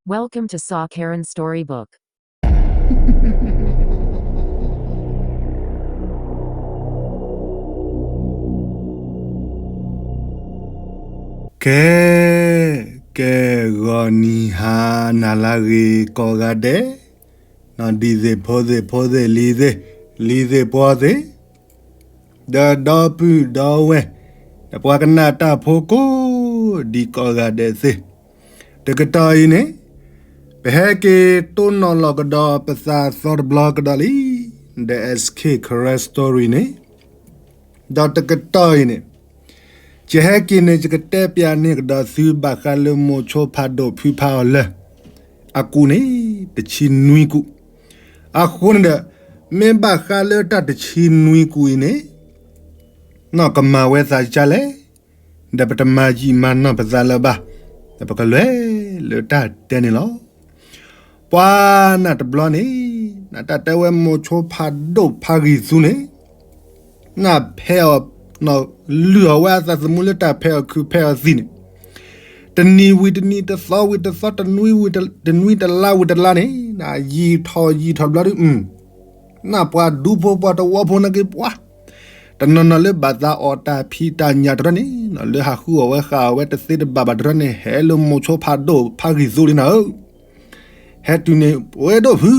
Welcome to Saw Karen Storybook. ကဲ, ကဲ, ဂီၤနံၤဟါနၤလၢအဂ့ၤကိးဂၤဒဲး, ဒ်သ့ၣ်ဖိသ့ၣ်ဖိသ့ၣ်လံၤသ့ၣ်, လံၤသ့ၣ်ပှီၤသ့ၣ်, ဒီးဒီပုၢ်ဒီဝဲၢ်, ဒီးပှၤကနၣ်တၢ်ဖိကိးဒံကိးဂၤဒဲးသ့ၣ်, တကတီၢ်အံၤန့ၣ်, ပဟဲက့ၤတိၢ်နီၣ်လီၤကဒီးပသးသီတဘျီကဒီးလံ, ဒီး S K Karen Story န့ၣ်, ဒီးတကတီၢ်အံၤန့ၣ်, ယဟဲက့ၤန့ၣ် ယကတဲပျးန့ၢ်ကဒီးသုဘၣ်ဃးလၢမိၤဆိဖးဒိၣ်ဖုဖးအီၤလၢ အကူးန့ၣ် တဆံနွံကူး, အဃိန့ၣ်ဒီး မ့ၢ်ဘၣ်ဃးလၢတၢ်တဆံနွံကူးအံၤန့ၣ်, နီၢ်ကမၤဝဲသးကလဲၣ်, ဒီးပတမၤယံာ်မၤနီၢ်ပသးလၢၤဘၣ်, ဒီးပကလဲၤလၢတၢ်တဲန့ၣ်လီၤ. ပှၤနၢ်တဘျီန့ၣ်, နတၢ်တဲဝဲမိၤဆိဖးဒိၣ်ဖးဂံၢ်သူန့ၣ်, နဖဲအီၤ, လုၢ်အီၤဝဲအသးသမူလၢတၢ်ဖဲအီၤခုးဖဲအီၤသံၣ်န့ၣ်, တနံၤဝံၤတနံၤ တသီဝံၤတသီ တနွံဝံၤတနွံ တလါဝံၤတလါန့ၣ်, ယံာ်ထီၣ်ယံာ်ထီၣ်ဘျီဒုး, နပှၤဒူဖိပှၤတဝီဖိနာ်က့ၤပှၤ တနီၤနီၤလၢဘၣ်သးအီၣ်တၢ်ဖံးတၢ်ညၣ်တရၢန့ၣ်, လၢဟးဃုအီၣ်ဝဲဃုအီၣ်ဝဲတသ့တဘၣ်ဘၣ်တရၢန့ၣ် ဟဲလၢမိၤဆိဖးဒိၣ်ဖးဂံၢ်သူလံနၤဧၢ, ဟဲတုၤန့ၣ် ပဝဲဒိၣ်ဖု,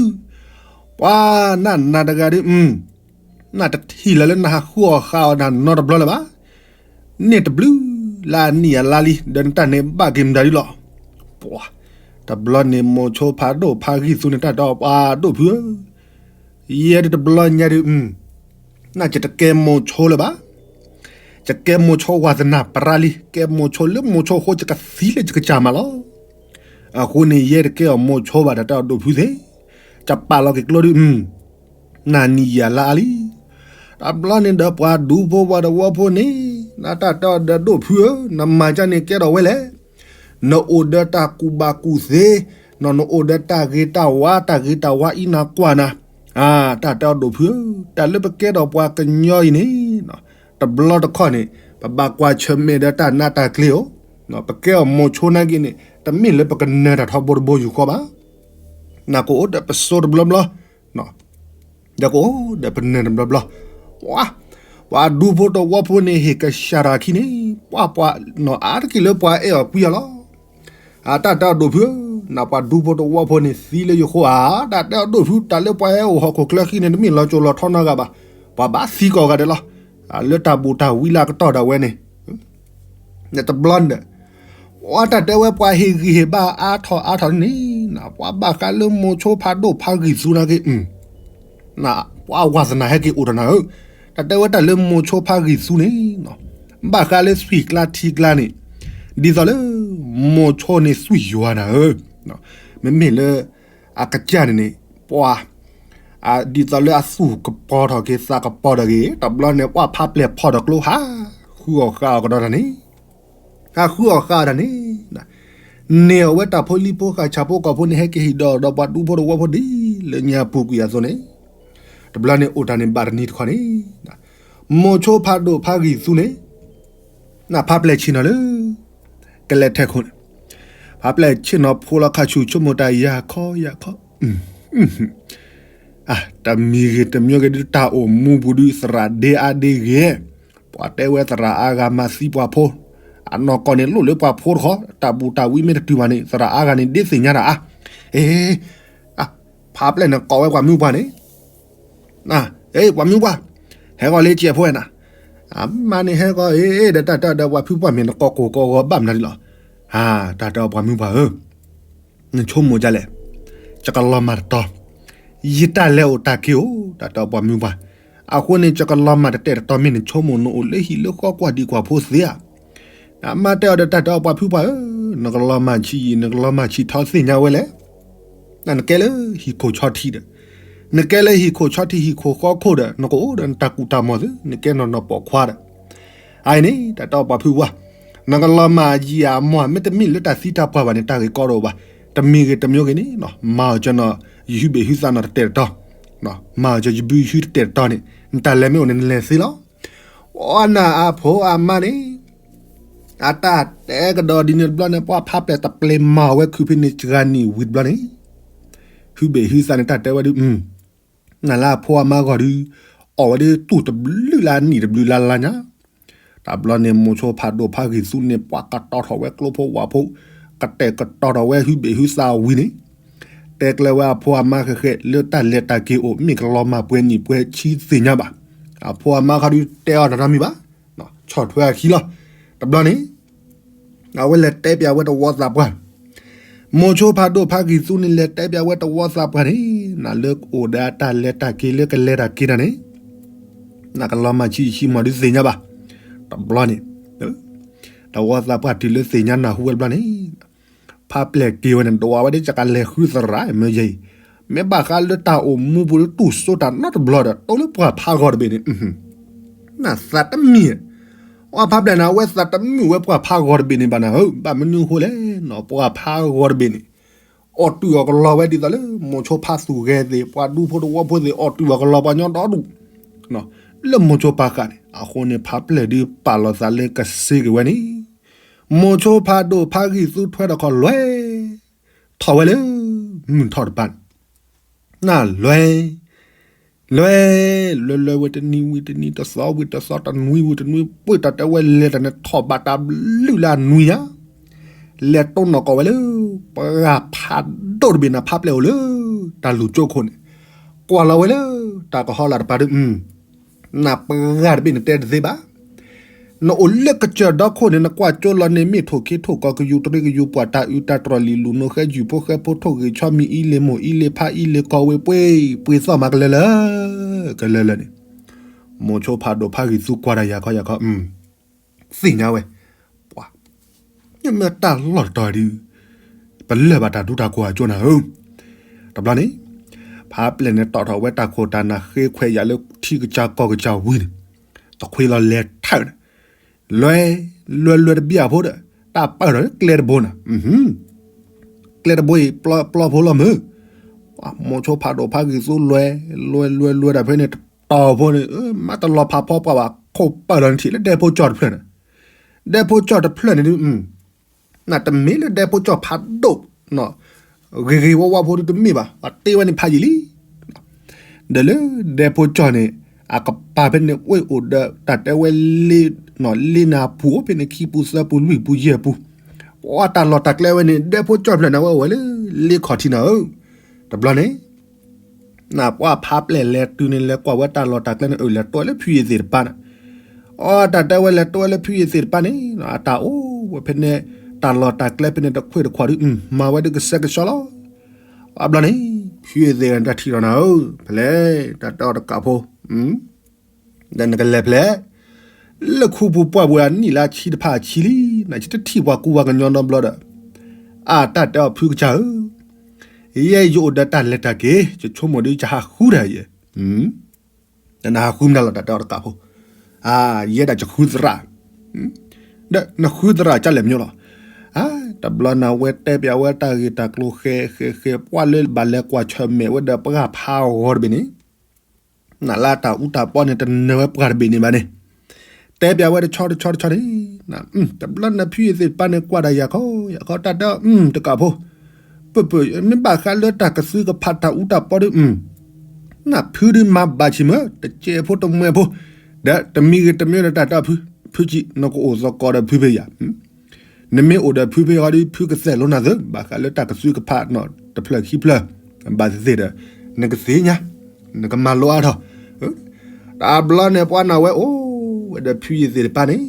ပှၤနၢ်နၤတဂၤဒုး, နတထံၣ်လၢၤလၢနဟးဃုအီၣ်ဃုအီၣ်တၢ်နီတဘျီလၢၤဘၣ်, န့ၢ်တဘျုးလၢအနံၣ်အလါလံ ဒီးနတၢ်န့ၣ်ဘၣ်က့ၤမတၤဒုးလီၤ. ပှၤ, တဘျီန့ၣ်မိၤဆိဖးဒိၣ်ဖးဂံၢ်သူန့ၣ် တၢ်တဲအီၤပှၤဒိၣ်ဖုဧၢ, ယဲဒုးတဘျီညါဒုး, နယတကဲမိၤဆိလၢၤဘၣ်, ယကဲမိၤဆိဝါသနၢ်ပရၣ်လံ, ကဲမိၤဆိလၢမိၤဆိအဃိ ယကသံလၢယကစၢ်မးလီၤ. အဃိန့ၣ် ယဲတကဲအီၤမိၤဆိဘၣ် တၢ်တဲအီၤဒိၣ်ဖုသ့ၣ်, ယပာ်လီၤက့ၤကျိဒုး, နနံၣ်ယံာ်လါအါလံ. တဘျီန့ၣ်ဒီးပှၤဒူဖိပှၤတဝီဖိန့ၣ်, နတၢ်တဲအီၤဒီးဒိၣ်ဖုဧၢ, နမၤကၢန့ၣ်ကဲထီၣ်ဝဲလဲၣ်, နအိၣ်ဒီးတၢ်ကူၣ်ဘၣ်ကူၣ်သ့, နအိၣ်ဒီးတၢ်ဂ့ၤတၢ်ဝါ တၢ်ဂ့ၤတၢ်ဝါအံၤနၤကွၢ်နၤ, တၢ်တဲအီၤဒိၣ်ဖုဧၢ, တၢ်လၢပကဲထီၣ်ပှၤကညီအံၤန့ၣ်, တဘျီတခီၣ်န့ၣ်, ပဘၣ်ကွၢ်ဆၢၣ်မဲာ်ဒီးတၢ်နးတၢ်ကျ့ၤဧိၤ, ပကဲအီၤမိၤဆိနာ်က့ၤန့ၣ် တမ့ၢ်လၢပကနၢၤတၢ်ထီဘိတဘိယူၢ်ဃီဘၣ်, နကအိၣ်ဒီးပစိတဘျီဘျီ, ဒီးကအိၣ်ဒီးပနၢၤတဘျီဘျီ, ပှၤဒူဖိတဝီဖိန့ၣ် ဟ့ၣ်ကစၢ်တၢ်ခံန့ၣ်, ပှၤပှၤနီၢ်အါတက့ၢ်လၢပှၤအဲၣ်အီၤကွံအီၤလီၤ. အတၢ်တဲအီၤဒိၣ်ဖုဧၢ, နပှၤဒူဖိတဝီဖိန့ၣ်သံလၢယဃိဧါ, တၢ်တဲအီၤဒိၣ်ဖု တၢ်လၢပှၤအဲၣ်အိၣ်ဟီၣ်ခိၣ်ချၢခံန့ၣ် တမ့ၢ်လီၤစိၤလီၤထီနီတဂၤဘၣ်, ပှၤဘၣ်သံကိးဂၤဒဲးလီၤ. လၢတၢ်ဘူၣ်တၢ်ဝံလၢအကတီၢ်ဒၣ်ဝဲန့ၣ် တဘျီန့ၣ်ဒီး, ပှၤတၢ်တဲဝဲပှၤဟ့ၣ်ဂံၢ်ဟ့ၣ်ဘါအါထီၣ်အါထီၣ်န့ၣ်, ပှၤဘၣ်ဃးလၢမိၤဆိဖးဒိၣ်ဖးဂံၢ်သူနာ်က့ၤ, ပှၤဝါသနၢ်ဟဲက့ၤအိၣ်ဒီးနၤဧၢ, တၢ်တဲဝဲတၢ်လၢမိၤဆိဖးဂံၢ်သူန့ၣ်, ဘၣ်ဃးလၢသွံၣ်ကျါထံကျါန့ၣ်, ဒ်သိးလၢ, မိၤဆိန့ၣ်သွံၣ်ယွၤနၤဧၢ, မ့မ့ၢ်လၢ, အကစၢ်န့ၣ်န့ၣ်, ပှၤ ဒ်သိးလၢအသူၣ်ကပီၤထီၣ်က့ၤသးကပီၤထီၣ်က့ၤ တဘျီန့ၣ် ပှၤဖးပျဲၢ်ဖီၣ်ဒီးကျိဟး, ဃုအီၣ်ဃုအီၣ်ကဒီးတၢ်န့ၣ်, ဟးဃုအီၣ်ဃုအီၣ်တၢ်န့ၣ်, န့ၢ်အီၤဝဲတၢ်ဖိလံၤဖိဃာ်ဆၣ်ဖိကီၢ်ဖိန့ၣ် ဟဲက့ၤဟံၣ်ဒီးဒီးပှၤဒူဖိတဝီဖိဒ်လၢညါပူၤကွံာ်အသိးန့ၣ်, တဘျီန့ၣ်အိၣ်တၢ်န့ၣ်ဘၣ်တနံၤတခီန့ၣ်, မိၤဆိဖးဒိၣ်ဖးဂံၢ်သူန့ၣ်, နဖးပျဲၢ်ဆ့ၣ်နီၤလၢ, ကလဲၤထဲခိၣ်န့ၣ်, ဖးပျဲၢ်ဆ့ၣ်နီၤဖိလီၤခါဆူၣ်ဆိကမိၣ်တၢ်ယၤခီယၤခီ, တမံၤဂ့ၤတမံၤဂ့ၤဒုးတၢ်အိၣ်မူပူၤဒုးသရၣ်ဒ့အါဒ့ဂ့ၤ, ပှၤတဲဝဲသရၣ်အါဂၤမၤသံပှၤဖိ, အနီၢ်ကီၢ်န့ၣ်လိၣ်လၢပှၤဖိတခီ, တၢ်ဘူၣ်တၢ်ဝံမ့ၢ်တတုၤဘၣ်န့ၣ် သရၣ်အါဂၤန့ၣ်ဒ့သ့ၣ်ညါတၢ်အါ, အ့ ဖးပျဲၢ်န့ၣ်ကိးဝဲပှၤမုၢ်ပှၢ်န့ၣ်, အ့ ပှၤမုၢ်ပှၢ်, ဟဲဂီၤလၢကဲးဖိဝဲနၤ, အမါန့ၣ်ဟဲဂီၤအ့ ဒီးတၢ်တဲဒီးပှၤဖုပှၢ်မ့ၢ်နကိးကိၢ်ကိးဂီၤဘၣ်မနုၤဒ်လီၤ, တၢ်တဲအီၤပှၤမုၢ်ပှၢ်ဧၢ နဆိကမိၣ်ဒ်လဲၣ်, ယကလီၤမၢ်တတီၤ, ယတၢ်လဲၤအိၣ်တၢ်က့ၤအိၣ် တၢ်တဲအီၤပှၤမုၢ်ပှၢ်, အဃိန့ၣ် ယကလီၤမၢ်တတဲာ်တတီၤမ့ၢ်နဆိကမိၣ်နအိၣ်လၢဟံၣ်လၢဃီကွၢ်ဒံးကွၢ်ဖိသ့ဧါ, အမါတဲအီၤဒီးတၢ်တဲအီၤပှၤဖုပှၢ်ဧၢ, နကလီၤမၢ်ဆံးယံာ် နကလီၤမၢ်ဆံးထီသ့ၣ်ညါဝဲလဲၣ်, နကဲလၢဟံၣ်ခိၣ်ဆီထံးဒီး, နကဲလၢဟံၣ်ခိၣ်ဆီထံးဟံၣ်ခိၣ်ဃီခိၣ်ဒီး နကအိၣ်ဒီးနတၢ်ကူၣ်တၢ်မီၢ်သု နကဲနီၢ်နီၢ်ပိာ်ခွါဒီး အအံၤန့ၣ် တၢ်တဲအီၤပှၤဖုပှၢ်, နကလီၤမၢ်ယံာ်အမီၢ် မ့တမ့ၢ်လၢတၢ်သံတၢ်ပှၢ်ဘၣ်န့ၣ် တၢ်ဂ့ၢ်ကီတအိၣ်ဘၣ်, တမံၤဂ့ၤတမံၤဂ့ၤန့ၣ် မၤအီၤကၢနီၤ ယဟုဘ့ၣ်ဟုသးနီၤတတဲာ်တတီၤ, မၤအီၤကၢယဘုယဟုတတဲာ်တတီၤန့ၣ် နတၢ်လဲၤမ့ၢ်အိၣ်န့ၣ် နလဲၤသ့လီၤ. အီနၤအဖိအမါန့ၣ် အတၢ်တဲကဒီးဒ်န့ၣ်တဘျီန့ၣ် ပှၤဖးပျဲၢ်တပျဲမၤဝဲခုဖဲန့ၣ်စှၤနံၣ်ဝံၤတဘျီန့ၣ်, ဟုဘ့ၣ်ဟုသးန့ၣ် တၢ်တဲဝဲဒုး, နလၢအဖိအမါဂီၢ်ဒုး, အီၣ်ဝဲဒုးတူၢ်တဘျုးလၢအနံၣ်တဘျုးလၢ်လၢ်ညါ. တဘျီန့ၣ် မိၤဆိဖးဒိၣ်ဖးဂံၢ်သူန့ၣ် ပှၤကတီၤထီၣ်ဝဲကျိဖိဝၣ်ဖိ, ကတဲာ်ကတီၤထီၣ်ဝဲဟုဘ့ၣ်ဟုသးဝံၤန့ၣ်, တဲကျဲဝဲအဖိအမါဃဲးဃဲး လၢတၢ်လဲၤတၢ်က့ၤအိၣ် မ့ၢ်ကလီၤမၢ်ပှဲၤနံၣ်ပှဲၤဆံသ့ၣ်ညါဘၣ်. အဖိအမါခီဒုးတဲအီၤတၢ်နီတမံၤဘၣ်, ဆီၣ်ထွဲအခံလီၤ. တဘျီန့ၣ် အဝဲလဲၤတဲပၠးဝဲတဝီသးပှၢ်, မိၤဆိဖးဒိၣ်ဖးဂံၢ်သူန့ၣ် လဲၤတဲပၠးဝဲတဝီသးပှၢ်န့ၣ်, နလၢအိၣ်ဒီးအတၢ်လဲၤတၢ်က့ၤလၢကလဲၤတၢ်က့ၤတၢ်န့ၣ်, နကလီၤမၢ်ဆံးဆံးမီၤဒုးသ့ၣ်ညါဘၣ်. တဘျီန့ၣ် တဝီသးပှၢ်တုၤလၢသ့ၣ်ညါနၢ်ဟူဝဲတဘျီန့ၣ်, ဖးပျဲၢ်က့ၤဝဲန့ၣ် ဒွးဝဲဒၣ်ကလဲၤဃုသရၣ်မ့ၢ်ယဲအံၤ, မ့ၢ်ဘၣ်ဃးလၢတၢ်အိၣ်မူပူၤလၢတူၢ်စိတၢ်နီတဘျီဒီး တိလၢပှၤဖးဂီၤတဘ့ၣ်န့ၣ် နသးတမံၤ, အဝဲဖးပျဲၢ်န့ၣ် အဝဲသးတမုာ်ဝဲပှၤဖးဂီၤတဘ့ၣ်န့ၣ်ဘၣ်နၤဧၢ, ဘၣ်မနုၤအဃိလဲၣ်, ပှၤဖးဂီၤတဘ့ၣ်န့ၣ် အီၣ်တုာ်အီၣ်ကလီဝဲဒ်သိးလၢ မိၤဆိဖးသူၣ်ဂဲၤသ့ၣ် ပှၤဒူဖိတဝီဖိသ့ၣ် အီၣ်တုာ်အီၣ်ကလီပှၤညီဒီဒူၣ် လၢမိၤဆိဖးဃာ်န့ၣ်, အဃိန့ၣ် ဖးပျဲၢ်ဒုးပာ်လီၤသးလၢကစ့က့ၤဝဲန့ၣ်, မိၤဆိဖးဒိၣ်ဖးဂံၢ်သူထွဲထီၣ်ခီလွဲၢ် ထီၣ်ဝဲလၢ မုၢ်ထီၣ်တပၤန့ၣ်, နလွဲၢ် လွဲၢ် လွဲၢ်လွဲၢ်ဝံၤတနံၤဝံၤတနံၤ တသီဝံၤတသီ တနွံဝံၤတနွံ ပှ့ၤတၢ်တဲဝဲလဲၤတၢ်န့ၣ် ထီၣ်ဘၣ်တၢ်ဘျုးလၢအနွံညါ, လဲၤတိၢ်နီၣ်ကီးဝဲလၢ ပှၤဖးဒိၣ်တဘ့ၣ်န့ၣ် ဖးပျဲၢ်အိၣ်လၢ တၢ်လူၤကၠိခိၣ်န့ၣ်, ကွၢ်လီၤဝဲလၢ တၢ်ကဟီလၢတပၤဒုး နပှၤတဘ့ၣ်န့ၣ်တဲတသ့ဘၣ်. နအိၣ်လၢကစၢၢ်ဒီခိၣ်န့ၣ် နကွၢ်ကၠိလီၤန့ၣ် မ့ၢ်ထိၣ်ခ့ထိၣ်ကီကယူၤတရံးကယူၤ ပှၤတၢ်အုးတၢ်တြီၢ်လံာ်လူၤနိ ဃဲယူၢ်ဖိဃဲဖိထိၣ်ဂ့ၤဆီမံၤအံၤလ့ၤမိၢ်အံၤလ့ၤဖးအံၤလ့ၤကီၢ်ဝ့ၤပှ့ၤ ပှ့ၤသီၣ်မၤကလၢလၢ ကလၢလၢန့ၣ်, မိၤဆိဖးဒိၣ်ဖးဂံၢ်သူကွၢ်တၢ်ယၤခီယၤခီ သ့ၣ်ညါဝဲ, ပှၤ မ့ၢ်တၢ်လီၢ်တတီၤဒုး ပလၢၢ်ဘၣ်တၢ်ဒူတၢ်ကိၢ်အကၠိနၤဧၢ. တဘျီန့ၣ် ဖးပျဲၢ်န့ၣ်တီၣ်ထီၣ်ဝဲတၢ်ခိၣ်တၢ်နၢ် ဃ့ခွဲးယာ်လၢထံကစၢ်ကီၢ်ကစၢ်ဝံၤန့ၣ်, တခွ့လီၤလဲၤထၢၣ်န့ၣ်, လွဲၢ် လွဲၢ်လွဲၢ်တဘံၣ်အဖိဒီး တၢ်ပာ်ထီၣ်လၢကျဲတဘိနၤ, ကျဲတဘိအံၤ ပျီဖိလီၤမုၢ်, မိၤဆိဖးဒိၣ်ဖးဂံၢ်သူလွဲၢ် လွဲၢ်လွဲၢ်လွဲၢ်တၢ်ဖဲန့ၣ် တတီၤဖိန့ၣ် မ့ၢ်တလီၤဖးဖီပှၢ်ဘၣ် ခိၣ်ပာ်လီၤနထံၣ်လၢဒဲဖိကၠီၣ်တဖျၢၣ်န့ၣ်, ဒဲဖိကၠီၣ်တဖျၢၣ်န့ၣ်ဒုး နတမ့ၢ်လၢဒဲဖိကၠီၣ်ဖးဒိၣ် ဂ့ၤဂ့ၤဝါဝါဖိဒုးတမ့ၢ်ဘၣ် အတ့ဝဲန့ၣ်ဖးယံာ်လံ. ဒီးလၢဒဲဖိကၠီၣ်န့ၣ် အကပၤဖဲန့ၣ် ဝဲအိၣ်ဒီးတၢ်တဲဝဲလ့ လ့နၤပူၤအိၣ်ဖဲန့ၣ် ခံပူၤသၢပူၤလွံၢ်ပူၤယဲၢ်ပူၤ, ပှၤတၢ်လီၢ်တၢ်ကျဲဝဲန့ၣ် ဒဲဖိကၠီၣ်ဖျၢၣ်န့ၣ် အဝဲအိၣ်ဝဲလၢလ့ခီၣ်ထံးနၤဧၢ. တဘျီန့ၣ် နပှၤဖးပျဲၢ်လဲၤတုၤန့ၣ် လဲၤကွၢ်ဝဲတၢ်လီၢ်တၢ်ကျဲန့ၣ် အၢၣ် လဲၤတိဝဲလၢဖုယ့ၢ်သ့ၣ်တပၤန့ၣ်, အတၢ်တဲဝဲလဲၤတိဝဲလၢဖုယ့ၢ်သ့ၣ်တပၤန့ၣ် အတၢ်အိၣ်ဝဲဖဲန့ၣ် တၢ်လီၢ်တၢ်ကျဲဖဲန့ၣ် တခွ့ၣ်တခွးဒုး မၤဝဲဒုးကဆှဲကဆှီလီၤ. အဘျီန့ၣ် ဖုယ့ၢ်သ့ၣ်တၢ်ထံၣ်လီၤနၤဧၢ, ဖဲလဲၣ် တၢ်တဲအီၤတကးဖိ ဒီးနကလဲၤဖဲလဲၣ်, လၢခူပူၤပှၢ်ပူၤအနံၣ်လၢအဆံတဖၣ်အဆံလံ, နဆံတထံၣ်ပှၤကူပှၤကညီနီတဘျီဒီး, အတၢ်တဲအီၤဖုကစၢ်ဧၢ, ယဲယအိၣ်ဒီးတၢ်လဲၤတၢ်က့ၤ ယဆိကမိၣ်ဒုးယဟးဃုတၢ်ယဲ, ဒီးနဟးဃုမနုၤလီၤ တၢ်တဲအီၤတကးဖိ, ယဲဒၣ်ယဃုသရၣ်, ဒီးနဃုသရၣ်ကၢ်လဲၣ်မညိလီၤ. တဘျီန့ၣ်ဝဲတဲပၠးဝဲတၢ်ဂ့ၢ်တၢ်ကျိၤဃဲဃဲဃဲ ပှၤလၢဘၣ်လဲၤကွၢ်ဆၢၣ်မဲာ်ဝဲဒီးပှၤဖးဂီၤတဘ့ၣ်န့ၣ် နလၢတၢ်အူတၢ်ပီန့ၣ် တနၢၤဝဲပှၤတဘ့ၣ်န့ၣ်ဘၣ်န့ၣ်, တဲပၠးဝဲတဆီတဆီတဆီန့ၣ်, တဘျီန့ၣ်ဖုယ့ၢ်သ့ၣ်တပၤန့ၣ် ကွၢ်တၢ်ယၤခီယၤခီ တၢ်တဲအီၤ တကးဖိ, ပၢၢ်ပၢၢ် မ့ၢ်ဘၣ်ဃးလၢတၢ်ကသုကဖးတၢ်အူတၢ်ပီဒုး နဖုဒုးမၤဘၣ်ဆံးမၢ် တစဲးဖိတမှဲဖိ, ဒီးတမံၤဂ့ၤတမံၤဒီးတၢ်တဲအီၤဖု, ဖုကံ နကအိၣ်သကိးဒီးဖုဖဲယၤ နမ့ၢ်အိၣ်ဒီးဖုဖဲဟီဒုး ဖုကသဲးလိနၤသၢ ဘၣ်ဃးလၢတၢ်ကသုကဖးနီၣ်တဖျၢၣ်ခံဖျၢၣ်, ဘၣ်သ့ၣ်သ့ၣ်ဒီး နကသ့ၣ်ညါ, နကမၤလိအါထီၣ်, တဘျီန့ၣ်ပှၤန့ၣ်ဝဲအိၣ်ဝဲဒီးဖုယ့ၢ်သ့ၣ်တပၤန့ၣ်,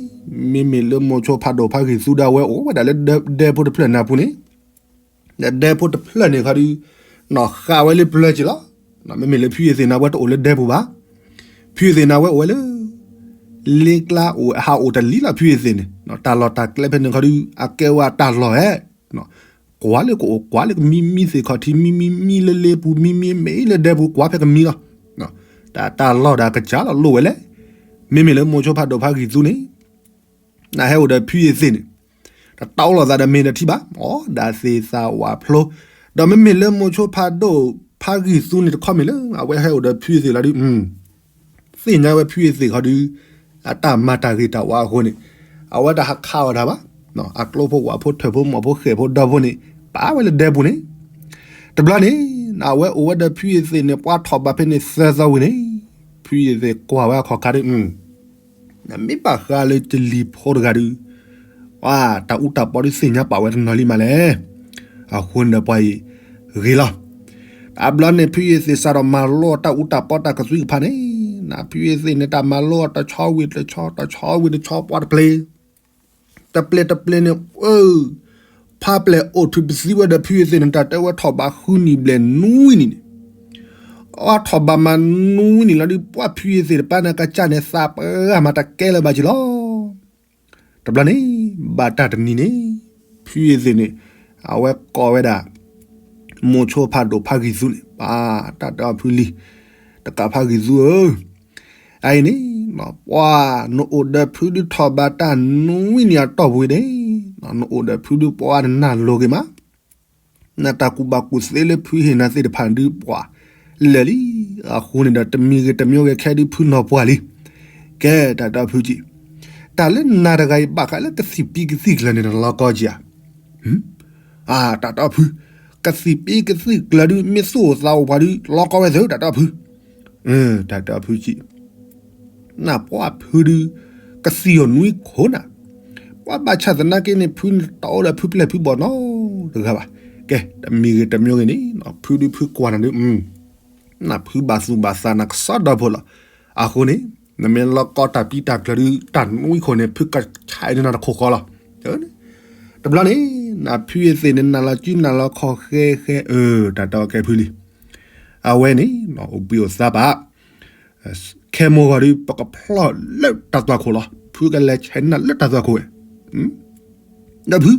မ့မ့ၢ်လၢမိၤဆိဖးဒိၣ်ဖးဂံၢ်သူဒၣ်ဝဲအိၣ်ဝဲဒၣ်လၢဒဲဖိတဖျၢၣ်န့ၣ်အပူၤန့ၣ်, ဒီးဒဲဖိတဖျၢၣ်န့ၣ်ခီဒုး, နီၢ်ဃာ်ဝဲလၢပျၢၤက့ၤလီၤ, မ့မ့ၢ်လၢဖုယ့ၢ်သ့ၣ်န့ၣ်ဝဲတအိၣ်လၢဒဲပူၤဘၣ်, ဖုယ့ၢ်သ့ၣ်န့ၣ်ဝဲအိၣ်ဝဲလၢ လ့ကျါအိၣ်ဟးအိၣ်တလံၤလီၤ ဖုယ့ၢ်သ့ၣ်န့ၣ်, တၢ်လီၢ်တၢ်ကျဲဖဲန့ၣ်ခီဒုး အကဲဝဲတၢ်လီၢ်ဧဲ, ကွၢ်လၢကအိၣ်ကွၢ်လၢကမံမံသ့ၣ်ခီၣ်ထံး မံမံမံလၢလ့ပူၤ မံမံမ့ၢ်လၢဒဲပူၤ ကွၢ်ဖဲကမံလီၤ, တၢ်တၢ်လီၢ်ဒီးကစၢ်လီၤလိၣ်ဝဲလဲၣ်, မ့မ့ၢ်လၢမိၤဆိဖးဒိၣ်ဖးဂံၢ်သူန့ၣ် နဟဲအိၣ်ဒီးဖုယ့ၢ်သ့ၣ်န့ၣ်, တတီလိာ်သးဒီးမ့ၢ်တထံၣ်ဘၣ်, အီၣ်ဒၣ်သ့ၣ်သးဝးဖျိ, ဒီးမ့မ့ၢ်လၢမိၤဆိဖးဒိၣ်ဖးဂံၢ်သူန့ၣ်တခီမ့ၢ်လၢ အဝဲဟဲအိၣ်ဒီးဖုယ့ၢ်သ့ၣ်လီၤဒုး, သ့ၣ်ညါဝဲဖုယ့ၢ်သ့ၣ်ခီဒုး, အတၢ်မၤတၢ်ဂ့ၤတၢ်ဝါအဃိန့ၣ်, အဝဲတဟးခးအီၣ်တၢ်ဘၣ်, အကျိဖိဝၣ်ဖိထၢၣ်ဖိမီၢ်ဖိဃဲၣ်ဖိဒီဖိန့ၣ် ပာ်ဝဲလၢဒဲပူၤန့ၣ်, တဘျီန့ၣ် အဝဲအိၣ်ဝဲဒီးဖုယသ့ၣ်န့ၣ် ပှၤထီၣ်ဘးဖဲန့ၣ်သၢသီဝံၤန့ၣ်, ဖုယသ့ၣ်ကွၢ်ဝဲအခီၣ်ခါဒီး မ့ၢ်ဘၣ်ဃးလၢတလံၤဖိတဂၤဒီး တၢ်အူတၢ်ပီဒီးသ့ၣ်ညါပာ်ဝဲတနီၤလံမးလဲၣ်. အဃိန့ၣ်ဒီးပှၤအံၤ ဂ့ၤလီၤ. တဘျီန့ၣ် ဖုယသ့ၣ်စးထီၣ်မၤလိတၢ်အူတၢ်ပီတၢ်ကသွံကဖးန့ၣ်, ဖုယသ့ၣ်န့ၣ် တၢ်မၤလိအီၤတဆီဝံၤတဆီ တဆီဝံၤတဆီ ပှၤတပျ့ၤ တပျ့ၤတပျ့ၤန့ၣ် ဖးပျဲၢ်အိၣ်ထုးပသံဝဲဒီးဖုယသ့ၣ်န့ၣ် တၢ်တဲဝဲထီၣ်ဘးဃုနံၣ်ဘျဲၣ်နွံနံၣ်န့ၣ်, အထီၣ်ဘးမးနွံနံၣ်လီၤဒီး ပှၤဖုယသ့ၣ်တပၢ်န့ၣ်ကစၢ်န့ၣ် သးပှၢ်မးတကဲလၢၤဘၣ်က့ၤလီၤ. တဘျီန့ၣ် ဘၣ်တၢ်တနံၤန့ၣ် ဖုယသ့ၣ်န့ၣ် အဝဲကိးဝဲဒၣ် မိၤဆိဖးဒိၣ်ဖးဂံၢ်သူန့ၣ် ပှၤတၢ်တဲအီၤဖုလံၤ တကးဖးဂံၢ်သူဧၢ, အအံၤန့ၣ် ပှၤနအိၣ်ဒီးဖုဒုးထီၣ်ဘးတၢ်နွံနံၣ်အတီၢ်ပူၤန့ၣ်, နအိၣ်ဒီးဖုဒုးပှၤနနၢ်လိၤက့ၤမး နတၢ်ကူၣ်ဘၣ်ကူၣ်သ့လၢဖုဟ့ၣ်နၤသ့ၣ်တဖၣ်ဒုးပှၤလဲၣ်လံ. အဃိန့ၣ်ဒီး တမံၤဂ့ၤတမံၤဂ့ၤခဲဒုးဖုနီၢ်ပှၢ်လံ. ကဲ တၢ်တဲအီၤဖုကံၣ်, တၢ်လၢနၤတဂၤအံၤဘၣ်ဃးလၢကသံၣ်ပံကသံၣ်ကျၢၤန့ၣ် နလီၤကီကံၣ်ဧါ. တၢ်တဲအီၤဖု, ကသံၣ်ပံကသံၣ်ကျၢၤဒုး မ့ၢ်သူၣ်အိၣ်သးအိၣ်ပှၤဒုး လီၤကီဝဲသ့ၣ် တၢ်တဲအီၤဖု. တၢ်တဲအီၤဖုကံၣ် နၢ်ပှၢ်ဖုဒုး ကသံၣ်အီၤနွံခိၣ်နၤ, ပှၤဘၣ်ဆၣ်သနာ်က့န့ၣ် ဖုန့ၣ်တအိၣ်ဒီးဖုပျဲၢ်ဖုဘီၣ်နီတဂၤဘၣ်. ကဲ တမံၤဂ့ၤတမံၤဂ့ၤန့ၣ် ဖုဒုးဖုကွၢ်နၤဒုး နၢ်ဖုဘၣ်သူၣ်ဘၣ်သးနၤကစီဒီဖိလီၤ. အဃိန့ၣ် နမ့ၢ်လီၤကီတၢ်ပံတၢ်ကျၢၤဒုး တၢ်နွံခိၣ်န့ၣ် ဖုကဆဲးန့ၢ်နၤတခိၣ်ဃီလီၤ. တဘျီန့ၣ် နဖုယသ့ၣ်န့ၣ် နၤလီၤစုနၤလီၤခီၣ်ဃဲဃဲ အၢ တၢ်တဲအီၤကဲဖုလံၤ အဝဲန့ၣ် အိၣ်ဘှံးအိၣ်သါဘၣ် ခဲမိၢ်ဂီၤဒုး ပကဖျီၣ်လၢတၢ်သွၣ်ခိၣ်လီၤ. ဖုကလဲၤဆဲးန့ၢ်နၤလၢတၢ်သွၣ်ခိၣ်ဝဲ ဒီးဖု ဒီး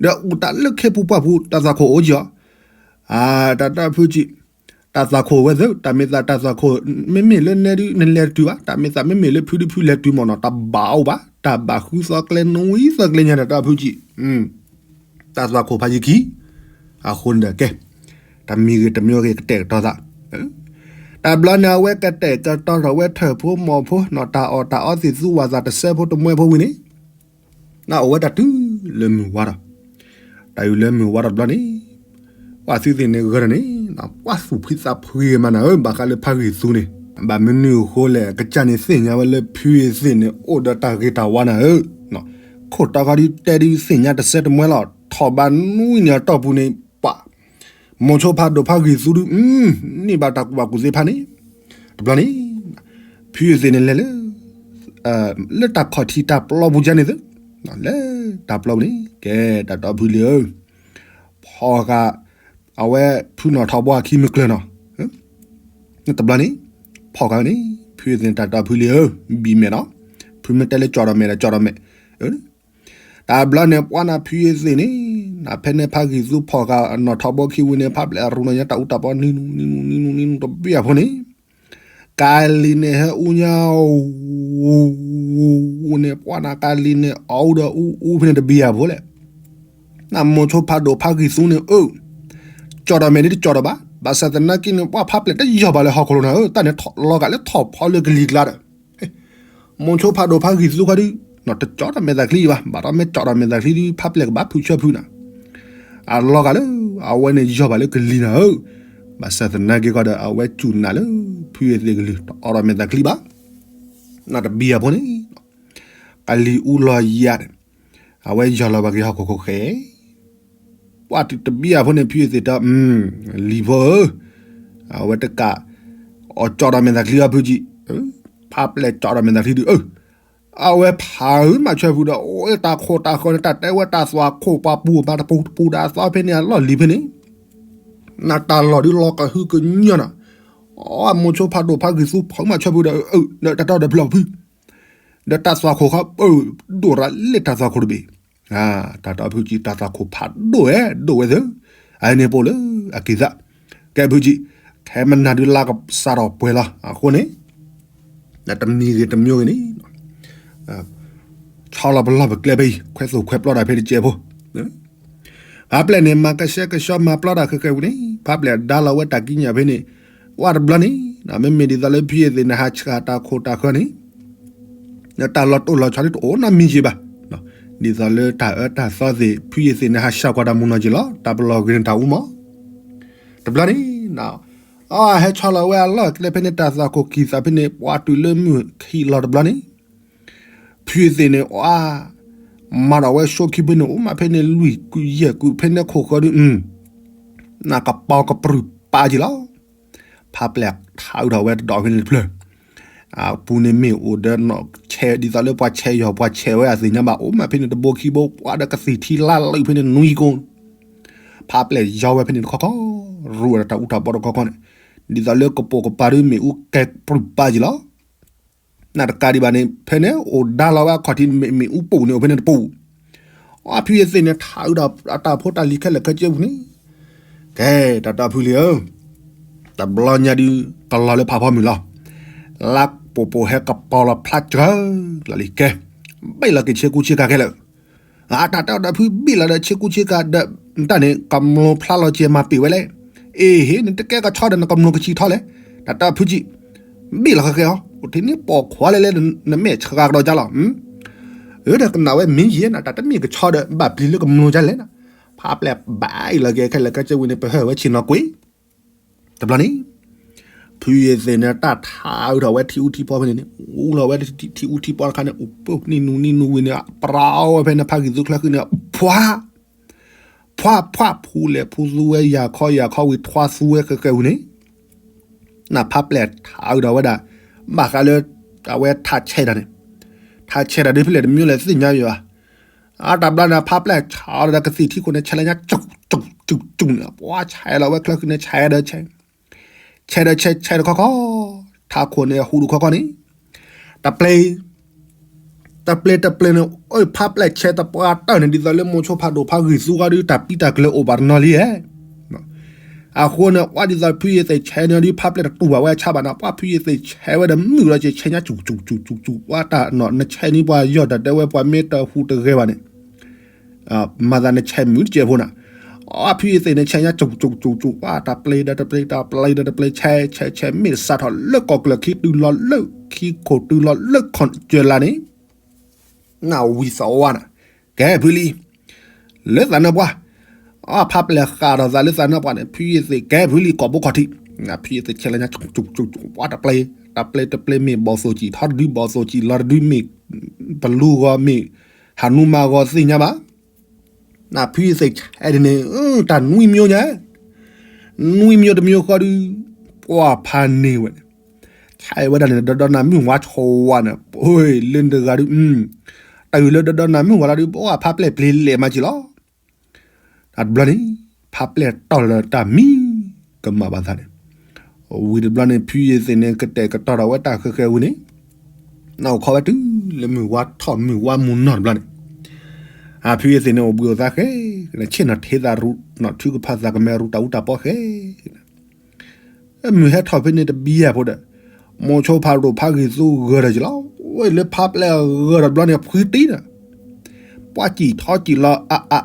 အိၣ်တၢ်လၢခ့ပူၤပှၢ်ပူၤ တၢ်သွၣ်ခိၣ်အိၣ်ကံၣ်အီၤ, တၢ်တဲဖုကံၣ်, တၢ်သွၣ်ခိၣ်ဝဲသ့ၣ် တၢ်မ့ၢ်သးတၢ်သွၣ်ခိၣ် မ့မ့ၢ်လၢနဲဒုး နလဲၤတတုၤဘၣ်, တၢ်မ့ၢ်သးမ့မ့ၢ်လၢဖုဒုးဖုလဲၤတုၤမ့ၢ်နီၤ တၢ်ဘၣ်အိၣ်ဘၣ်, တၢ်ဘၣ်ဃုသီကျဲနွံသီကျဲညါန့ၣ် တၢ်တဲဖုကံၣ် တၢ်သွၣ်ခိၣ်ဖးယံၤခံ, အဃိန့ၣ်ဒီးကဲ, တမံၤဂ့ၤတမံၤဂ့ၤကတဲာ်ကတီၤသး, တဘျီန့ၣ် အဝဲကတဲာ်ကတီၤထီၣ်ဝဲထၢၣ်ဖိမီၢ်ဖိနီၤ တၢ်အီၣ်တၢ်အီသ့ၣ်သူဝၣ်သးတစဲးဖိတမှဲဖိဝံၤန့ၣ်, နအိၣ်ဝဲတၢ်တုၤလၢမုၢ်ဝါဒီး, တၢ်အုၣ်လၢမုၢ်ဝါဒီးတဘျီန့ၣ်, ပှၤသုသ့ၣ်န့ၣ်ဂၢၢ်ဒီးန့ၣ်, ပှၤသူၣ်ဖှံသးဖှံမးနၤဧၢ ဘၣ်ဃးလၢဖးဂံၢ်သူန့ၣ်, ဘၣ်မနုၤအဃိလဲၣ် ကစၢ်န့ၣ်သ့ၣ်ညါဝဲလၢဖုသ့ၣ်န့ၣ် အိၣ်ဒီးတၢ်ဂ့ၤတၢ်ဝါနၤဧၢ, ခိၣ်တီဃီဒုးတဲဒုးသ့ၣ်ညါတစဲးတမှဲလီၤ ထီၣ်ဘးနွံနံၣ်အတီၢ်ပူၤန့ၣ် ပှၤ မိၤဆိဖးဒိၣ်ဖးဂံၢ်သူဒုး, န့ၢ်ဘၣ်တၢ်ကူၣ်ဘၣ်ကူၣ်သ့ဖးန့ၣ်, တဘျီန့ၣ်, ဖုသ့ၣ်န့ၣ်လဲၤလၢ, လၢတၢ်ခီၣ်ထံးတၢ်ပျီပူၤကန့ၣ်သု, လၢတၢ်ပျီပူၤန့ၣ် ကဲတၢ်တဲဖုလံၤဧၢ, ဖီၣ်ဃာ်, အဝဲဖုနီၢ်ထီဘိအခံမုၢ်ကျၢၤနီၤ, တဘျီန့ၣ်, ဖီၣ်ဃာ်န့ၣ်, ဖုသ့ၣ်န့ၣ်တၢ်တဲဖုလံၤဧၢ, ဘံၣ်မဲာ်နီၤ, ဖုမ့ၢ်တဲလၢကၠီၣ်ဒီးမဲာ်ဒီးကၠီၣ်ဒီးမဲာ် တဘျီန့ၣ် ပှၤနၢ်ဖုယသ့ၣ်န့ၣ်, နဖဲန့ၣ်ဖးဂံၢ်သူဖီၣ်ဃာ်နီၢ်ထီဘိခံဝံၤန့ၣ် ဖးပျဲၢ်အရူၤနီၢ်ညါတၢ်အူတၢ်ပီနံၤနူၤနံၤနူၤနံၤနူၤနံၤနူၤတဘ့ၣ်အဖိန့ၣ်, ကၤလံၤန့ၣ်ဟဲအူညါ, အူန့ၣ် ပှၤနၢ်ကၤလံၤန့ၣ် အီၣ်အူဒီးအူအူဖဲန့ၣ်တဘ့ၣ်အဖိလဲၣ်, နမိၤဆိဖးဒိၣ်ဖးဂံၢ်သူန့ၣ် အၢ ကၠီၣ်ဒီးမဲာ်ဒ်တကၠီၣ်ဒီးဘၣ်, ဘၣ်ဆၣ်သနာ်က့န့ၣ် ပှၤဖးပျဲၢ်တယီၢ်ဘၣ်လၢဟီၣ်ခိၣ်လိၤနၤဧၢ, တၢ်န့ၣ်ထီၣ်လီၤဂာ်လၢထီၣ်ဖီလၢကလံၤကျါဒီး မိၤဆိဖးဒိၣ်ဖးဂံၢ်သူခီဒုး, တကၠီၣ်ဒီးမဲာ်သၣ်ချံဘၣ်, ဘၣ်ဒီးမ့ၢ်ကၠီၣ်ဒီးမဲာ်သၣ်ချံဒုး ဖးပျဲၢ်ကဘၣ်ဖုးဆၢဖုးနၤ, အလီၤဂာ်လၢ အဝဲန့ၣ်ယီၢ်ဘၣ်လၢကလံၤနၤဧၢ, ဘၣ်ဆၣ်သနာ်က့ခီဒီး အဝဲစူၢ်နာ်လၢ ဖုသ့ၣ်ကလုၢ် တအီၣ်ဒီးမဲာ်သၣ်ချံဘၣ်, နတဘံၣ်အဖိန့ၣ်, ကလံၤအူလီၤယၤန့ၣ်, အဝဲယီၢ်လီၤဘၣ်က့ၤဟီၣ်ခိၣ်ခိၣ်ဃဲ ပှၤတဘံၣ်အဖိန့ၣ် ဖုသ့ၣ်တဲ, လံၤဖိဧၢ, အဝဲတကး, အီၣ်ကၠီၣ်ဒီးမဲာ်သၣ်ချံအီဖုကံၣ်, ဖးပျဲၢ်ကၠီၣ်ဒီးမဲာ်သၣ်ချံဒုး, အဝဲဖးမးဆၢဖုးဒီး အိၣ်တၢ်ခိၣ်တၢ်ဃၢၤန့ၣ် တၢ်တဲဝဲတၢ်သွၣ်ခိၣ်ပှၤပူၤဘၣ်တပူၤတပူၤဒီးအသီဖဲန့ၣ်အလီၢ်လံၤဖဲန့ၣ်, နတၢ်လီၢ်ဒုးလီၤကဟုကညီၢ်နၤ, အမိၤဆိဖးဒိၣ်ဖးဂံၢ်သူဖးမးဆၢဖုးဒီး, ဒီးတၢ်တီဒီးဖျီၣ်ဖု ဒီးတၢ်သွၣ်ခိၣ်ဃီ, ဒိၣ်ရၤလၢတၢ်သွၣ်ခိၣ်တဘ့ၣ်, တၢ်တဲဖုကံၣ် တၢ်သွၣ်ခိၣ်ဖးဒိၣ်ဝဲ ဒိၣ်ဝဲသ့, အန့ၣ်ပိာ်လၢအက့ၤသး, ကဲဖုကံၣ်, ခဲမနၤဒုးလါကစးထီၣ်ပှဲၤလီၤ အဃိန့ၣ်, တမံၤဂ့ၤတမံၤဂ့ၤန့ၣ် ဆီလီၤပလီၢ်ပကျဲဖဲအံၤ ခွဲသိၣ်ခွဲပျီတၢ်ဖဲတကဲးဖိ ဖးပျဲၢ်န့ၣ် မၤကဆှဲကဆှီမၤပျီတၢ်ဃဲဃဲဝံၤန့ၣ် ဖးပျဲၢ်ဒါလီၤဝဲတၢ်ကံးညာ်ဖဲန့ၣ်, ဝဲတဘျီန့ၣ် မ့မ့ၢ်ဒ်သိးလၢဖုယသ့ၣ်န့ၣ် ဟးဆှၣ်တၢ်ခိၣ်တၢ်ဃၢၤန့ၣ်, တၢ်လီၤတိၢ်လီၤဆီဒ်တအိၣ်နီတမံၤက့ၤဘၣ်, ဒ်သိးလၢတၢ်အၢတၢ်သီသ့ၣ် ဖုယ့ၢ်သ့ၣ်န့ၣ် ဟးဆှၢကွၢ်တၢ်မုၢ်နီၢ်က့ၤလီၤ. တၢ်ပလီၢ်ဂ့ၤန့ၣ်တၢ်အူမး. တဘျီန့ၣ် အဟဲဆီလီၤဝဲအလီၢ်ကျဲဖဲန့ၣ် တၢ်သးခိၣ်ကံၢ်သးဖဲန့ၣ် ပှၤတုၤလၢမုၢ်ခံလီၤတဘျီန့ၣ် ဖုယ့ၢ်သ့ၣ်န့ၣ် အ မၤဒီးဝဲဆိခံဖဲန့ၣ် အိၣ်မးဖဲန့ၣ် လွံၢ်ကုၢ်ယဲၢ်ကုၢ်ဖဲန့ၣ်ခိၣ်ဃၢၤဒုး နကပီၤကပြုၢ်ပာ်က့ၤလီၤ. ဖးပျဲၢ်ထးအုးထီၣ်ဝဲတဒီးဖဲန့ၣ်တဖျၢၣ် အပူၤန့ၣ်မ့ၢ်အိၣ်ဒီး ဆဲးဒ်သိးလၢပှၤဆဲးယီၤပှၤဆဲးဝဲအသ့ၣ်ညါဘၣ် အိၣ်မးဖဲန့ၣ်တဘိခံဘိ ပှၤဒီးကသံၣ်ထံလါလၢဖဲန့ၣ်နွံကိၢ် ဖးပျဲၢ်ယီၤဝဲဖဲန့ၣ်တခီခီ ရူးဝဲဒၣ်တၢ်အူတၢ်ပီတခီခီန့ၣ် ဒ်သိးလၢကပိာ်ကပၤဒုးမ့ၣ်အူကဲပြုၢ်ပာ်က့ၤလီၤ. နတကးဒံးဘၣ်န့ၣ် ဖဲန့ၣ်အိၣ်ဒါလီၤဝဲအခီၣ်ထံး မ့ၣ်အူပူၤန့ၣ်အိၣ်ဖဲန့ၣ်တပူၤ အဖုယ့ၢ်သ့ၣ်န့ၣ် ထးအုးဒီးတၢ်ဖိတၢ်လံၤခဲလၢာ်ခဲဆ့ပူၤန့ၣ် ကဲ တၢ်တီဖုလံၤဧၢ, တဘျီညါဒုး ကလီၤလၢဖးဖီမုၢ်လီၤ. လါပိာ်ပိာ်ဟဲကပီၤလီၤဖျါစှၤလီၤလံ ကဲ ဘ့ၣ်လီၤက့ၤဆ့ကူဆ့ကၤခဲလၢာ်. အတၢ်တဲအီၤဒီးဖု ဘ့ၣ်လီၤဒီးဆ့ကူဆ့ကၤဒီး တၢ်န့ၣ် ကမျၢၢ်ဖျါလီၤက့ၤမၤပ့ၤဝဲလဲၣ်. အ့ဟ့ၣ် နတကဲကဆီဒီးနကမျၢၢ်ကဆံးထီလဲၣ်. တၢ်တီဖုကံၣ် ဘ့ၣ်လီၤဃဲဃဲအီၤ အိၣ်ထဲန့ၣ်ပိာ်ခွါလဲၣ်လဲၣ် နမဲာ်ဆှးကဒီးကၢ်လီၤ. အၢ ဒီးကနၣ်ဝဲမ့ၢ်ယဲၢ်နၤ တၢ်တမ့ၢ်ကဆီဒီး ဘၣ်ပျံၤလၢကမျၢၢ်ကလဲၣ်နၤ. ဖးပျဲၢ်ဘၣ်အံၤလီၤက့ၤခဲလၢာ်ခဲဆ့ဝံၤန့ၣ် ပဟၢၣ်ဝဲဆ့ၣ်နီၤကွံာ် တဘျီန့ၣ် ဖုယ့ၢ်သ့ၣ်န့ၣ် တၢ်ထးအုးထီၣ်ဝဲထံအူထံဖီဖဲန့ၣ်န့ၣ် အူလီၤဝဲထံအူထံဖီတခါန့ၣ် အိၣ်ပၢနံၣ်နူနံၣ်နူဝံၤန့ၣ် ပြၢဝဲဖဲန့ၣ် ဖးဂံၢ်သူချၢဃံန့ၣ် ဖှါ ဖှါ ဖှါ ဖူလဲၣ်ဖူသူဝဲ ယၤခီယၤခီဝံၤ ထွါသူဝဲဃဲဃဲဝံၤန့ၣ် နဖးပျဲၢ်ထးအုးထီၣ်ဝဲဒၣ် ဘၣ်ဃးလၢ အဝဲထးဆဲးတၢ်န့ၣ် ထးဆဲးတၢ်ဒ်ဖဲလဲၣ်တမံၤလဲၣ်သ့ၣ်ညါယွၤ အတၢ်ဘျီန့ၣ် ဖးပျဲၢ်ဆးအီၤဒီးကသံၣ်ထံခိၣ်န့ၣ် ဆဲးလၢညါ စူၣ်စူၣ်စူၣ်စူၣ်န့ၣ် ပှၤဆဲးလီၤဝဲချၢဃံန့ၣ် ဆဲးဒီးဆဲး ဆဲးဒီးဆဲး ဆဲးတခီခီ ထးခိၣ်န့ၣ် ဟူးတခီခီန့ၣ် တပျ့ၤ တပျ့ၤတပျ့ၤန့ၣ် ဖးပျဲၢ်ဆဲးတပှၢ်တၢၢ်န့ၣ် ဒ်သိးလၢမိၤဆိဖးဒိၣ်ဖးဂံၢ်သူဂီၢ်ဒုး တၢ်ပံတၢ်ကျၢၤအိၣ်ဘၣ်တနီၤလံဧါ. အဃိန့ၣ် ပှၤဒ်သိးဖုယ့ၢ်သ့ၣ်ဆဲးန့ၣ်ဒုး ဖးပျဲၢ်တတူၢ်ဘၣ်ဝဲဆါဘၣ်န့ၣ် ပှၤဖုယ့ၢ်သ့ၣ်ဆဲးဝဲဒီးမုၢ်လီၤက့ၤ ဆဲးညါစူၣ်စူၣ်စူၣ်စူၣ်စူၣ် ပှၤတၢ်နီၣ် နဆဲးန့ၣ်ပှၤယီၢ်တၢ်တဲဝဲ ပှၤမ့ၢ်တဟူးတဂဲၤဘၣ်န့ၣ် မၤသးနဆဲးမုၢ်တစဲးဖိနၤ အဖုယ့ၢ်သ့ၣ်န့ၣ် ဆဲးညါစူၣ်စူၣ်စူၣ်စူၣ် ပှၤတပျ့ၤဒီးတပျ့ၤ တပျ့ၤဒီးတပျ့ၤ ဆဲးဆဲးဆဲး မ့ၢ်စးထီၣ်လၢကီၢ်ကျၢၢ်ခံတုၤလီၤလၢခံခိၣ်တုၤလီၤလၢခီၣ်ကၢၤလါန့ၣ် နဝံၤသဝီနၤ ကဲဖုလံ လၢသးနၢပှၢ် အဖးပျဲၢ်ဃးဒီးသးလၢသးနၢပှၢ်န့ၣ် ဖုယ့ၢ်သ့ၣ်ကဲဖုလံ ကိာ်ဘိခီၣ်ထံး ဖုယ့ၢ်သ့ၣ်ဆဲးလၢညါစူၣ်စူၣ်စူၣ် ပှၤတပျ့ၤ တပျ့ၤတပျ့ၤ မ့ၢ်ဘီၣ်သိၣ်ကံၣ်ထီတဒု ဘီၣ်သိၣ်ကံၣ်လီၤတဒု မ့ၢ်ပလူဂီၤ မ့ၢ်ဟးနူမၤဂီၤသ့ၣ်ညါဘၣ် နဖုယ့ၢ်သ့ၣ်ဆဲးဒ်န့ၣ် တၢ်နွံမျိုးညါ နွံမျိုးတမျိုးဃီဒုး ပှၤဖးန့ၢ်ဝဲန့ၣ် ဆဲးဝဲဒၣ်န့ၣ် ဒီဒီနၤမုၢ်ဝါဆိးဝါန့ၣ် ပလၢတဂၤဒုး တၢ်အုၣ်လၢဒီဒီနၤမုၢ်ဝါလီၤဒုး ပှၤဖးပျဲၢ်ပျ့ၤလဲၤမၤက့ၤလီၤ တဘျီန့ၣ် ဖးပျဲၢ်တီၢ်လၢတၢ်မံ ကမၣ်ဘၣ်သးန့ၣ် ဝံၤတဘျီန့ၣ် ဖုယ့ၢ်သ့ၣ်န့ၣ် ကတဲာ်ကတီၤထီၣ်ဝဲတၢ်ဃဲၤဃဲၤဝံၤန့ၣ် နအိၣ်ခိးဝဲတုၤလၢမုၢ်ဝါထီၣ်မုၢ်ဝါမုၢ်နီၢ်တဘျီန့ၣ် အဖုယ့ၢ်သ့ၣ်န့ၣ် အိၣ်ဘှံးအိၣ်သါဃဲ ဆ့ၣ်နီၤထဲသးရူးထူကဖၣ်သးကမဲရူးတၢ်အူတၢ်ပီဃဲ မုၢ်ဟဲထီၣ်ဖဲန့ၣ်တဘျီဖိဒီး မိၤဆိဖးဒိၣ်ဖးဂံၢ်သူဂၢၤဒီးက့ၤလီၤ ဝဲလၢဖးပျဲၢ်ဂၢၤဒီးဘျီန့ၣ် ဖှံတံၢ်ဒီး ပှၤစံၣ်ထီၣ်စံၣ်လီၤအါအါ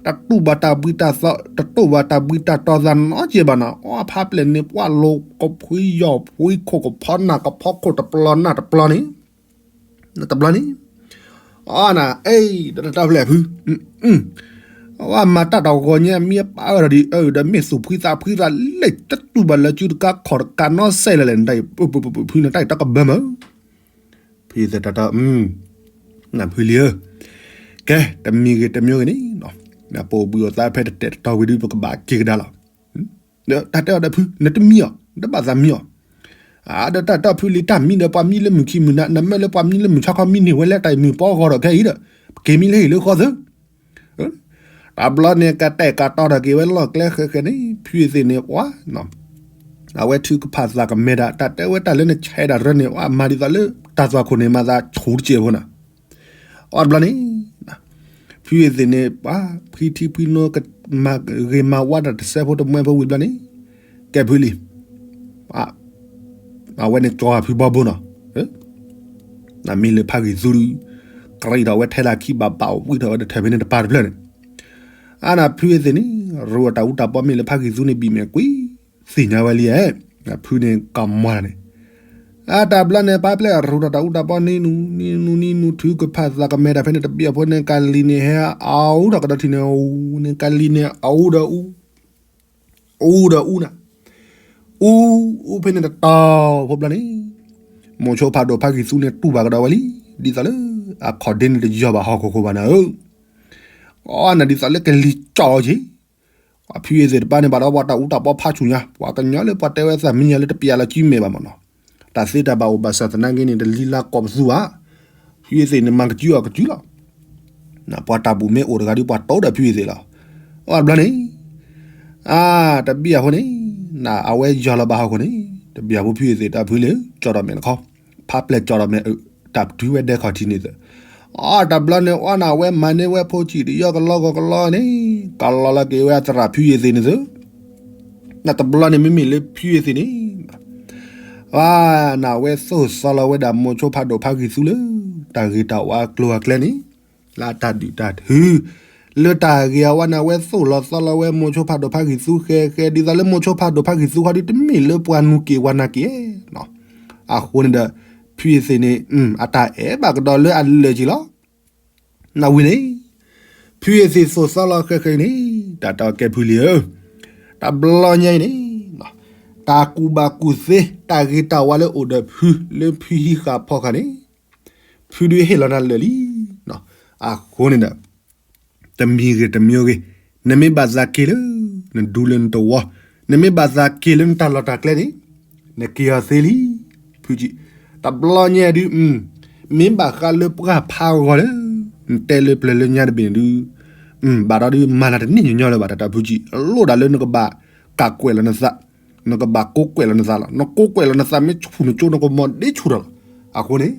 တတူၢ်ဘၣ်တၢ်ဘှံးတၢ်သီ တတူၢ်ဘၣ်တၢ်ဘှံးတၢ်တီၤသးနီတစဲးဘၣ်နီၤ အဖးပျဲၢ်န့ၣ် ပှၤလိၤကဖှံယီၢ်ဖှံ ခိၣ်ကဖီနၢ်ကဖီခိၣ်တပျီနၢ်တပျီန့ၣ် တဘျီန့ၣ် အနၤ အဲၣ် ဒီးတၢ်ဖျဲၣ်ဖု အဝဲမၤတၢ်တဂီၤညါ မ့ၢ်ပာ်အၢၣ်ဒီး အၢၣ်ဒီးမ့ၢ်သူၣ်ဖှံသးဖှံသးလဲၣ် တတူၢ်ဘၣ်လၢစုတကါခီၣ်တကါနီတစဲးလဲၣ်လဲၣ် နတၢ်ဖုန့ၣ် တၢ်အံၤတၢ်ကဘၢမုၢ် ဖုယသတးတၢ် နဖုလံဧၢ, ကဲ တမံၤဂ့ၤတမံၤဂ့ၤန့ၣ် ပအိၣ်ဘှံးအိၣ်သါဖဲတတဲာ်တတီၤဝံၤဒုး ပကဘၣ်က့ၤကဒါလီၤ. တၢ်တဲအီၤဒီးဖု နတမံအီၤ နတဘၣ်သးမံအီၤ, ဒီးတၢ်တဲအီၤဒီးဖုလံ တၢ်မံဒီးပှၤမံလၢမုၢ်ခံမုၢ်နၤ နမၢလၢပှၤမံလၢမုၢ်ဆါခီမံန့ၢ်ဝဲလၢတၢ်အံၤမုၢ်ပီဂီၤဒီးခဲအံၤဒီး ပက့ၤမံလၢဟံၣ်လၢဃီသု တဘျီန့ၣ် ကတဲာ်ကတီၤထီၣ်က့ၤဝဲလီၢ်ကျဲဃဲးဃဲးန့ၣ် ဖုယသ့ၣ်န့ၣ် ပှၤ အဝဲထုကဖၣ်သးကမဲဒၣ် တၢ်တဲဝဲတၢ်လၢနဆဲးဒၣ်ရၢန့ၣ် အမၤဒ်သိးလၢတၢ်သွၣ်ခိၣ်န့ၣ် မၤသးဆူၣ်တစဲးဖိနၤ, အီၤတဘျီန့ၣ် ဖုယသ့ၣ်န့ၣ် ပှၤဖှံထံဖှံနိ မၤဂ့ၤမၤဝါတၢ်တစဲးဖိတမှဲဖိဝံၤတဘျီန့ၣ် ကဲဖုလံ အဝဲန့ၣ်ကၠီဖုဘီဘိနီၤ, နမ့ၢ်လၢဖးဂံၢ်သူဒုး ကြံးထီၣ်ဝဲထဲလၢခံဘၣ်ဘၣ်အိၣ်ဝံထီၣ်ဝဲတထၢၣ်ဖဲန့ၣ်တပၤတဖျၢၣ်န့ၣ်, အါနဖုယသ့ၣ်န့ၣ် ရူးအတၢ်အူတၢ်ပီမ့ၢ်လၢဖးဂံၢ်သူန့ၣ် ဘံၣ်မဲာ်ကွံာ် သ့ၣ်ညါဝဲလံဧါ, ဖုန့ၣ်ကမၤတၢ်န့ၣ်, အတၢ်ဘျီန့ၣ် ပၢ်ပျဲၢ်ရူၤထီၣ်တၢ်အူတၢ်ပီန့ၣ်နူ နံၤနူ နံၤနူ ထုကဖၣ်သးကမဲာ်တၢ်ဖဲန့ၣ် တဘံၣ်အဖိန့ၣ် ကလံၤန့ၣ်ဟဲအူထီၣ်ကဒီးထံန့ၣ်အူ န့ၣ် ကလံၤန့ၣ်အူဒီးအူ အူဒီးအူနၤ အူ အူဖဲန့ၣ်တတီၤဖိဘျီန့ၣ် မိၤဆိဖးဒိၣ်ဖးဂံၢ်သူန့ၣ် တူၢ်ဘၣ်ကဒီးဝဲလံ ဒ်သိးလၢ အခီၣ်ဒ့န့ၣ်တယီၤဘၣ်ဟီၣ်ခိၣ်ခိၣ်ဘၣ်နၤဧၢ အီနၤဒ်သိးလၢကလံၤကၠီက့ၤ ဖုအ့သ့ၣ်တပၢ်န့ၣ် ဘၣ်ဒီးပှၤတၢ်အူတၢ်ပီဖးဆူၣ်ညါ ပှၤကညီလၢပှၤတဲဝဲသးမံညါလၢတပျဲလီၤကံမဲာ်ဘၣ်မးနီၤ တၢ်သ့တၢ်ဘၣ်အိၣ်ဘၣ်ဆၣ်သနာ်က့န့ၣ် တလံၤလၢကိးပသူဘၣ် ဖုအ့သ့ၣ်န့ၣ် မၤကစုအီၤကစုလီၤ ပှၤတၢ်ဘူၣ်မ့ၢ်အိၣ်တဂၤဒီး ပှၤတီဒီးဖုအ့သ့ၣ်လီၤ အီတဘျီန့ၣ် အါ တဘံၣ်အဖိန့ၣ် နအဝဲယီၤလီၤဘၣ်ဟီၣ်ခိၣ်န့ၣ် တဘံၣ်အဖိဖုအ့သ့ၣ်တၢ်ဖုလၢ ကၠီဒီးမဲာ်တခီ ဖးပျဲၢ်ကၠီဒီးမဲာ်အၢ တၢ်ပတုၤဝဲဒဲခီၣ်ထံးန့ၣ်သၢ အီတဘျီန့ၣ် အီနဝဲမၤန့ၢ်ဝဲဖိဆံးတယီၢ်ကလီကလီန့ၣ် ကလီလီၤက့ၤဝဲအသရၣ်ဖုအ့သ့ၣ်န့ၣ်သၢ နတဘျီန့ၣ်မ့မ့ၢ်လၢဖုအ့သ့ၣ်န့ၣ် အါနဝဲသိၣ်သီလီၤဝဲဒၣ်မိၤဆိဖးဒိၣ်ဖးဂံၢ်သူလၢ တၢ်ဂ့ၤတၢ်ဝါအကျိၤအကျဲန့ၣ် လၢအတၢ်ဒုၣ်တၢ်ထု လၢတၢ်ဂ့ၤအဝဲန့ၣ် အဝဲသိၣ်လီၤသီလီၤဝဲမိၤဆိဖးဒိၣ်ဖးဂံၢ်သူဃဲဃဲ ဒ်သိးလၢမိၤဆိဖးဒိၣ်ဖးဂံၢ်သူခီဒုတမ့ၢ်လၢပှၤနူၤက့ၤဝါနၤက့ၤနီၤ အဃိန့ၣ်ဒီး ဖုအ့သ့ၣ်န့ၣ် အတၢ်အဲၣ်ဘၣ်ကဒီးလၢအလၢာ်က့ၤလီၤ နဝံၤန့ၣ် ဖုအ့သ့ၣ်သိၣ်သီလီၤဃဲဃဲအံၤန့ၣ် တၢ်တဲအီၤကဲဖုလံဧၢ, တဘျီညါအံၤန့ၣ် တၢ်ကူၣ်ဘၣ်ကူၣ်သ့ တၢ်ဂ့ၤတၢ်ဝါလၢအိၣ်ဒီးဖုလၢဖုဟံးဃာ်ဖီဃာ်န့ၣ် ဖုဒုးဟ့ၣ်လီၤနၤလၢာ်လံ. အဃိန့ၣ်ဒီး တမံၤဂ့ၤတမံၤဂ့ၤ နမ့ၢ်ဘၣ်သးက့ၤလၢ နဒူလၢနတဝီ, နမ့ၢ်ဘၣ်သးက့ၤလၢနတၢ်လီၢ်တၢ်ကျဲန့ၣ် နက့ၤအီၤသ့လံ. ဖုကံ, တဘျီညါဒုး မ့ၢ်ဘၣ်ဃးလၢပှၢ်ဖးဂီၤလၢ နတဲလၢပျၢၤလၢညါတဘ့ၣ်န့ၣ်ဒုး ဘၣ်ဒီးဒုးမၤနၤတန့ၢ်ညီညီလၢၤဘၣ် တၢ်တၢ်ဖုကံ, လိၣ်ဒၣ်လၢနကဘၣ်ကးကွဲးလီၤနသး, နကဘၣ်ကိးကွဲးလီၤနသးလီၤ. နကိးကွဲးလီၤနသးမ့ၢ်ဆူၣ်နကၠိ နကမီၤဒ့ဆူၣ်ထီၣ်လီၤ. အဃိန့ၣ်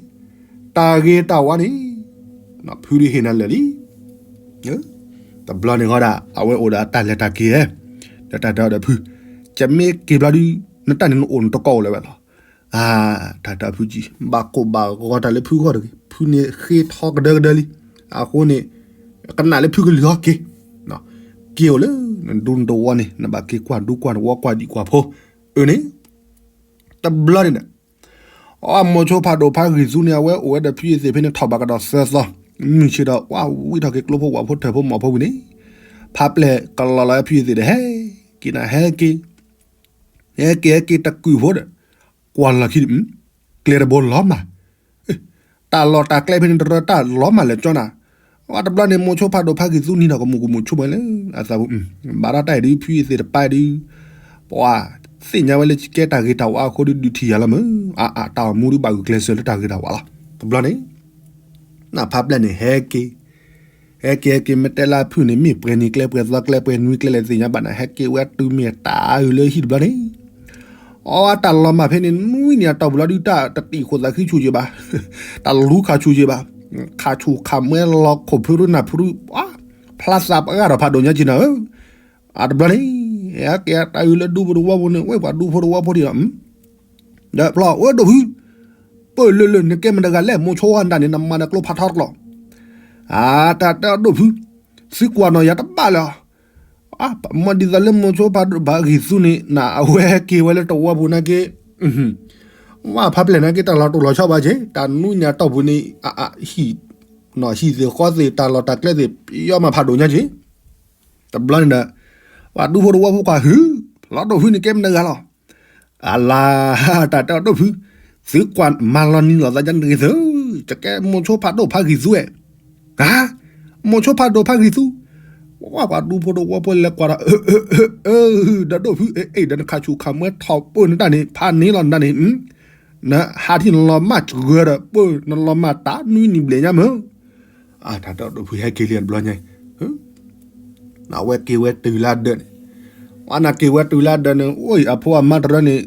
တၢ်ဂ့ၤတၢ်ဝါန့ၣ် ဖုဒုးဟ့ၣ်နၤလၢာ်လံ. တဘျီန့ၣ်ဃီဒၣ် အဝဲအိၣ်ဒီးအတၢ်လဲၤတၢ်က့ၤဧဲ, ဒီးတၢ်တဲအီၤဒီးဖု, ကမ့ၢ်က့ၤဘျီဒုး နတၢ်န့ၣ်နအိၣ်နတကိးအိၣ်လၢၤဝဲလီၤ. အါ တၢ်တဲအီၤဖုကံ, ဘၣ်ကိၢ်ဘၣ်ဂီၤတၢ်လၢဖုဂီၢ်တဂ့ၤ, ဖုန့ၣ်ဃ့ထီကဒၢကဒၢလံ. အဃိန့ၣ် ကနၣ်လၢဖုကလုၢ်ဟီၣ်က့ၤ, က့ၤအိၣ်လၢနဒူနတဝီန့ၣ် နဘၣ်က့ၤကွၢ်ဒူကွၢ်တဝီကွၢ်ဒံၣ်ကွၢ်ဖိ, အၢန့ၣ် တဘျီန့ၣ်ဒီး အမိၤဆိဖးဒိၣ်ဖးဂံၢ်သူန့ၣ် အဝဲအိၣ်ဝဲဒီးဖုအ့သ့ၣ်ဖဲန့ၣ် ထီၣ်ဘၣ်ကဒီးသၢသီ, မုၢ်ဆ့ၣ်ဒီး ဝံၣ်ထီၣ်က့ၤကျိဖိဝၤဖိထၢၣ်ဖိမီၤဖိဝံၤန့ၣ်, ဖးပျဲၢ်ကလီၤလီၤဝဲဖုအ့သ့ၣ်ဒီး ဟဲက့ၤနၤ ဟဲက့ၤ, ဟဲက့ၤဟဲက့ၤတကုာ်ဖိဒီး ကွၢ်လီၢ်ခံန့ၣ် ကျဲတဘိလီၤမၢ် တၢ်လီၢ်တၢ်ကျဲဖဲန့ၣ်တရၢတၢ်လီၤမၢ်လၢာ်ကၠီနၤ, ဝဲတဘျီန့ၣ် မိၤဆိဖးဒိၣ်ဖးဂံၢ်သူနံၤဒီးကမူၣ်ကမူၣ်ဆိပှဲၤလၢအသးပူၤ, ဘၣ်ဒီးတၢ်အံၤဒုး ဖုအ့သ့ၣ်တပၢ်ဒုး, ပှၤသ့ၣ်ညါဝဲလၢကဲတၢ်ဂ့ၤတၢ်ဝါအဃိဒုး ဒုးထံၣ်ယၤလီၤမၢ်, အါအါ တၢ်အိၣ်မူဒုးဘၣ်ဂုာ်ကျဲးစၢးလၢတၢ်ဂ့ၤတၢ်ဝါလီၤ. တဘျီန့ၣ် နဖးပျဲၢ်န့ၣ် ဟဲက့ၤ ဟဲက့ၤဟဲက့ၤ မ့ၢ်တဲလၢဖုန့ၣ် မ့ၢ်ပှဲၤနံၤကျဲပှဲၤသီကျဲပှဲၤနွံကျဲလဲၣ်သ့ၣ်ညါဘၣ်နၤ ဟဲက့ၤဝဲတုၤမ့ၢ်တၢ်အုၣ်လၢဟံၣ်တဘျီန့ၣ်, အီ တၢ်လီၤမၢ်ဖဲန့ၣ် နွံနံၣ်အတီၢ်ပူၤလီၤဒုး တၢ်တတံာ်ဃိသးခံဆူၣ်က့ၤဘၣ်, တၢ်လူၤခးဆူၣ်က့ၤဘၣ်, ခးဆူၣ်ခးမွဲလီၤခိၣ်ဖုရူနၢ်ဖုရူ, ဖျါသးပှၢ်ဂၤထီၣ်ဖးဒိၣ်ညါက့ၤနၤဧၢ, အတဘျီန့ၣ် ဟဲက့ၤတၢ်အုၣ်လၢဒူဖိတဝီဖိန့ၣ် ဝဲပှၤဒူဖိတဝီဖိဒံးလီၤ ဒီးဖျီ အိၣ်ဒိၣ်ဖု, ပၢၢ်လၢလၢ နကဲမတၤတဂၤလဲၣ် မိၤဆိဝဲဒၣ်န့ၣ် နမၤဒီးကျိဖးထီတကျိ, အါ တၢ်တဲအီၤဒိၣ်ဖု, သုကွၢ်နီၢ်ယၤတဘၣ်လၢၤ, မ့ၢ်ဒ်သိးလၢမိၤဆိဖးဒိၣ်ဖးဂံၢ်သူန့ၣ် နအဝဲက့ၤဝဲလၢတဝီပူၤနာ်က့, ဝဲဖးပျဲၢ်နာ်က့ တၢ်လီၤတိၢ်လီၤဆီဘၣ်က့ၤ တၢ်နွံနံၣ်အတီၢ်ပူၤန့ၣ် အအဟံၣ်, ဟံၣ်သ့ၣ်ဃီသ့ၣ် တၢ်လီၢ်တၢ်ကျဲသ့ၣ် ပယီၤမၤဖးဒိၣ်ညါက့ၤ တဘျီန့ၣ်ဒီး ပှၤဒူဖိတဝီဖိကွၢ်ဟုၣ်, လီၤဒိၣ်ဖုန့ၣ်ကဲမတၤတဂၤလီၤ, အလါ, တၢ်တဲအီၤဒိၣ်ဖု, သုကွၢ်မၤလီၤနံၤလီၤသးဒ်န့ၣ်တဂ့ၤသု, ကဲမိၤဆိဖးဒိၣ်ဖးဂံၢ်သူဝဲ, ဟါ, မိၤဆိဖးဒိၣ်ဖးဂံၢ်သူ, ပှၤဒူဖိတဝီဖိလဲၤကွၢ်ဒီး ဒီးဒိၣ်ဖု, အ့ၣ် ဒီးနခးဆူၣ်ခးမွဲထီၣ်ပၢၢ်နတၢ်န့ၣ် ဖးန့ၢ်လီၤနတၢ်န့ၣ်, နဟးထံၣ်နလီၤမၢ်စှၢၤဒီးပၢၢ် နလီၤမၢ်တၢ်နွံနံၣ်ဘျဲၣ်ညါမၢ် အါ တၢ်တဲအီၤဒိၣ်ဖုဟဲက့ၤလံတဘျီညါ, အဝဲက့ၤဝဲတုၤလၢဒၢးန့ၣ်, ဝဲနက့ၤဝဲတုၤလၢဒၢးန့ၣ် အိၣ်အဖိအမါတရၢန့ၣ်,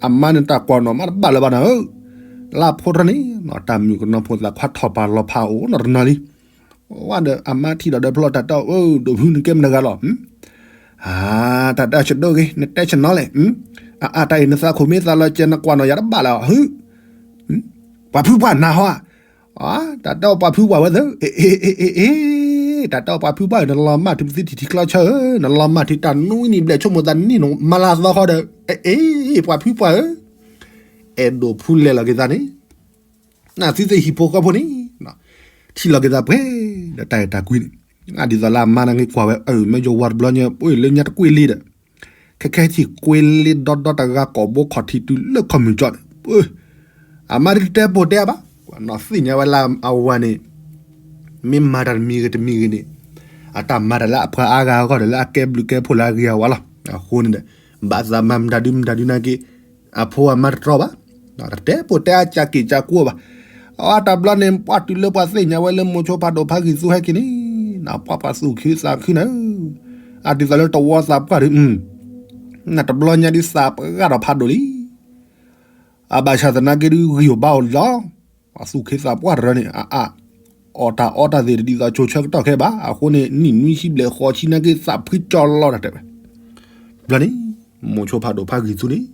အမါန့ၣ်တၢ်ကွၢ်နီၢ်မးတဘၣ်လၢၤဘၣ်နၤဧၢ, လၢဖိတရၢန့ၣ် တၢ်မုၣ်ကနီၤဖိသၣ်ခွါထီၣ်ပာ်လီၤဖးအိၣ်နီတနီၤလံ, ဝဲဒီးအမါထံၣ်ဒီးဒီးဖျီတၢ်တဲအီၤ ဒိၣ်ဖုနကဲမတၤတဂၤလီၤ တၢ်တဲအီၤဆဒိၣ်ဂ့ၤ နတဲဆနီၤလဲၣ်, အါ တၢ်အံၤနသးခိၣ်မ့ၢ်သးလီၤကဲ နကွၢ်နီၢ်ယၤတဘၣ်လၢၤ, ပှၤဖုပှၢ်နၤဟီဧါ, တၢ်တဲအီၤပှၤဖုပှၢ်ဝဲသၢ, အ့ တၢ်တဲအီၤပှၤဖုပှၢ်ဧၢ နလီၤမၢ်ထံပသံထံထံကျီဆၢဧၢ, နလီၤမၢ်ထံတၢ်နွံနံၣ်ဘျဲၣ်ဆိကမိၣ်သးနံၣ်နမၤလၢသီဃီဒီး, အ့ ပှၤဖုပှၢ်ဧၢ, အဲၣ်ဒိးဖူလဲၣ်လီၤက့ၤသးန့ၣ်, နသုသ့ၣ်ဟံၣ်ဖိဃီဖိန့ၣ်, ထံၣ်လီၤက့ၤသးပှဲၤဒီးတၢ်အဲၣ်တၢ်ကွံန့ၣ်, ဒ်သိးလၢအမါနာ်က့ကွၢ်ဝဲ အၢ မ့ၢ်ယိၤဝါတဘျီညါ အိၣ်လၢညါတကွ့လံဒီး, ခဲခဲထံၣ်ကွ့လံဒီဒီတဂၤကိာ်ဘိခီၣ်ထံးတုၤလၢခီၣ်မုၢ်ကၠီန့ၣ်, အမါဒုးတတဲပိာ်တဲအါဘၣ်, နီၢ်သ့ၣ်ညါဝဲလၢအဝၤန့ၣ် မ့ၢ်မၤတၢ်တမံၤဂ့ၤတမံၤဂ့ၤန့ၣ်, အတၢ်မၤတၢ်လၢအပှၤအါဂၤအဂီၢ်ဒီးလၢအကဲဘျုးကဲဖှိၣ်လၢအဂ့ၤအဝါလီၤ. အဃိန့ၣ်ဒီး ဘၣ်သးမၤမတၤဒုမတၤဒုနာ်က့, အဖိအမါတတြီဘၣ်, တတဲပိာ်တဲအါ ကၠးက့ၣ်ကၠးကူအီၤဘၣ်. အတၢ်ဘျီန့ၣ် ပှၤတုၤလၢပှၤသ့ၣ်ညါဝဲလၢမိၤဆိဖးဒိၣ်ဖးဂံၢ်သူဟဲက့ၤန့ၣ်, ပှၤပှၤသူၣ်ခုသးခုန့ၣ်, အဒ်သိးလၢတဝီသးပှၢ်ဒု, နတဘျီညါဒုးသးပှၢ်ဒီးဖးဒိၣ်လံ အဘၣ်ဆၣ်သနာ်က့ဒုးဂံၢ်အိၣ်ဘါအိၣ်လီၤ, ပှၤသူၣ်ခုသးပှၢ်တရၢန့ၣ် အအါ, အီၣ်တၢ်အီတၢ်သ့ၣ်တဒ်သိးကၠိဆၢကတီၢ်ခဲဘၣ်, အဃိန့ၣ် နံၣ်နွံဆံဘျဲၣ်ဃိးဆံနာ်က့သးဖှံကၠီလီၤတၢ်တဲဝဲ. ဘျီန့ၣ် မိၤဆိဖးဒိၣ်ဖးဂံၢ်သူန့ၣ်,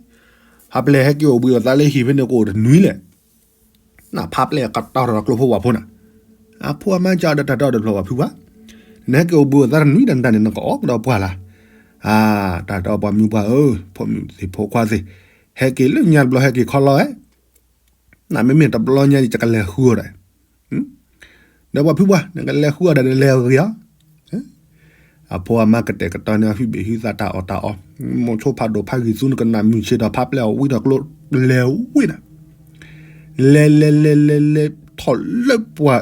ဖးပျဲၢ်ဟဲက့ၤအိၣ်ဘှံးအသးလၢဟံၣ်ဖဲန့ၣ်ကအိၣ်တနွံလဲၣ် နဖးပျဲၢ်ကတီၤထီၣ်ကျိဖိဝၤဖိနၤ, အဖိအမါကဒီးတၢ်တီဒီးဖျီၣ်ဝၤဖုပှၤ, နဟဲက့ၤအိၣ်ဘှံးအသးတနွံဒီးတၢ်န့ၣ် နကအီၣ်ကဒီးပှၢ်လၢ်, အါ, တၢ်တီပှၤမုၢ်ပှၢ်ဧၢ, ဖိမုၣ်သ့ၣ်ဖိခွါသ့ၣ်, ဟဲက့ၤလၢညါတဘျီဟဲက့ၤခီလီၤဝဲ, နမ့မ့ၢ်တဘျီညါန့ၣ် ယကလဲၤဃုအီၤဒီး, ဒီးပှၤဖုပှၤ နကလဲၤဃုအီၤဒီးလဲၤအဂ့ၤဧါ အဖိအမါကတဲာ်ကတီၤန့ၢ်အီၤ ဟုဘ့ၣ်ဟုသး တၢ်အီၣ်တၢ်အီ, မိၤဆိဖးဒိၣ်ဖးဂံၢ်သူ နကနၣ်မုာ်ဆ့ၣ်ဒီးဖးပျဲၢ်အီၣ်ဝံၤဒီးကျိ လဲၤဝံၤနၤ, လဲၤလဲၤလဲၤလဲၤလဲၤထီၣ်လၢပှၤ,